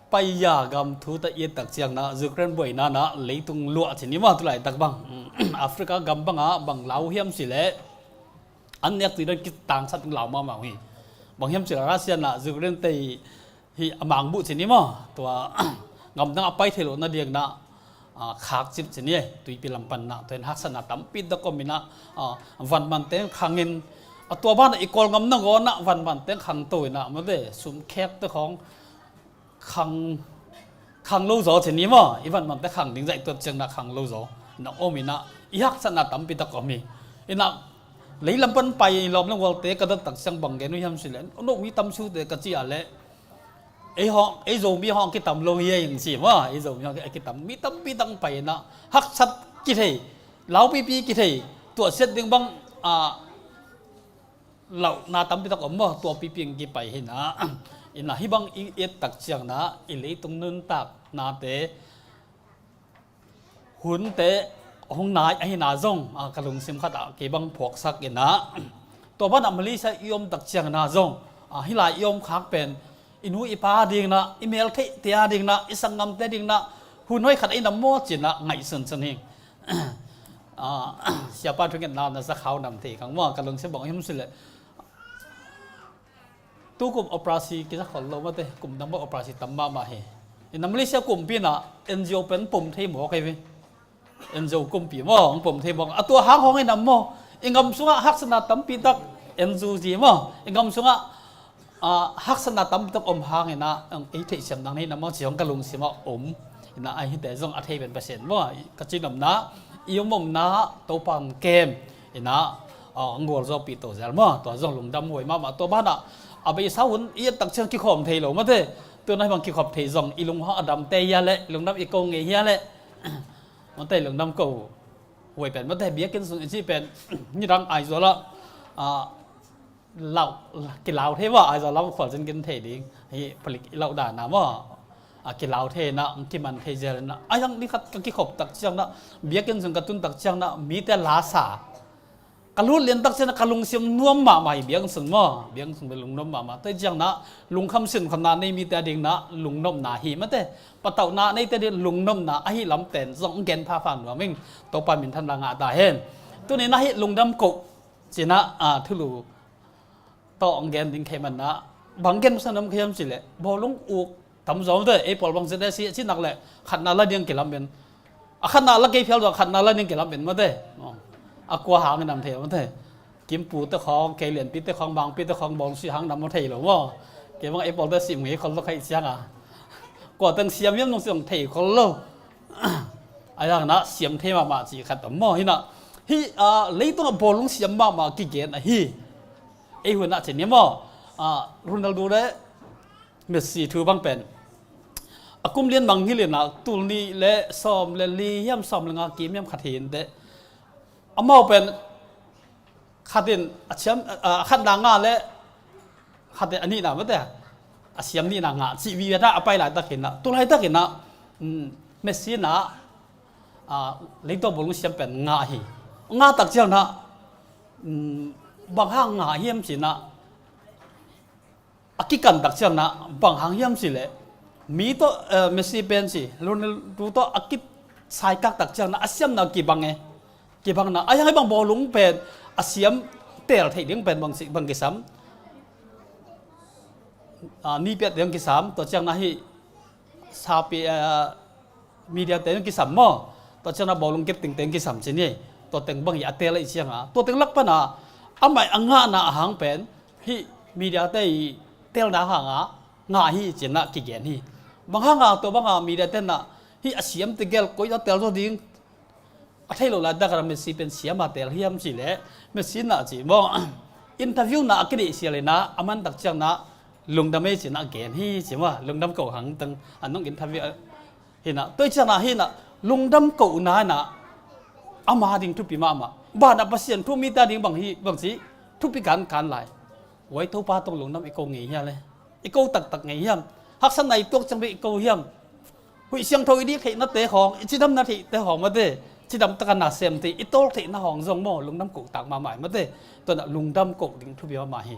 paiya gam thu ta i et tak ciang na Ukraine buaina na leitung luah cin ni maw, tulaitak bang Africa gam bangah bang lau hiam cih leh an nek tui dan kitangsat lau mahmah uh hi. Bang hiam cih leh Russia na Ukraine te hi a mangbuh cin ni maw, tua gamdang a pai thei loh nading na khakcip cin ni ei, tuipi lam pan na tua in haksatna tampi tak om ina vanman teng khangin a tua banah i Kawlgam nangawn ah vanman teng khangto ina mate sumkhek te khawng khang, khang lo zaw cin ni maw, i vanmante khang ding zaih tuat ciang na khang lo zaw na om ina i haksatna tampi tak om hi. Ina leilam pan pai i lawm le gualte ka dot tak ciang bang gen uh hiam cih leh no mi tam sute ka ci a leh ei hawng, ei Zomi hawng kitam lo hi ei ing ci maw, ei Zomi hawng kitam, mi tampi tak pai ina haksat kithei, laupipi kithei, tuahsiat ding bang a lauhna tampi tak om maw, tua pipi in kipai hi na. Ina hih bang i et tak ciang na i leitung nuntak nate hunte hong nai ahi na zong ka lungsim khat ah kei bang phuaksak ina. Tua banah Malaysia i om tak ciang na zong hih lai i om khak pen i nu i pa ding na, i mel theihte a ding na, i sanggamte ding na hun hoih khat a i nam maw cin na ngaihsun sun hi. Siapa thungetna na za khau nam thei khang maw, ka lungsim bang hiam cih leh tu kum operasi kiza khol lo mate, kum dang bang operasi tam mahmah hi. Ina Malaysia kumpi na NGO pen pom thei maw kei ve. NGO kumpi maw, hong pom thei maw, a tua hang hong i nam maw, i gam sungah haksatna tampi tak NGO zi maw, i gam sungah haksatna tampi tak om hang ina ei theihsiam dang nei na maw ci hong ka lungsim ah om. Ina ahite zong a thei pen Pasian maw, ka cinomna i om omna Topa hong kem ina hong gualzawhpih to zel maw, tua zong lungdam huai mahmah. Tua banah a beisa hun i et tak ciang kikhawm thei lo mate. Tua na hih bang kikhop thei zong i lung hong a damte hia leh, lungdam i ko ngei hia leh. Mate lungdam ko huai pen mate biakinn sung i cih pen nidang Aizawl ah lau, kilau thei va, Aizawl lam khualzin kin thei ding hi, palik i lauh dana maw, a kilau thei na, kiman thei zel na. A yang ni khat ka kikhop tak ciang na, biakinn sung ka tun tak ciang na mite lasa ka lut lian tak ciang na ka lungsim nuam mahmah hi, biakinn sung maw, biakinn sung bel lungnuam mahmah. Tua ciang na lungkham sinkhopna nei mite a ding na lungnopna hi mate, patauhna neite ding lungnopna ahi lam pen zong gen phapha nuam ing. Topa minthan la ngah ta hen. Tuni na hih lungdam ko cina a thulu tawh ang gen ding khei man na bang gen masa nam khiam cih leh bawlung uk tam zawm te ei pawl bang zet si a ci nak leh khatna la ding kilam ben. A khatna la kei phial zawh khatna la ding kilam ben mate. A kua hang nam thei mate. Kimpu te khawng, kei lianpi te khawng, bangpi te khawng bawlung si hang nam thei lo maw. Kei bang ei pawl te sim ngei khol lo khai ciang a kua teng siam hiam nung siam thei khol lo. A yang na siam thei mahmah ci khat tam maw hi na. Hi a leitung a bawlung siam mahmah kigen ahi. Ei hun ah cin ni maw, Ronaldo le Messi thu bang pen a kum lian mang hi lian ah tul nih le sawm le li hiam sawm le nga kim hiam khat hi in teh. Amau pen khat in a siam, a khatna ngah le khat in a nihna mate, a siam nihna ngah cih vive ta a pai laitak hi na, tu laitak hi na Messi na leitung bawlung siam pen ngah hi. Ngah tak ciang na bang hang ngah hiam ci na a kikan tak ciang na bang hang hiam ci leh mi tawh Messi pen ci Ronaldo tawh a kisaikak tak ciang na a siamna kibang e. Kibang na a hiang hi bang bawlung pen a siam tel theih ding pen bang kisam, ni piat ding kisam, tua ciang na hi sapi media te kisam maw? Tua ciang na bawlung kep tengteng kisam ci ni. Tua teng bang hi a tel ahi ciang a tua teng lak pan a amah a ngahna a hang pen hih media te i telna hang a ngah hi ci na kigen hi. Bang hang a tua bang a media te na hih a siam tegel koi a tel zaw ding a thei lo laitak a Messi pen siam a tel hiam ci leh Messi na ci maw? Interview na a kideih sial ina a man tak ciang na lungdam ei ci na a gen hi ci maw? Lungdam ko hang teng a nong interview Hinah, tua ciangah hinah, lungdam kohna hinah, ama ding thupi mahmah. Banah Pasian thu mite ding bang hi, bang ci, thupi kankan lai. Huai Topa tawh lungdam i ko ngei hiam le? I ko taktak ngei hiam? Haksatna i tuak ciang bek i ko hiam? Huih siangtho i dik theihnate khawng, i cidamna theihte khawng mate, cidam taka na sem thei, i tawlk theihna khawng zong maw, lungdam kohtak mahmah hi mate. Tua hinah lungdam koh ding thupi mahmah hi.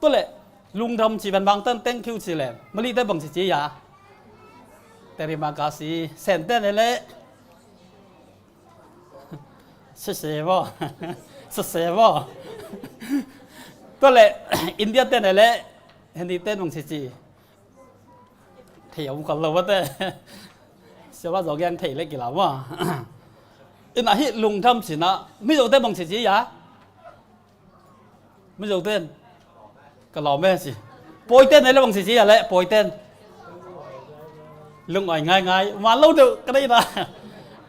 Tua leh, lungdam ci pen bangtan thank you ci leh, Malay te bang ci ci a? Terima kasih. Sen te ne leh, sese maw. Sese maw. Tua leh, India te ne leh, Hindi te bang ci ci? Thei om khol lo mate. Siapa zong yang thei leh kila maw. Hinah hih lungdam ci-in ah, Mizo te bang ci ci a? Mizo ten, ka lawm e ci. Pawi ten ne leh bang ci ci a leh, Pawi ten, lungawi ngaingai. Maan lo deuh ka deih na.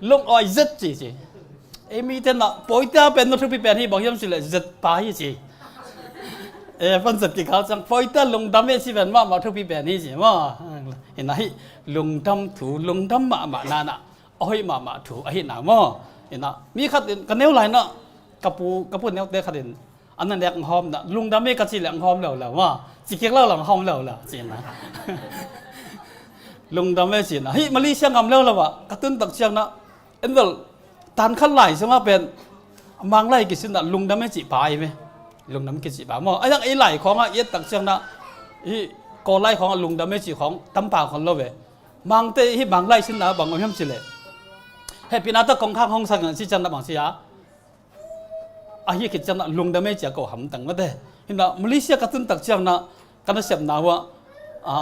Lungawi zet ci ci. Ei mi ten ah, Pawi te pen na thupi pen hi, bang hiam ci leh zet pa hi ci. E, pan zet kikal ciang, Pawi te lungdam e ci pen mahmah thupi pen hi ci maw. Hinah hih lungdam thu, lungdam mahmah na nah, a hoih mahmah thu ahihna maw. Hinah, mi khat in ka neu lai nah, ka pu, ka pu neute khat in, an na nek hawm nah, lungdam e ka ci leh hawm leuleu maw. Ci kik leuleu hawm leuleu ci nah. Lungdam e ci nah. Hih Malaysia ngam leuleu ah, ka tun tak ciang nah, en vel, tan khat lai sungah pen, Manglai kisin nah, lungdam e ci pa i ve. Lungdam kici pa maw. A yang ei lai khawngah, i et tak ciang nah, hih Kawl lai khawngah lungdam e ci khawng, tampa khawng lo ve. Mangte hih Manglai sin nah bang om hiam ci leh, hehpihna tawh kongkhak hong sak in ci ciang nah bang ci a? Ahi khit ciang nah lungdam e ci a ko hamtang mate. Hinah Malaysia ka tun tak ciang nah ka nasepna uh ah, a,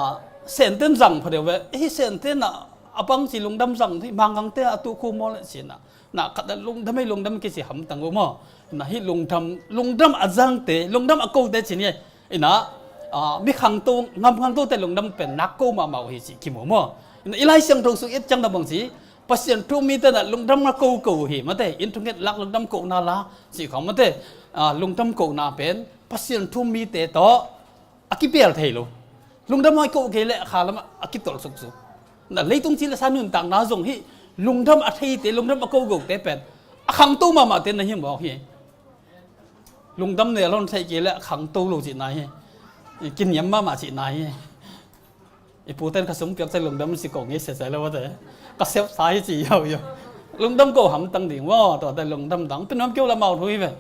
Senten zang pha deuh ve. Hih Senten ah a bang ci lungdam zang, hih Mangkangte a tuh khu maw leh ci nah. Nah khat ah lungdam e, lungdam kici hamtang uh maw. Nah hih lungdam, lungdam a zangte, lungdam a kote ci ni. Hinah, a, mi khangto, ngam khangtote lungdam pen nak ko mahmah uh hi ci kimu maw. Hinah i Lai Siangtho sung i et ciang nah bang ci, Pasian thu mite nah lungdam na koko hi mate, in thunget lak lungdam kohna la ci khawng mate. A, lungdam kohna pen Pasian thu mite tawh a kipel thei lo. Lungdam hoih ko kei leh a kha lamah a kitolh suksuk. Nah leitung ci leh sa nuntakna zong hih lungdam a theite, lungdam a kokote pen a khangto mahmahte na hi mawk hi. Lungdam ne lon theih kei leh a khangto lo cihna hi. Kiniam mahmah cihna hi. I puten khasum piak ciang lungdam si ko ngei sese lo mate. Ka sepsa hi ci yo yo. Lungdam ko hamtang ding maw, tuate lungdam dang. Pen nuam kei uh leh mau thu hi ve.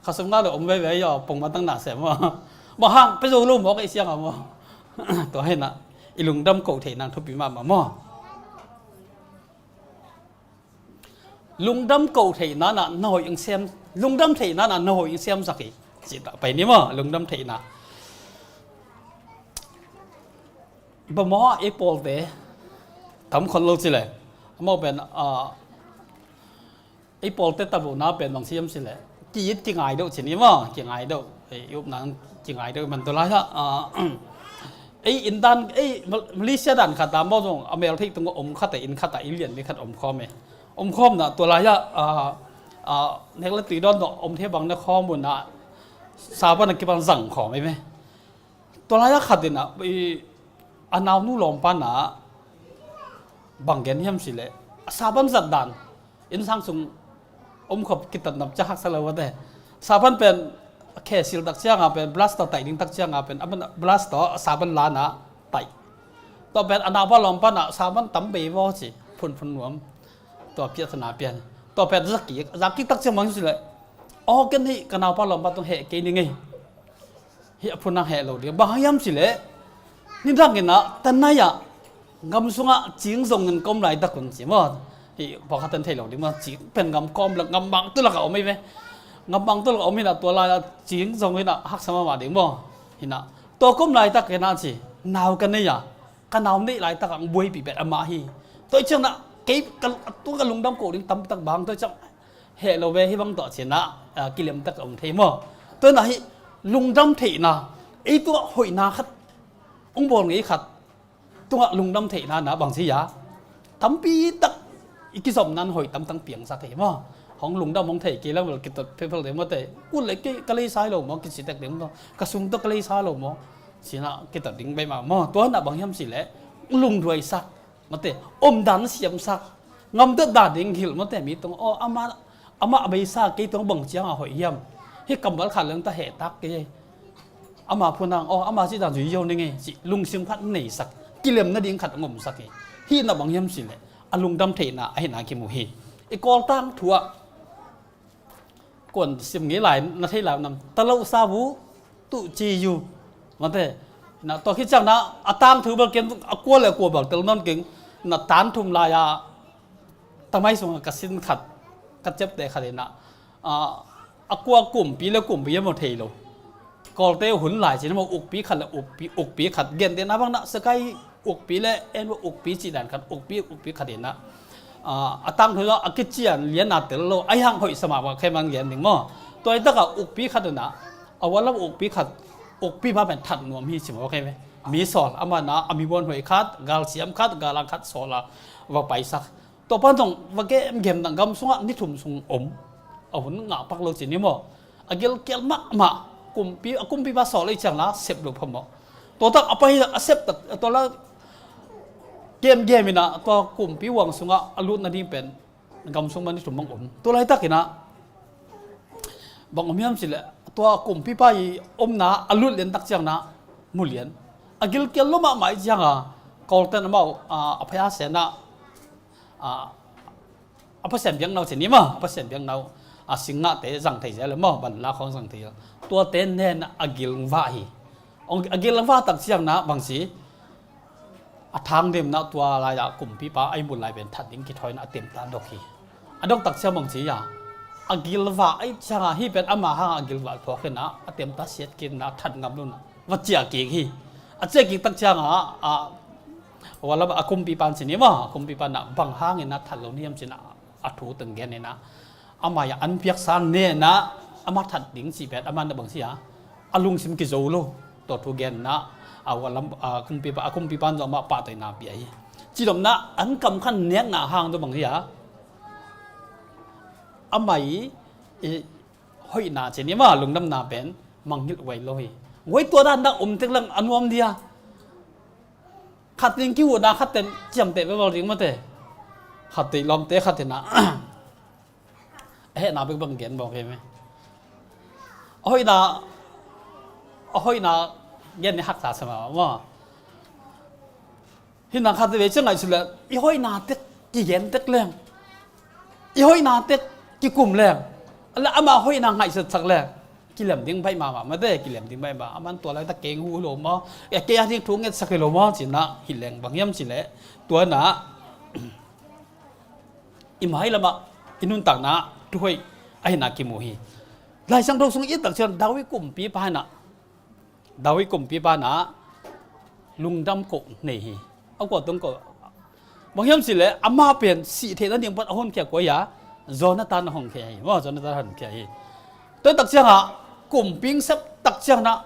Khasum ngah leh om veve yo, pong matang na sem maw. Bang hang, pia zo lo maw, ka i siang a maw. Tua hinah, i lungdam ko theihna thupi mahmah maw. Lungdam ko theihna nah na hoih ing sem, lungdam theihna nah na hoih ing semsak hi. Cih tah pai ni maw, lungdam theihna. Bang maw, ei pawlte tam khol lo ci leh, amau pen, a, ei pawlte tabona pen bang ci hiam ci leh, ki-it kingai deuh ci ni maw, kingai deuh. Ei, i upna kingai deuh man tua lai ah, a, ei inn dan, ei Mal-, Malaysia dan khat ah maw zong, a mel theih tung om khat ah, inn khat ah, inn lian mi khat om khawm e. Om khawm nah tua lai ah, a, a, nek le tui dawn tawh om thei bang na khawm un ah, saban a kipan zang khawm ei ve. Tua lai-ah khat in ah, i, a naunu lawmpa in ah, bang gen hiam cih leh, a saban zat dan, innsang sung om khop kitat nop ciang haksa lo a te. Saban pen, khe sil tak ciang a pen, brush tawh taih ding tak ciang a pen, a man brush tawh a saban la in ah taih. Tua pen a naupa lawmpa in ah, saban tam bei vaw ci, phunphun nuam. Tua piahtana pian. Tua pen za kik, za kik tak ciang bang hiam cih leh, aw, ken hih ka naupa lawmpa tung heh kei ning ei. Hih a phun nang heh lo ding. Bang hang hiam cih leh, nidang in ah, tanai ah, gam sungah cing zongin ka om laitak un ci maw. Hih pawlkhat in thei lo ding maw, cing pen gam kawm lak, gam bang tu lak a om ei ve. Gam bang tu lak a om in ah, tua lai ah cing zong in ah haksa mahmah ding maw. In ah, tua ka om laitak in ah ci, nau ka nei a, ka nau neih laitak ah buaipih pen amah hi. Tua ciang in ah, kei ka, tua ka lungdam koh ding tampi tak bang, tua ciang heh lo ve, hih bang tawh ci in ah, a, kilem tak a om thei maw. Tua in ah hih lungdam theihna, ei tungah hoihna khat, hong bawl ngei khat tungah lungdam theihna in ah bang ci a, tampi tak i kizopna in hoih tamtang piangsak hi maw. Hong lungdam hong thei kei leng bel kitot phepel ding maw te. Ut leh kei ka leisa hi lo maw, kici tek ding maw. Ka sum tawh ka leisa lo maw. Ci in ah kitot ding bei mah maw. Tua in ah bang hiam cih leh, lungduaisak. Mate, omdan siamsak, ngamdetdan ding hilh mate, mi tungah, aw, amah, amah a beisa kei tungah bang ciangah hoih hiam? Hih kammal khat leng ta hehtak kei. Ama phunang, aw, ama cih dan zui zo ning ei, cih lungsim khat neisak, kilem nading khat ngomsak hi. Hih na bang hiam cih leh a lungdam theihna ahihna kimu hi. I Kawl tangthu ah kuan sim ngei lai, na thei lai nam, ta lo sa bu tu ci yu. Mate, na tua khit ciang na a tangthu bel ken a kua le kua bel tel non keng, na tan thum lai a tamai sung ka sin khat, ka ciapte khat in a, a kua kumpi le kumpi a mu thei lo. Kawlte hun lai cin a mu ukpi khat le ukpi, ukpi khat. Gente na bang na sakai ukpi le en ukpi ci dan khat, ukpi, ukpi khat in a, a tangthu a kician lian a tel lo, a hiang hoih sama bang khe man lian ding maw. Tua i taka ukpi khat in a, a walam ukpi khat, ukpi ba pen that nuam hi ci maw khe ve. Mi sawl, ama na, a mi buan hoih khat, gal siam khat, gal ang khat sawl a va paisak. Tua pan zong va gemgem na gam sungah ni thum sung om. A hun ngah pak lo ci ni maw. A gilkial mahmah, kumpi, a kumpipa sawl ei ciang la sep lo phamawh. Tua tak a pai a sep tak, tua la gemgem in a, tua kumpi huang sungah a lut nading pen gam sung mah ni thum bang om. Tua laitak in a bang om hiam cih leh, tua kumpipa i omna a lut lian tak ciang na mu lian. A gilkial lo mahmah i ciang a, Kawlten amau, a, a phaya sen a, a, a Pasian biakna uh ci ni maw, a Pasian biakna uh, a, singgahte zang thei zel maw, banla khawng zang thei zel. Tuate nen a gilvah hi. Ong, a gilvah tak ciang na bang ci, a thang dem na tua lai a kumpipa a i mut lai pen that ding kithawi na a temta dok hi. A dok tak ciang bang ci a, a gilvah a i ciang a hih pen ama hang a gilvah thuak hi na a temta siat kik na that ngam lo na va ciah kik hi. A ciah kik tak ciang a, a, walam a kumpipan ci ni maw, a kumpipan na bang hangin na that lo ni hiam ci na a thu teng gen in a, ama i a an piak sang ne na ama that ding ci pen ama na bang ci a, a lungsim kizo lo. Tua thu gen na a walam a kumpipa, a kumpipan zong ama pahtawi na pia hi. Cidom na an kam khan nek na hang zong bang ci a, ama i, i hoihna ci ni maw, lungdamna pen mangngilh huai lo hi. Huai tua dan na om tek leng a nuam dia. Khat in kihuhna khat ten ciamteh bebal ding mate. Khat tei lawmte khat in a, a hehna bek bang gen bawk hi me. A hoihna, a hoihna gen ni haksa sa ma maw. Hi na khat ve ciang ngaihsut le, i hoihna tek kigen tek leng, i hoihna tek kikum leng, le ama hoihna ngaihsut sak leng, kilem ding baih mahmah mate, kilem ding baih mah. Aman tua lai ta keng hu lo maw, e, kei a ding thu ngetsak hi lo maw ci na hi leng bang hiam ci le, tua na i mai lamah i nuntakna thuhoih ahihna kimu hi. Lai Siangtho sung i et tak ciang David kumpipa hi na, David kumpipa na lungdam koh nei hi. A kua tung koh bang hiam ci le, ama pen sih theih nading pan a honkhia kua hi a, Jonathan a honkhia hi maw, Jonathan a honkhia hi. Tua tak ciang a kumpi sep tak ciang na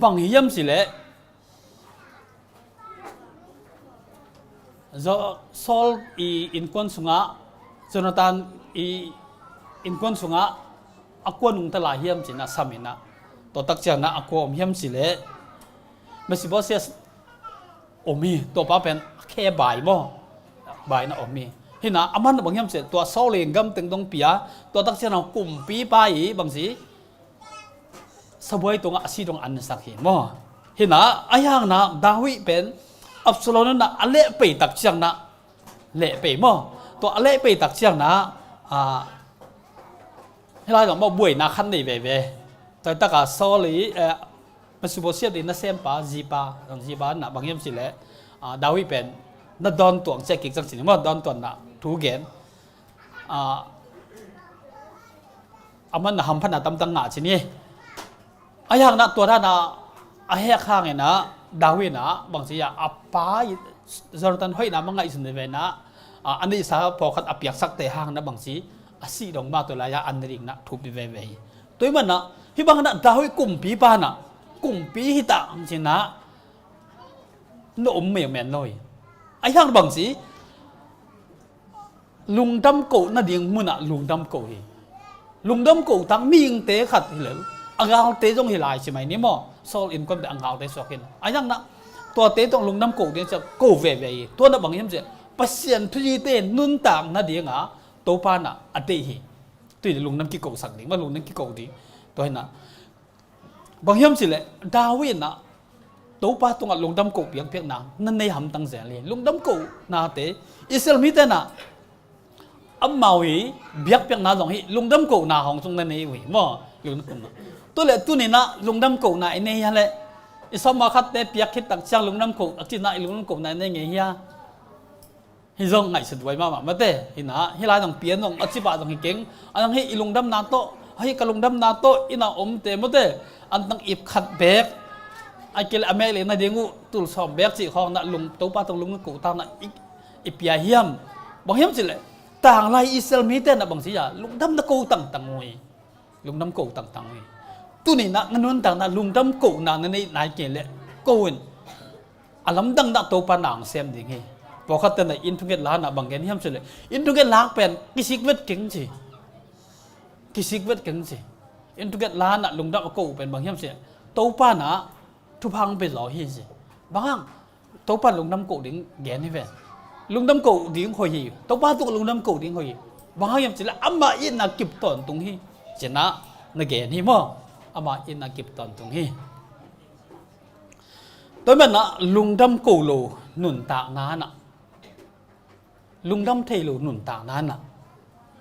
bang hiam ci le, Saul i innkuan sungah, Jonathan i innkuan sungah a kua nungta lai hiam ci na sam in a, tua tak ciang na a kua om hiam ci le, Mephibosheth om hi. Tua pa pen a khe bai maw, bai na om hi. Hi na aman bang hiam ci le, tua Saul i gam teng dong pia, tua tak ciang na kumpipa i bang ci, sabuai tungah a si dong an sak hi maw. Hi na a hiang na David pen Absalom na a leh pei tak ciang na, leh pei maw, tua a leh pei tak ciang na, a, hi lai zong maw buaina khan nei veve. Tua tak a Saul i, e, Mephibosheth i nasempa Ziba, Ziba na bang hiam ci le, a, David pen na dawn tuang ciah kik cang ci ni maw, dawn tuan na thu gen. A, aman na hamphatna tamtang ngah ci ni. A hiang na tua dan a a hek hang in a David na bang ci a, a pa i Jonathan hoihna mah ngaihsun veve na, a, a neihsa pawlkhat a piaksakte hang na bang ci a si dong mah tua lai a an ring na thupi veve hi. Tua i man na hi bang na David kumpipa na kumpi hi ta ang ci na na om meumen lo hi. A hiang bang ci lungdam koh nading munah lungdam koh hi. Lungdam koh tak mihingte khat hi lel, a galte zong hi lai ci mai ni maw. Saul innkuan beh a galte suak hin a hiang na Tuate tawh lungdam ko ding ciah ko veve hi. Tua na bang hiam ciah Pasian thuzite nuntak nadinga Topa na a deih hi. Tui lungdam kikosak ding, ma lungdam kiko ding. Tua hi na bang hiam cileh David na Topa tungah lungdam ko piakpiakna na nei hamtang zel hi. Lungdam ko nate Israel mite na amau hi biakpiakna zong hi lungdam kona hong zong na nei uh hi maw? Lungdam kona. Tu le tuni na lungdam kona i nei hi le i sawm a khatte piak khit tak ciang lungdam ko a cina i lungdam kona i nei ngei hi a. Hi zong ngaihsut duai mahmah mate. Hi na hi lai zong pian zong a cipah zong hi keng. A zong hi i lungdamna tawh hi ka lungdamna tawh i na omte mate. An tang ip khat bek a kil a mek le na ding uh tul sawm bek cih khawng na lung Topa tong lungdam ko tak na i, i pia hiam? Bang hiam cileh tanglai Israel mite na bang cia lungdam na ko tangtang uh hi. Lungdam ko tangtang uh hi. Tuni na na nuntak na lungdam ko na na nei nai ke le ko in a lamdang na Topa na ang sem ding hi. Pawlkhatte na in thunget la na bang gen hiam cileh in thunget lak pen kisik vet keng ci. Kisik vet keng ci. In thunget la na lungdam a ko pen bang hiam cileh Topa na thupha ang pe zaw hi ci. Bang hang Topa lungdam ko ding gen hi ve. Lungdam ko ding hoih hi. Topa tuk lungdam ko ding hoih hi. Bang hang hiam cileh ama itna kip tawntung hi. Cina na gen hi maw? Ama itna kip tawntung hi. Tua man na lungdam ko lo nuntak na na lungdam thei lo nuntak na na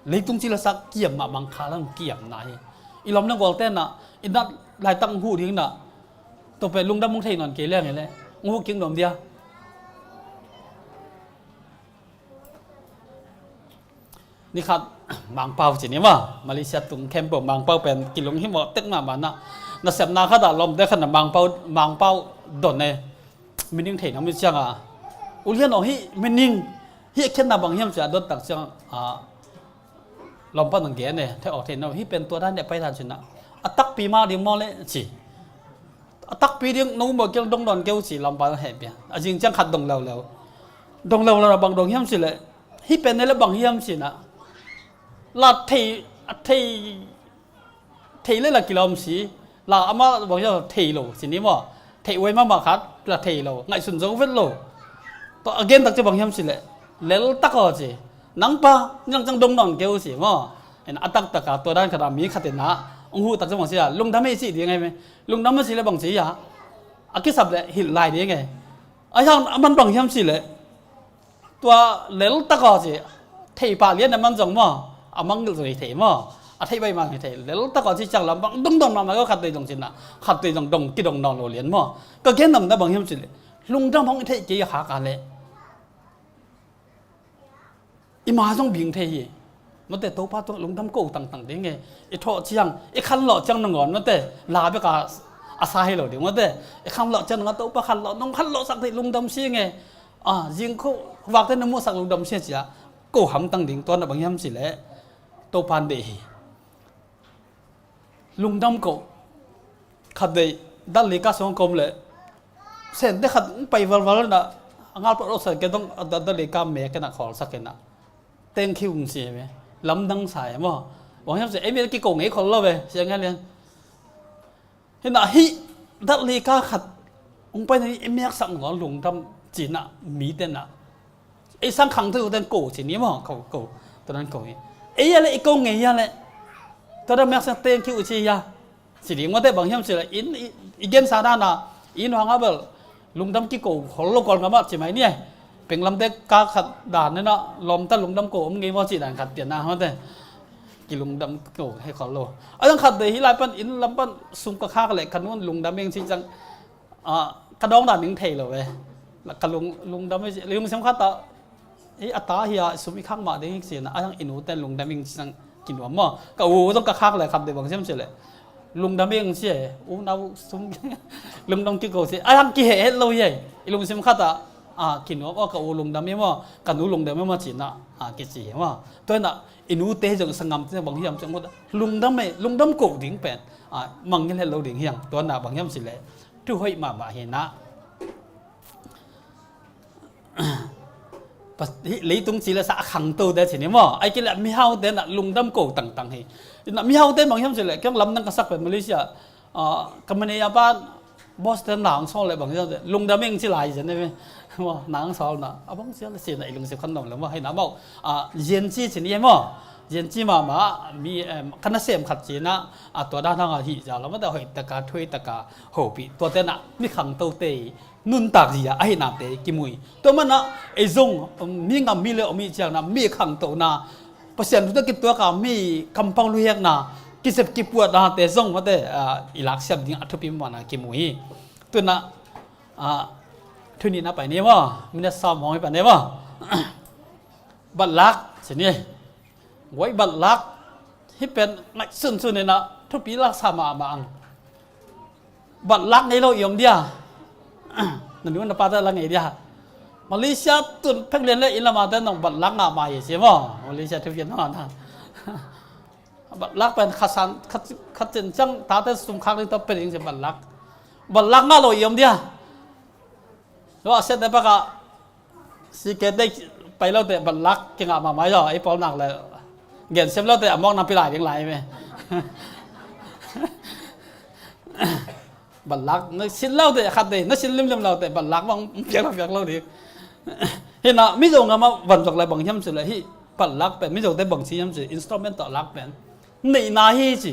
leitung ci lasak kiam mah bang kha lang kiam na hi. I lom na gual te na i nat laitak hu ding na tope lungdam hong thei non kei leng le hong hu king nom dia. Ni khat Mangpau ci ni ma Malaysia tung khempeuh Mangpau pen kilung hi mawh tek mahmah na. Na sepna khat ah lomte khat na Mangpau, Mangpau don e. Mining thei na mi ciang a ulian aw hi mining hi a khiatna bang hiam cia dot tak ciang a lompan ang gen e thei aw thei na hi pen tua dan ne pai dan cina a takpi ma ding maw le ci. A takpi ding no maw kiang dong don keu ci lompan he pia a zing ciang khat dong leuleu. Dong leuleu na bang dong hiam ci le hi pen ne le bang hiam cina la thei a thei thei le la kilawm si la ama bang hiam thei lo si ni maw? Thei uai mahmah khat la thei lo ngaihsun zo vet lo. Tua a gen tak ci bang hiam si le lel tak aw ci nang pa nang cang dong nawn keu si maw? En a tak tak a tua dan khat a mi khat in a ung hu tak ci bang si a lungdam ei si ding ei me lungdam ei si le bang si a a kisap le hilh lai ding ei. A hiang a man bang hiam si le tua lel tak aw ci thei pah lian a man zong maw a mangngilh zong hi thei maw a thei bai mang hi thei lel tak aw ci ciang lam bang dong dong mahmah khat dei zong cina khat dei zong dong kidong nawn lo lian maw? Ka gen nam na bang hiam ci le lungdam hong i thei kei a khak a le i ma zong bing thei hi. Mate Topa tungah lungdam ko tangtang ding e i thawh ciang i khanlawh ciang nangawn mate la bek a sa hi lo ding mate i khanlawh ciang nanga Topa khanlawh nong khanlawh sak thei lungdam si nge. A zing kho vakte na muhsak lungdam sia cia ko hamtang ding tua na bang hiam ci le Topan deih hi. Lungdam ko khat dei dal li ka song kom le sente khat pai valval na ngal pa rok sa ke dong dal li ka me ke na khol sa ke na teng khiu si me lamdang sa e mo bang hiam ci ei mi ki ko ngei khol lo ve sia ngai lian. Hina hi dat li ka khat ung pai na i miak sak ngol lungdam cina mi te na ei sang khang tu ten ko ci ni mo ko ko to nan ko hi ei ya le i ko ngei ya le to da miak sak ten ki u ci ya ci ding mo te bang hiam ci le in i gen sa da na in hang a bel lungdam ki ko hol lo kol ngam a ci mai ni ai peng lam te ka khat dan ne na lom ta lungdam ko om ngei mo ci dan khat pian na mo te ki lungdam ko he khol lo a dang khat de hi lai pan in lam pan sum ka khak le ka nun lungdam eng ci cang a ka dong dan ning thei lo ve ka lung lungdam e lung sem khat ta hi a ta hi a sum i khak ma ding ci na a dang i nu ten lungdam eng ci cang ki nuam mo ka u zong ka khak le khat de bang sem ci le lungdam eng ci e u nau sum lungdam ki ko ci a dang ki he het lo hi i lung sem khat ta a ki nuam o ka u lungdam e mo ka nu lungdam e mo ci na a ki ci mo to na i nu te zong sangam te bang hiam cang mo lungdam e lungdam ko ding pen a mangngilh het lo ding hiam to na bang hiam ci le thu hoih mahmah hi na leitung ci le sa a khangto te ci ni mo ai ki le mihau te na lungdam ko tangtang hi na mihau te bang hiam ci le kiang lam nang ka sak pen Malaysia ka manei a pan Boss te nang sawl le bang ziau te lungdam ing ci lai zen ne ve. Maw, nang sawl na a bang ziau le si na i lungsim khan nuam lo maw, hei na maw. A, Gen Z ci ni e maw. Gen Z mahmah mi, em, ka nasem khat ci na, a, tua dan hang a hi ziau lo maw, te hoih taka thuai taka hopih tua te na mi khangto te nuntak zia ahi nate kimui. Tua mana ei zong, um, mi ngam mi le om i ciang na mi khangto na Pasian thu na kituak a mi kampau luhekna kisep kipuatnate zong mate, ah, i laksiam ding a thupi mana kimu hi. Tuna, ah, thuni na pai ni maw, minute sawm hong hi pai ni maw. Batlak ci ni. Guai batlak hi pen ngaihsunsun ina thupi laksa mahmah ang. Batlak ngei lo i om dia. Na nu na pa te la ngei dia. Malaysia tun phek lian le i lama te nong batlak ngah mah hi si maw. Malaysia thupian maw na. Batlak pen khasan, khat, khat cin ciang tate sum khak ding tawh pe ding si batlak. Batlak ngah lo i om dia. Lo a siat te pakah Sikete pai lote batlak kingah mahmah zaw, ei pawl nak le gensiam lote a mawk nang pilai ding lai me. Batlak na sin lote khat dei, na sin limlim lote batlak bang piak lo piak lo ding. Hina Mizo ngam a van zok le bang hiam ci le hi batlak pen Mizo te bang ci hiam ci instrument tawh lak pen neihna hi ci.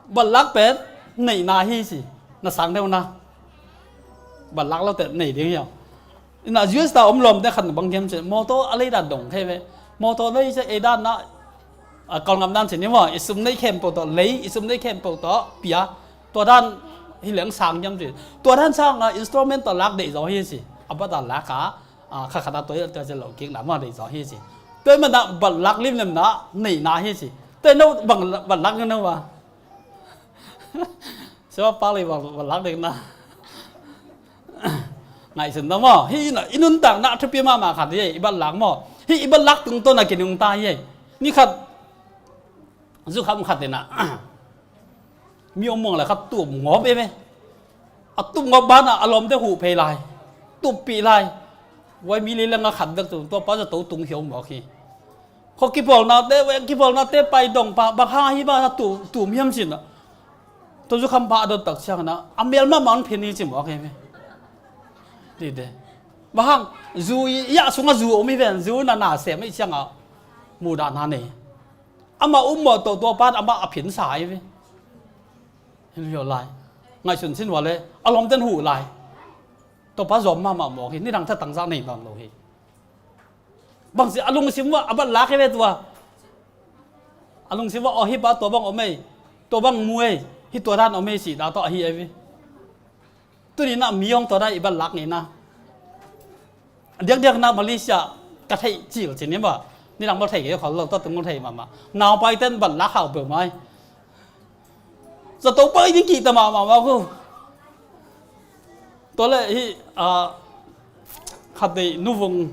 Batlak pen neihna hi ci. Na sang deuh na. Batlak lote nei ding hiam. Ina U S ta om lawmte khat na bang hiam ci. Motor a lei dan dong thei ve. Motor lei ci ei dan na, a, kal ngam dan ci ni maw. I sum nei khempeuh tawh lei, i sum nei khempeuh tawh pia. Tua dan hi leng sang hiam ci. Tua dan sang a instrument tawh lak deih zaw hi ci. A bat a lak a a, kha khat a tua tua ci lo kik na ma dei zaw hi ci. Tua man a batlak limlim na neihna hi ci. Tua no bang batlak no ba. Siapa pali batlak ding na. Ngaihsun na maw. Hi na i nuntak na thupi mahmah khat hi i batlak maw. Hi i batlak tungtawn a kinungta hi. Ni khat Zukham khat ina mi om muang le khat tum ngawp em e. A tum ngawp bana a lawmte huh phei lai. Tuppih lai. Vai mi lei langa khat bek tum tua pa zato tung hiau mawk hi. Kho kipawlnate, vai kipawlnate pai dong pa bang hang hi ba tum, tum hiam cin a. Tua Zukham pa a dot tak ciang na a mel mahmah an phin hi ci mawk em e. Dide. Bang hang zu i, i a sunga zu om hi ven, zu na na sem i ciang a. Mudah na nei. Amah um mawh toh tua pan amah a phinsa hi ve. Hin hio lai. Ngaihsun sin vua le a lawmten huh lai. Tua pa zawm mahmah mawk hi, nidang thatang zah nei nawn lo hi. Bangsi a lungsim vua a bat lak hi ve tua. A lungsim vua aw hi pa tua bang om ei. Tua bang mu ei. Hi tua dan om ei si dah tawh ahi ei ve. Tuni na mi hong tua na i bat lak ngei na. Diakdiak na Malaysia ka theih cil cin ni mah. Ni lang mal thei kei khol lo tua tung mal thei mahmah. Naupai ten bat lak hau peuh mai. Zato pai ding kih ta mahmah mah ko. Tua le hi, ah, khat dei nuvung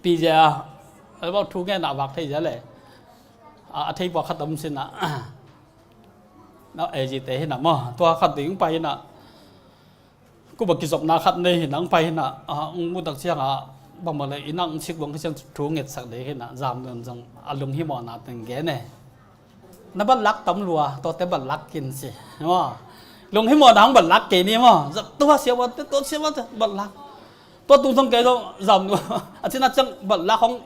pi zia a bau thu ngen a vak thei zia le. Ah, a thei pua khat om sin a. Na e zi te hi na maw. Tua khat ding pai hi na. Kuba kizopna khat nei hi nang pai hi na, ah, ung mutak ciang ah bangmah le i nang sik luang kisiang thu ngetsak dei hi na, zam nun zong a lunghimawhna teng gen e. Na bat lak tam lua, tuate bat lak kin si. Maw. Lunghimawhna hong bat lak kei ni maw. Zat tua sia ua te, tua sia ua te, bat lak. Tua tung zong kei zong zam nun. A cina ciang bat lak hong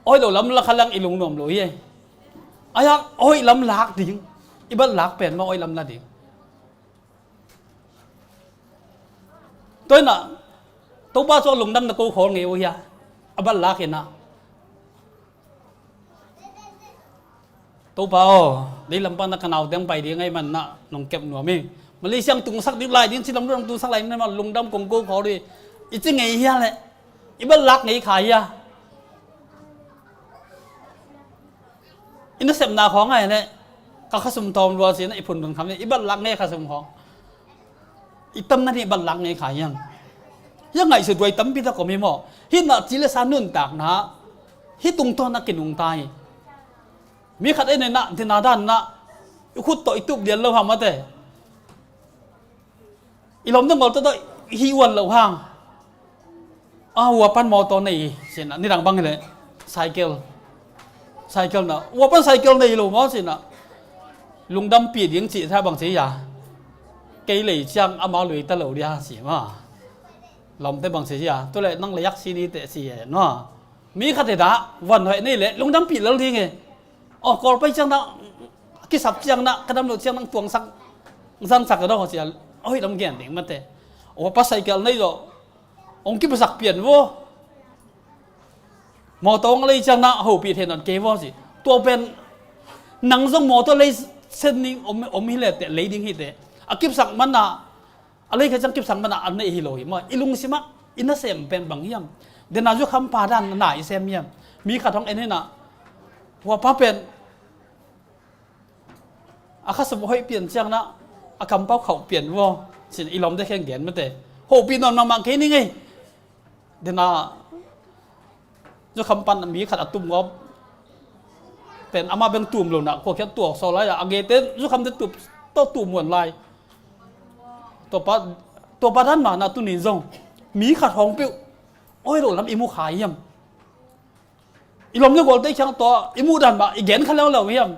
oi lo lam la kha lang i lungnuam lo hi e. Ai hang oi lam lak ding. I bat lak pen maw oi lam la ding. Tua hi na, Topa cu a lungdam na ko khawl ngei uh hia? A bat lak hi na. Topa aw, dei lam pan na ka nau teng pai ding ai man na nong kep nuam hi. Malaysia ang tungsak ding lai ding ci lam lu ang tungsak lai na ma lungdam kong ko khawl hi. I ci ngei hia le. I bat lak ngei kha hia? I nasepna khawng ah hi leh ka khasum tawm lua si na i phun dun kham hi, i bat lak ngei khasum khawng. I tam na ni bat lak ngei kha hiang. Hiang ngaihsut duai tampi tak om hi maw? Hi na ci le sa nuntak na hi tungtawn a kinungta hi. Mi khat ei na dina dan na i khut tawh i tup lian lo ha mate. I lawm dang gol tawh hi uan lo hang. A hua pan mawtaw nei hi sina nidang bang hi le cycle. Cycle na hua pan cycle nei lo maw sina. Lungdam pi ding cih tha bang ci ya. Kei lei ciang amau lui ta lo dia si ma. Lawmte bang si cia, tu le nang lei ak si ni te si e, no. Mi khat hi dah, van hoih nei le, lungdam pi lal ding e. Aw, Kawl pai ciang na, kisap ciang na, ka dam lo ciang nang tuangsak, zangsak ka dong cia, aw, hoih lam gen ding mate. Aw, pa cycle nei zo, ong kipasak pian vo. Mawtaw ong lei ciang na, hopih thei nawn kei vo si. Tua pen, nang zong mawtaw lei sen ning om, om hi le te, lei ding hi te. A kipsak man na, a lei kha ciang kipsak man na, an nei hi lo hi maw. I lungsim ah, i nasem pen bang hiam. Dena zukham pa dan na i sem hiam. Mi khat hong en hi na, hua pa pen, a khasum hoih pian ciang na, a kampau khauh pian vo. Sin i lawmte kheng gen mate. Hopih nawn mahmah kei ni ngei. Dena, zukham pan mi khat a tum ngawp. Pen ama beng tum lo na, kua khiat tuak saw lai a, a gei te zukham te tup, tawh tum muan lai. Tua pa, tua pa dan mah na tu nin zong. Mi khat hong piuh, aw, hoih lo lam i mu kha hiam. I lawm le gualte khiang tua, i muh dan mah, i gen kha leuleu hiam.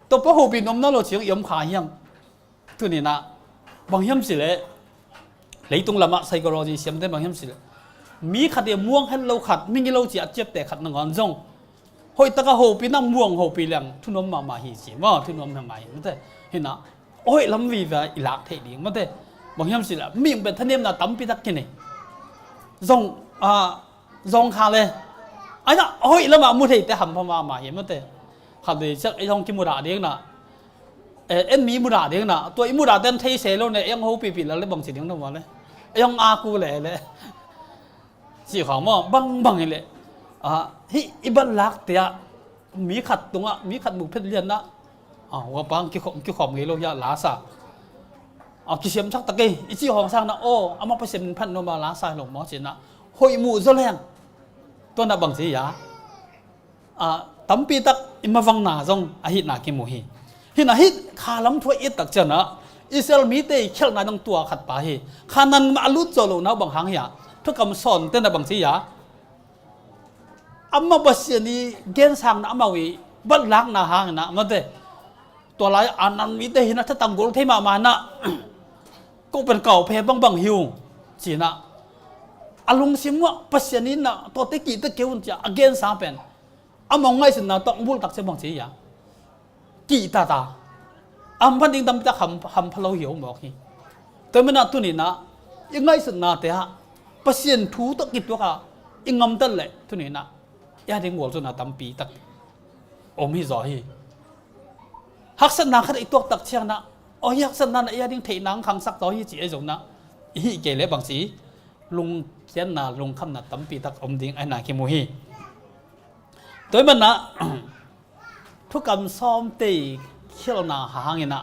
Tua pa hopih nuam na lo ciang i om kha hiam. Tuni na, bang hiam si le, leitung lamah psychology siamte bang hiam si le. Mi khat i muang het lo khat, mi ngi lo ci a ciapte khat nangawn zong. Hoih taka hopih na muang hopih leng, thunuam mahmah hi ci, maw, thunuam mahmah hi, mate. Hi na, hoih lam vive i lak theih ding, mate. Bang hiam si le, mi ong pen thanemna tampi tak kinei. Zong, a, zong kha le. Aina, hoih lamah mu thei te hampha mahmah hi mate. Khat le ciak ei hong kimudah ding na. Eh, en mi mudah ding na. Tua i mudah ten thei se lo ne, ei hong hopih pih lal le bang ci ding na mah le. Ei hong a ku le le. Ci kha maw, bang bang hi le. Ah, hi i bat lak te ah. Mi khat tungah, mi khat mu phet lian na. Ah, hua pang kikhawm, kikhawm ngei lo hia la sa. Ah, kisiam thak tak ei, i ci hong sang na, aw, ama Pasian min phat nuam a la sa lo maw ci na. Hoih mu zaw leng. Tua na bang ci hia. Ah, tampi tak i mavang na zong, a hih na kimu hi. Hi na hih kha lam thu a it tak ciang na. Israel mite i khialhna dong tua khat pa hi. Khanan mah a lut zaw lo na bang hang hia. Thukam sawn te na bang ci hia. Amah Pasian i gensakna amau i batlakna hang na, mate. Tua lai a nan mite hi na thatang gol thei mahmah na. Ko pen kau phe bangbang hi ung. Ci na. A lungsim muah Pasian i na, tuate kihte kei un cia, a gensa pen. Amau ngaihsutna tawh bultak cia bang ci hia. Kihtata. Amphan ding tampi tak ham, hampha lo hi om mawk hi. Tua mana tuni na, i ngaihsutnate ah, Pasian thu tawh kituak a, i ngamtat leh, tuni na, i a ding gualzawhna tampi tak om hi zaw hi. Haksatna khat i tuak tak ciang na, aw, i haksatna na i a ding theihna ang khangsak zaw hi ci ei zong na, i hih kei leh bang ci, lungkiatna, lungkhamna tampi tak om ding ai na kimu hi. Tua i mana, thukam sawmte i khialhna hahang ina,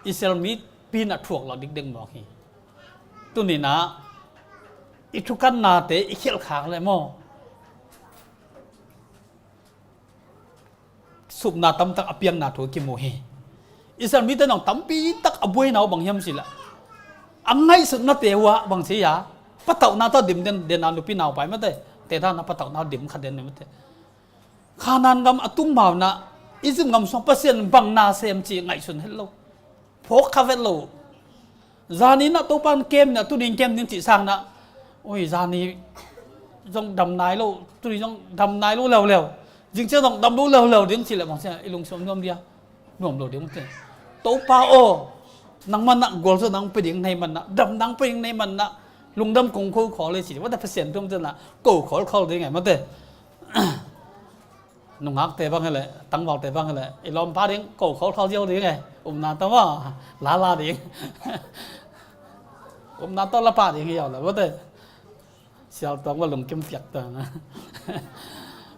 Israel mipi na thuak lo dikdek mawk hi. Tuni na, i thukannate i khialh khak le maw. Supna tamtak a piangna thu kimu hi. Israel mite nong tampi tak a buaina uh bang hiam sila. A ngaihsutnate uh ah bang si a. Patauhna tawh dim den, den a nupi naupai mate. Te dan a patauhna dim kha den mate. Khanan gam a tung mauna, Egypt gam sung Pasian bang na sem ci ngaihsun het lo. Phawk kha vet lo. Zani na Topan kem na, tunin kem ning ci sang na. Oi, zani zong dam nai lo, tunin zong dam nai lo leuleu. Zing ciang zong dam lo leuleu ding ci le bang sia, i lungsim nuam dia. Nuam lo ding te. Topa aw, nangmah na gualzo nang pe ding nei man na, dam nang pe ding nei man na, lungdam kong kho khawl le ci, wata Pasian tum te na, ko khawl khawl ding ngai mate. Nungakte bang hi leh, tangvalte bang hi leh, i lawmpa ding, ko khawl khawl ziau ding ngai, umna tawh maw, lala ding. Umna tawh lapa ding hi yau le, mate. Sial tuang va lungkim piak ta na.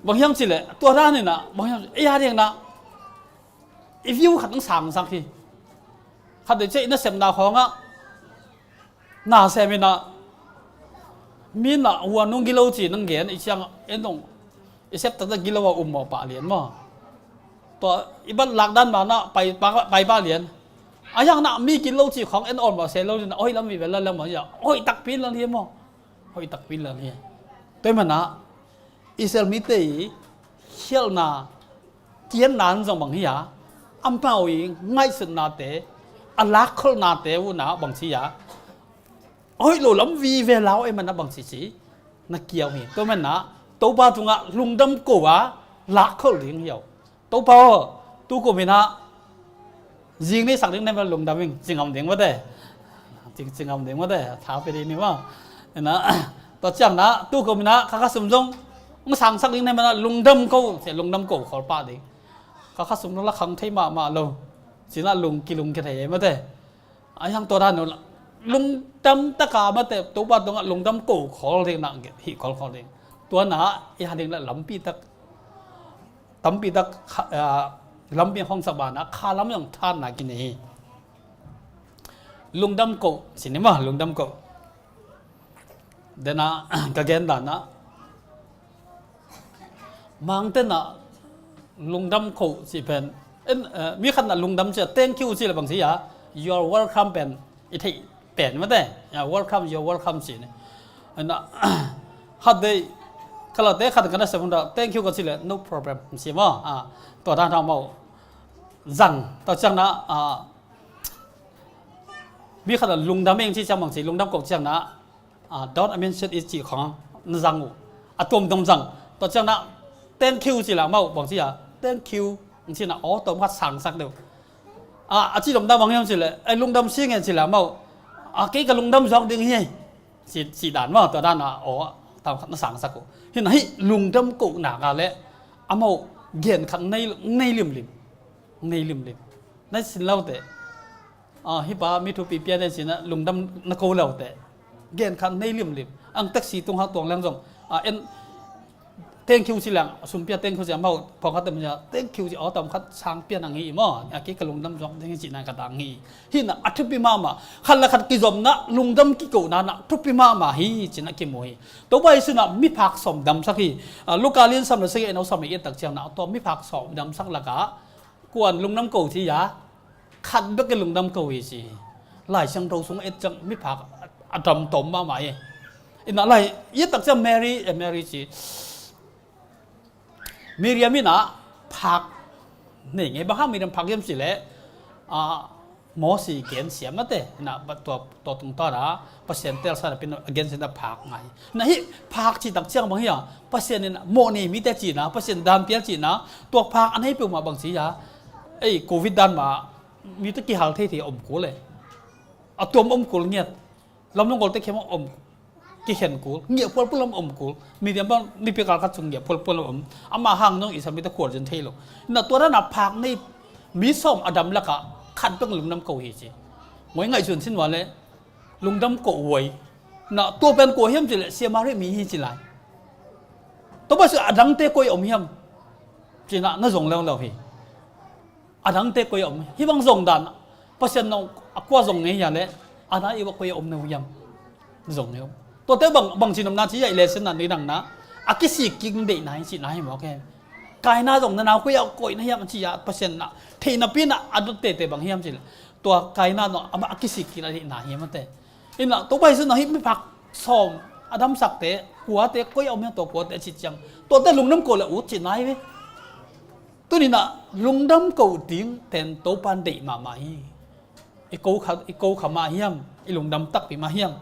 Bang hiam ci le, tua dan ina, bang hiam, ei a ding na, i view khat ang sang sang hi. Khat de ce i nasepna khawngah, na sem ina, mi na hua nung gilo ci nang gen, i ciang en dong, i sep taktak gilo a um maw pah lian maw. Tua, i bat lak dan ma na, pai, pai, pai pah lian. A yang na, mi gilo ci khawng en awn maw se lo lian, oi lam mi vel la leng maw, oi takpi lan hi maw. Hoih takpi lel hi. Tua hi mana, Israel mite i khialhna, kiatna an zong bang hi a, ampau i ngaihsutnate, a lakkholhnate uh na bangci a, a hoih lo lam vive lau ei man a bangci ci na kiau hi. Tua man a Topa tungah lungdam ko a lakkholh ding hi au. Topa aw, tu kum in ah zing ni sak ding nei man lungdam ing, ci ngam ding mate. Ci, ci ngam ding mate, tha pe ding ni ma. Ina, tua ciang na tu kum in ah kha kha sum zong na sang sak ding nei man a lungdam ko, ci lungdam ko khol pah ding. Kha kha sum zong la khang thei mahmah lo, ci na lung kilung kia thei mate. A hiang tua dan uh lungdam taka mate, Topa tungah lungdam ko khol ding na hih khol khol ding. Tua na i ha ding la lampi tak, tampi tak kha, ah, lampi hong sak bana kha lam zong thanna kinei hi. Lungdam ko, ci ni ma, lungdam ko. Dena ka gen dana Mangte na lungdam ko ci pen, en, eh, mi khat na lungdam ci a, thank you ci le bang ci a, you are welcome pen i theih pen mate. Ya, welcome, you are welcome ci ni. Ena, khat dei, khalate khat ka na sem hunda, thank you ka ci le, no problem ci ma. Ah, tua dan hang mau zang, tua ciang na, ah, mi khat na lungdam eng ci ciang bang ci, lungdam ko ciang na, ah, don't mention it ci khong na zang uh. A tuamtuam zang. Tua ciang na thank you ci la mau bang ci a, thank you ci na aw tuam khat sangsak deuh. Ah, a ci lom da bang hiam ci le, ai lungdam si nge ci la mau. Ah, kei ka lungdam zuak ding hi. Ci, ci dan mau, tua dan a aw tuam khat na sangsak uh. Hi na hih lungdam ko na ka le, a mau gen khat nei, nei limlim. Nei limlim. Nei sin lau te. Ah, hi pa mi thupi pia den sin a lungdam na ko lo te. Gen khat nei limlim. Ang taxi tung ha tuang leng zong. Ah, en thank you ci lang, sum pia thank you ci a mau, pawng khat tem ci a thank you ci aw tuam khat sang pia nang hi maw. A ki ka lungdam zong ding ci nang ka tang hi. Hi na a thupi mahmah. Khat la khat kizomna, lungdam kiko na na thupi mahmah hi ci na kimu hi. Topa Jesu na miphak sawm damsak hi. Ah, Luka lian sam le sagi en au sam le i tak ciang na tua miphak sawm damsak laka kuan lungdam ko ci a, khat bek i lungdam ko hi ci. Lai Siangtho sung et ciang miphak a dam tom mahmah hi. Ina lai i tak ciang Mary, eh, Mary ci. Miriam ina phak nei ngei bang ha Miriam phak hiam ci le, ah, Mosi gen siam mate, na ba tua, tua tung ta na, Pasian tel sa na pin a gen siam na phak ngai. Na hi phak ci tak ciang bang hi a, Pasian in mawh nei mite ci na, Pasian dan pial ci na, tua phak a nei peuhmah bang ci a, ei, covid dan ma, mi te kihal thei thei om kul le. A tuam om kul ngiat. Lamlung golte khiam om, kikhen kul, ngiah pualpual lam om kul. Miriam bang nipi kal khat sung ngiah pualpual lam om. Ama hang nong i sami ta khual zin thei lo. Na tua na phak nei mi sawm a dam laka khat bek lungdam ko hi ci. Moi ngaihsun sin wa le lungdam ko uai. Na tua pen ko hiam ci le Samaria mi hi ci lai. Tua ba su a dangte koi om hiam ci na na zong leuleu hi. A dangte koi a om hi bang zong dan, Pasian nong a kua zong ngei hia le, a na i va koi a om neu hiam? Zong neu. Tuate bang, bang ci nom na ci a i le sen na ni dang na, a kisik kik na deih na hi ci na hi mawk he. Kaina zong na nau koi a koi na hiam ci a Pasian na theih na pi na a dot tete bang hiam ci le, tua Kaina nong a, a kisik kik na deih na hi mate. Ina Topa Jesu na hi miphak sawm a damsakte kuate koi a om hiam tua kuate a ci ciang, tuate lungdam ko le ut ci na hi ve. Tuni na lungdam ko ding ten Topan deih mahmah hi. I ko kha, i ko kha mah hiam, i lungdam takpi mah hiam.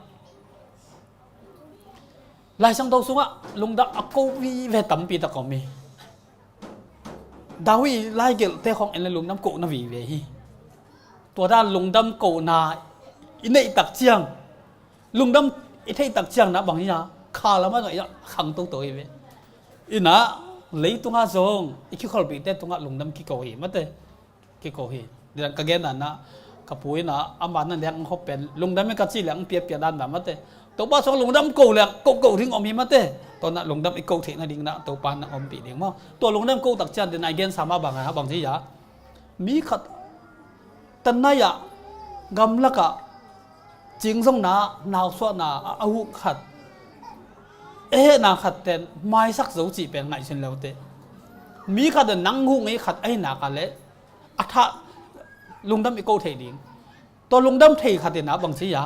Lai Siangtho sungah lungdam a ko vive tampi tak om hi. David lai gelhte khong en le lungdam ko na vive hi. Tua dan lungdam ko na i neih tak ciang, lungdam i theih tak ciang na bang hi a, kha lamah zong i khang toto hi ve. Ina leitunga zong i kikholpite tungah lungdam kiko hi mate. Kiko hi. Didan ka gen na na ka pu ina ama na dek ang hop pen lungdam i ka ci le ang piapia dan na mate. Topa song lungdam ko le ko ko ding om hi mate. Tua na lungdam i ko theih na ding na Topa na ompih ding maw. Tua lungdam ko tak ciang dina i gen sama bang a bang ci a, mi khat tanai ah gamlakah cingzongna nausuahna a, a uh khat, a hehna khat ten maisak zo cih pen ngaihsun leute. Mi khat a nang huh ngei khat a hinak a le a thah lungdam i ko thei ding. Tua lungdam thei khat ina bang ci a,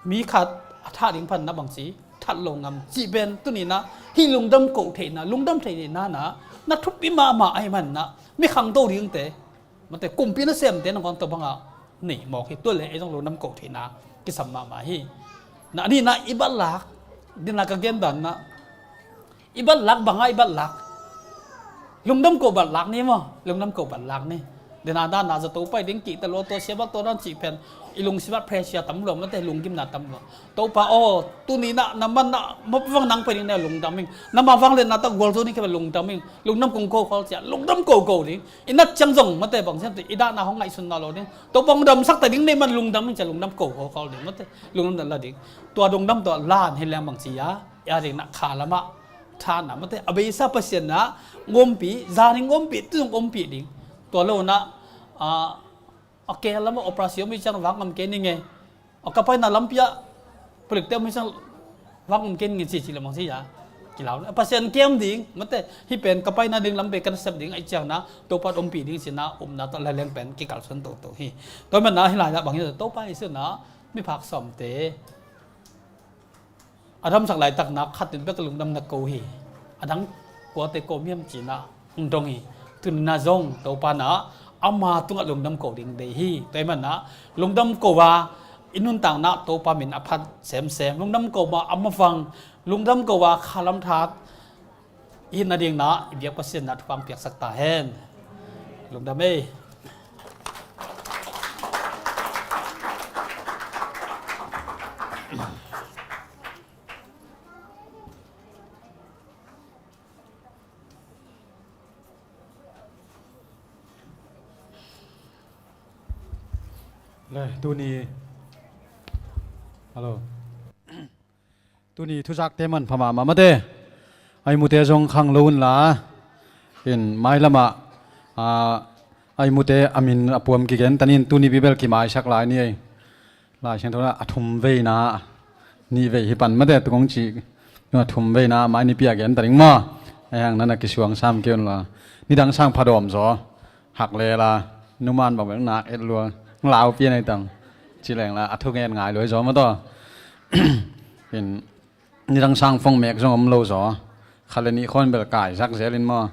mi khat a thah ding pan na bang ci, that lo ngam cih pen tuni na hih lungdam ko theihna, lungdam theihna na na thupi mahmah ahi man na mi khangto dingte mate, kumpi nasemte na kong tawh bangah nei mawk hi. Tua le ei zong lungdam ko theihna kisam mahmah hi. Na a nihna i bat lak, dina ka gen dan na, i bat lak banga i bat lak. Lungdam ko bat lak ni maw, lungdam ko bat lak ni. Dina dana zato pai ding kihta lua tua sia bat tua dan cih pen i lungsim ah pressure tam lua mate, lunggimna tam lua. Topa aw, tuni na, na man na, ma vang nang pai ding na lungdam ing. Na ma vang le na ta gual zo ni ke lungdam ing. Lungdam kong ko khol cia, lungdam ko ko ding. I nat ciang zong mate bang siam ti, i dahna hong ngaihsun na lo ding. Topa hong damsak ta ding nei man lungdam ing cia, lungdam ko ko khol ding mate. Lungdam na la ding. Tua lungdam tua lan hi leng bang cia, i a ding na kha lama tha na mate. A beisa Pasian na ngompi, zaning ngompi, tu zong ngompi ding. Tua lo na, a, a ke lama operasi om i ciang vang ngam ke ni nge. A ka paina lampi ah pulikte om hi sang vak um ken ngin si ci lamang si ya. Kilau na Pasian kem ding mate, hi pen ka paina ding lampi kan sep ding ai ciang na Topa ompih ding si na, umna tawh laleng pen kikalsuan toto hi. Tua man na hi lai na bang hi Topa hi si na, miphak sawmte a damsak laitak na khat in bek lungdam na ko hi. A dang kuate ko miam ci na hong dong hi. Tun na zong Topa na ama tungah lungdam ko ding dei hi. Tua hi man na lungdam ko a i nuntak na Topa min a phat semsem. Lungdam ko ma a mavang, lungdam ko a khalam that i hih nading na i biak Pasian na thupha piaksak ta hen. Lungdam ei. Le, tuni. Hello. Tuni thuzakte man pha mahmah mate. Aimute zong khang lo unla. In mailamah, a, aimute a min a puam kigen tanin tuni Bibel kimaisak lai ni ei. Lai Siangtho na a thum veina, nih vei hi pan mate, tu kong cih, tu a thum veina, mai nipi a gen ta ding maw. Ai hang nana kisuang sam kei un la. Nidang sang phadawm zaw, hak le la, numan bang bek nak et lua, lau pian ai tam. Ci leng la, a thu ngen ngai luai zaw maw taw. In, nidang sang fong mek zong om lo zaw. Kha le nih khawn bel kai zak zel in maw.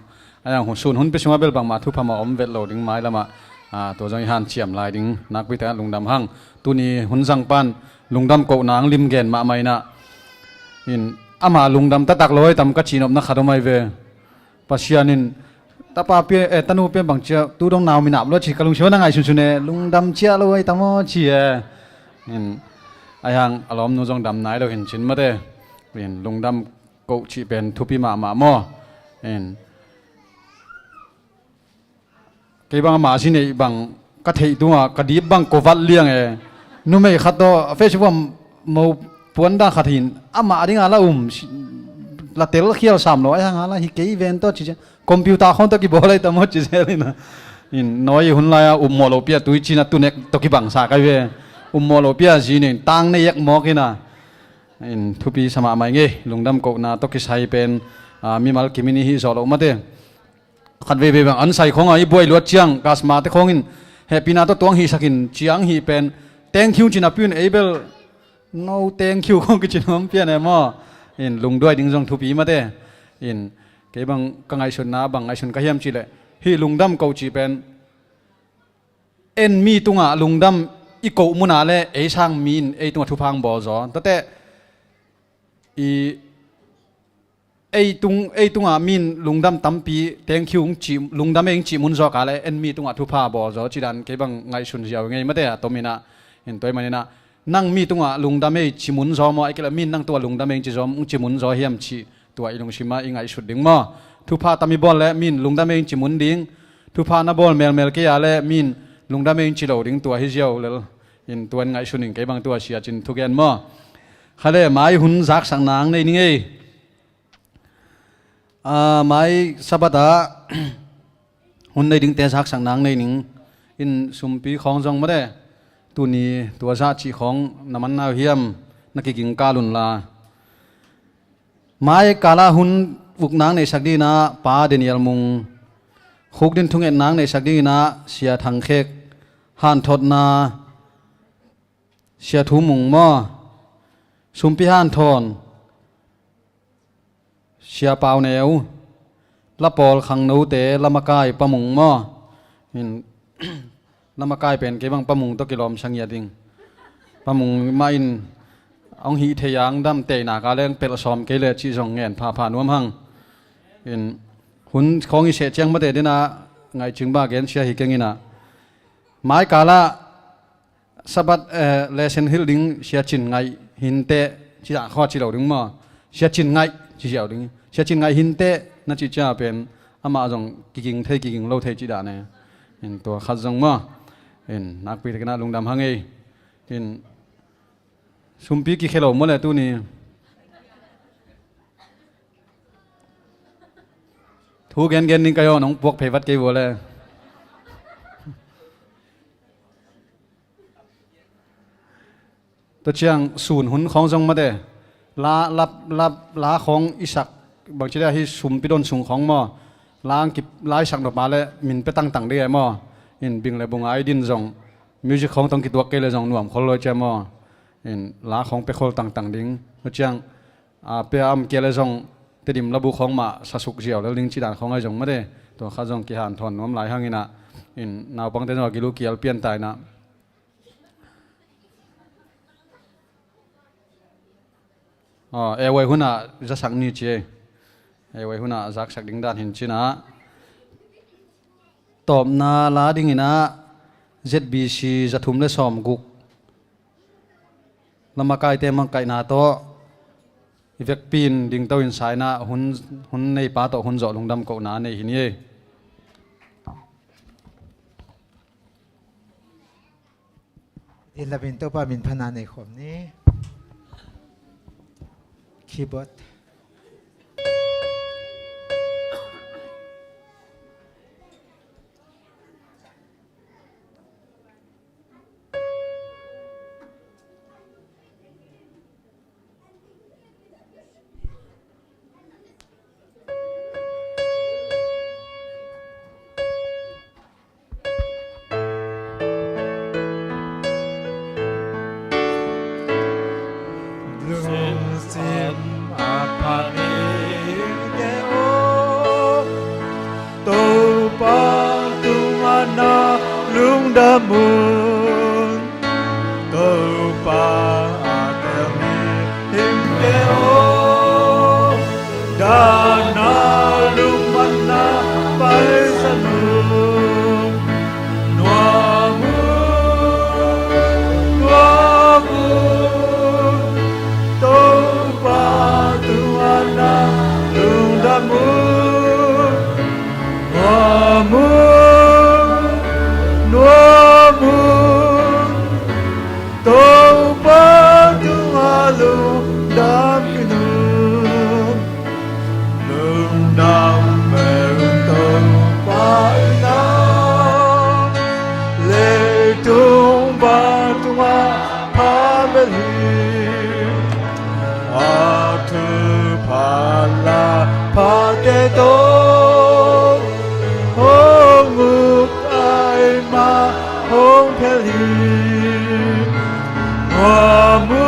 Ai ang hun sun hun pi sungah bel bangmah thupha mah om vet lo ding mailamah. A, tua zong i hanciam lai ding. Nakpi tengah lungdam hang. Tuni hun zang pan lungdam koh nang lim gen mahmah inah. In, ama lungdam taktak lo ai tam ka cihnopna khat om ai ve. Pasian in tapa pia, eh, tanu pia bang cia, tu dong nau minam lo ci ka lungsim na ngaihsunsun e, lungdam ciah lo ai tam aw ci e. In, ai hang a lawmnu zong dam nai lo hin cin mate. In, lungdam koh cih pen thupi mahmah maw. In, kei bang ama zi neih bang ka theih tungah ka dip bang ko vat liang e. Numei khat tawh a Facebook ah mo puan dang khat hin amah dingah la um, la tel khial sam lo, ai hang a la hi kei ven tawh ci ciang computer khawng tawh kibawl ai tam aw ci zel ina. In nawi hun lai-a upmawh lo pia tui cina tunek tawh kibangsa kai ve. Upmawh lo pia zi neih tang nei ek mawk ina. In thupi sa mahmah ing ei, lungdam kohna tawh kisai pen, a, mimal kimin i hih zawh loh mate. Khat veivei bang an sai khawngah i buai luat ciang kasmate khawngin hehpihna tawh tuang hihsakin ciang hih pen tengkhiu cin a piun ei bel no tengkhiu khawng kicin hong pian e maw. In lungduai ding zong thupi mate. In kei bang ka ngaihsutna bang ngaihsun ka hiam cihleh hih lungdam ko cih pen en mi tungah lungdam i koh munah le ei sang mi in ei tungah thupha hong bawl zaw. Tate i ei tung, ei tungah mi in lungdam tampi tengkhiu hong cih, lungdam ei hong cih mun zawk a le en mi tungah thupha bawl zaw. Cidan kei bang ngaihsun ziau ngei mate a tominah. In tua hi maninah nang mi tungah lungdam ei ci mun zaw maw, ai kei le mi in nang tungah lungdam ei hong ci zaw, hong ci mun zaw hiam cih tua i lungsimah i ngaihsut ding maw. Thupha tam i bawl le mi in lungdam ei hong ci mun ding. Thupha na bawl melmel kei a le mi in lungdam ei hong ci lo ding tua hi ziau lel. In tuan ngaihsun in kei bang tua siacin thugen maw. Khale mai hun zaksak nang nei ning ei. A, mai Sabbath ah hun nei dingte zaksak nang nei ning. In sumpi khawng zong mate. Tuni tua zah cih khawng na man nau hiam, na kiging kal unla. Mai kala hun uk nang neisak dinah Pa Daniel Mung, khuk din thunget nang neisak dinah Sia Thang Khek, hanthotna Sia Thu Mung maw, sumpi hanthawn Sia Pau Neu, la pawl khangnote la makai Pa Mung maw. In Lamakai pen kei bang Pa Mung tawh kilawm sa ngiat ing. Pa Mung mah in hong hih thei a, hong dam tei nak a leng pelh sawm kei le cih zong ngen phapha nuam hang. In hun khawng i seh ciang mate dina ngaihcing ba gen sia hi keng ina. Mai kala Sabbath, eh, lesson hilh ding Sia Cin Ngaih hinteh, ci dah khaw ci lo ding maw? Sia Cin Ngaih ci ziau ding. Sia Cin Ngaih hinteh na ci cia pen amah zong kiging thei kiging lo thei ci dah ne. In tua khat zong maw? In nakpi takin ah lungdam hang ei. In sumpi kikhia lo maw le tuni? Thu gengen ning ka yaw nong puak phei vat kei vua le. Tua ciang sun hun khawng zong mate. La, lap, lap, la khawng i sak bangci le hi sumpi don sung khawng maw? La ang kip, la i sak nop a le min pe tangtang ding e maw? In bing le bung a i din zong music khawng tong kituak kei le zong nuam khol lo cia maw? In la khawng pe khol tangtang ding. Tua ciang a pia am kia le zong Tedim labu khawng mah sasuk ziau lel ding ci dan khawng ai zong mate. Tua kha zong kihanthawn nuam lai hang ina. In naupangte zong a kilu kial pian ta ina. Aw, e wai hunah zasak ni ci ei. E wai hunah zaksak ding dan hin cina. Tawpna la ding ina Z B C zathum le sawm guk. Lamakaite makaihna tawh i vekpi in dingto in sa ina hun, hun neipa tawh hun zawh lungdam kohna nei hi ni ei. Din lapin Topa min phana nei khawm ni. Keyboard. Lungsim a pha dingte aw, Topa tungah na lungdam un. Topa a tel mihingte aw, dan a lungmanna paisan un. Nuam un, nuam un, Topa tungah na lungdam un. Nuam un, nuam un, Topa tungah lungdam khin un. Lungdam vei un Topa in a, leitung vantungah pha bel hi. A thupha la phate tawh hong uk a, eimah hong phel hi. Nuam un,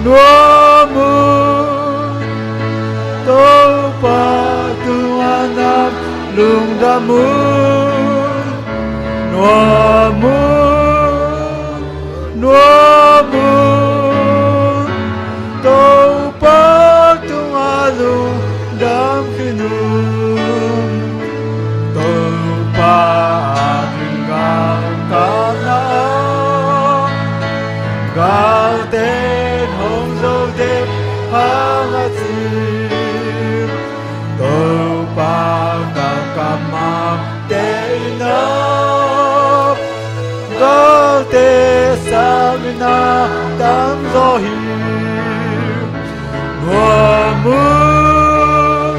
nuam un, Topa tungah na lungdam un. Nuam un, nuam un, Topa tungah lungdam khin un. Topa ading galkapna ah, galte in hong zo dek hang a cin. Topa galkap mah te in a, galte sang in a tamzaw hi. Nuam un,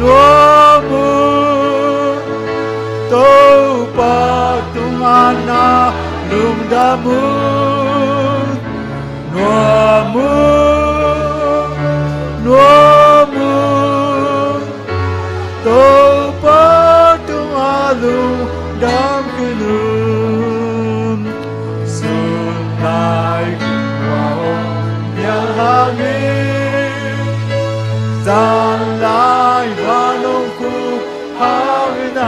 nuam un, Topa tungah na lungdam un. Nuam un, nuam un, Topa tungah lungdam khin un. Sun lai khua hong nial hangin, zan lai van hong khuk hangin a,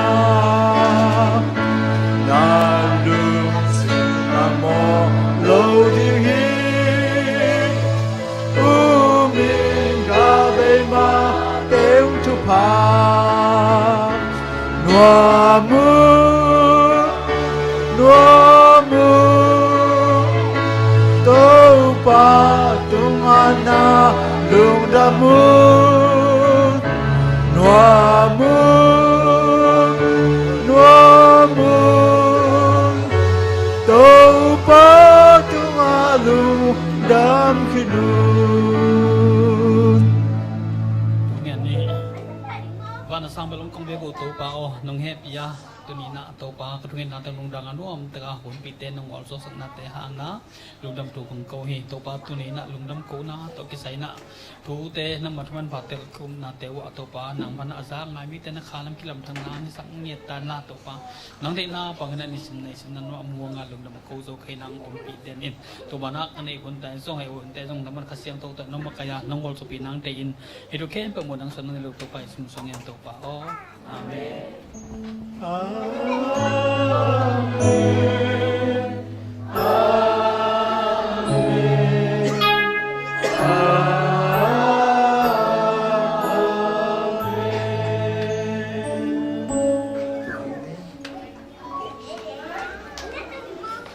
Pa tungah na lungdam un, nuam un, nuam un. Topa tungah lungdam khin un. Tunian ni van a sang bel hong kong bia bo Topa aw, nong hehpih a, tuni na Topa ka thungetnate lungdam a, nuamtak a hunpihte nong awlsawsaknate hangin lungdam thu kong ko hi. Topa tuni na lungdam kona tawh kisai na thute nangmah thu manphate ka upnate uh ah Topa, nangmah na a zak ngai mite na kha lam kilamthang na nisak ngiat ta in la Topa, nang deihna pangin a nisim naisim na nuam muang a lungdam ko zo kei nang ompih den in. Topa na ka neih hunte zong hei hunte zong nangmah Kha Siangtho tawh nong makaih a nong awlsawpih nang deih in, hih thu khempeuh muh nang suan nang nei lo Topa Jesu min suang in Topa aw. Amen. Amen. Amen.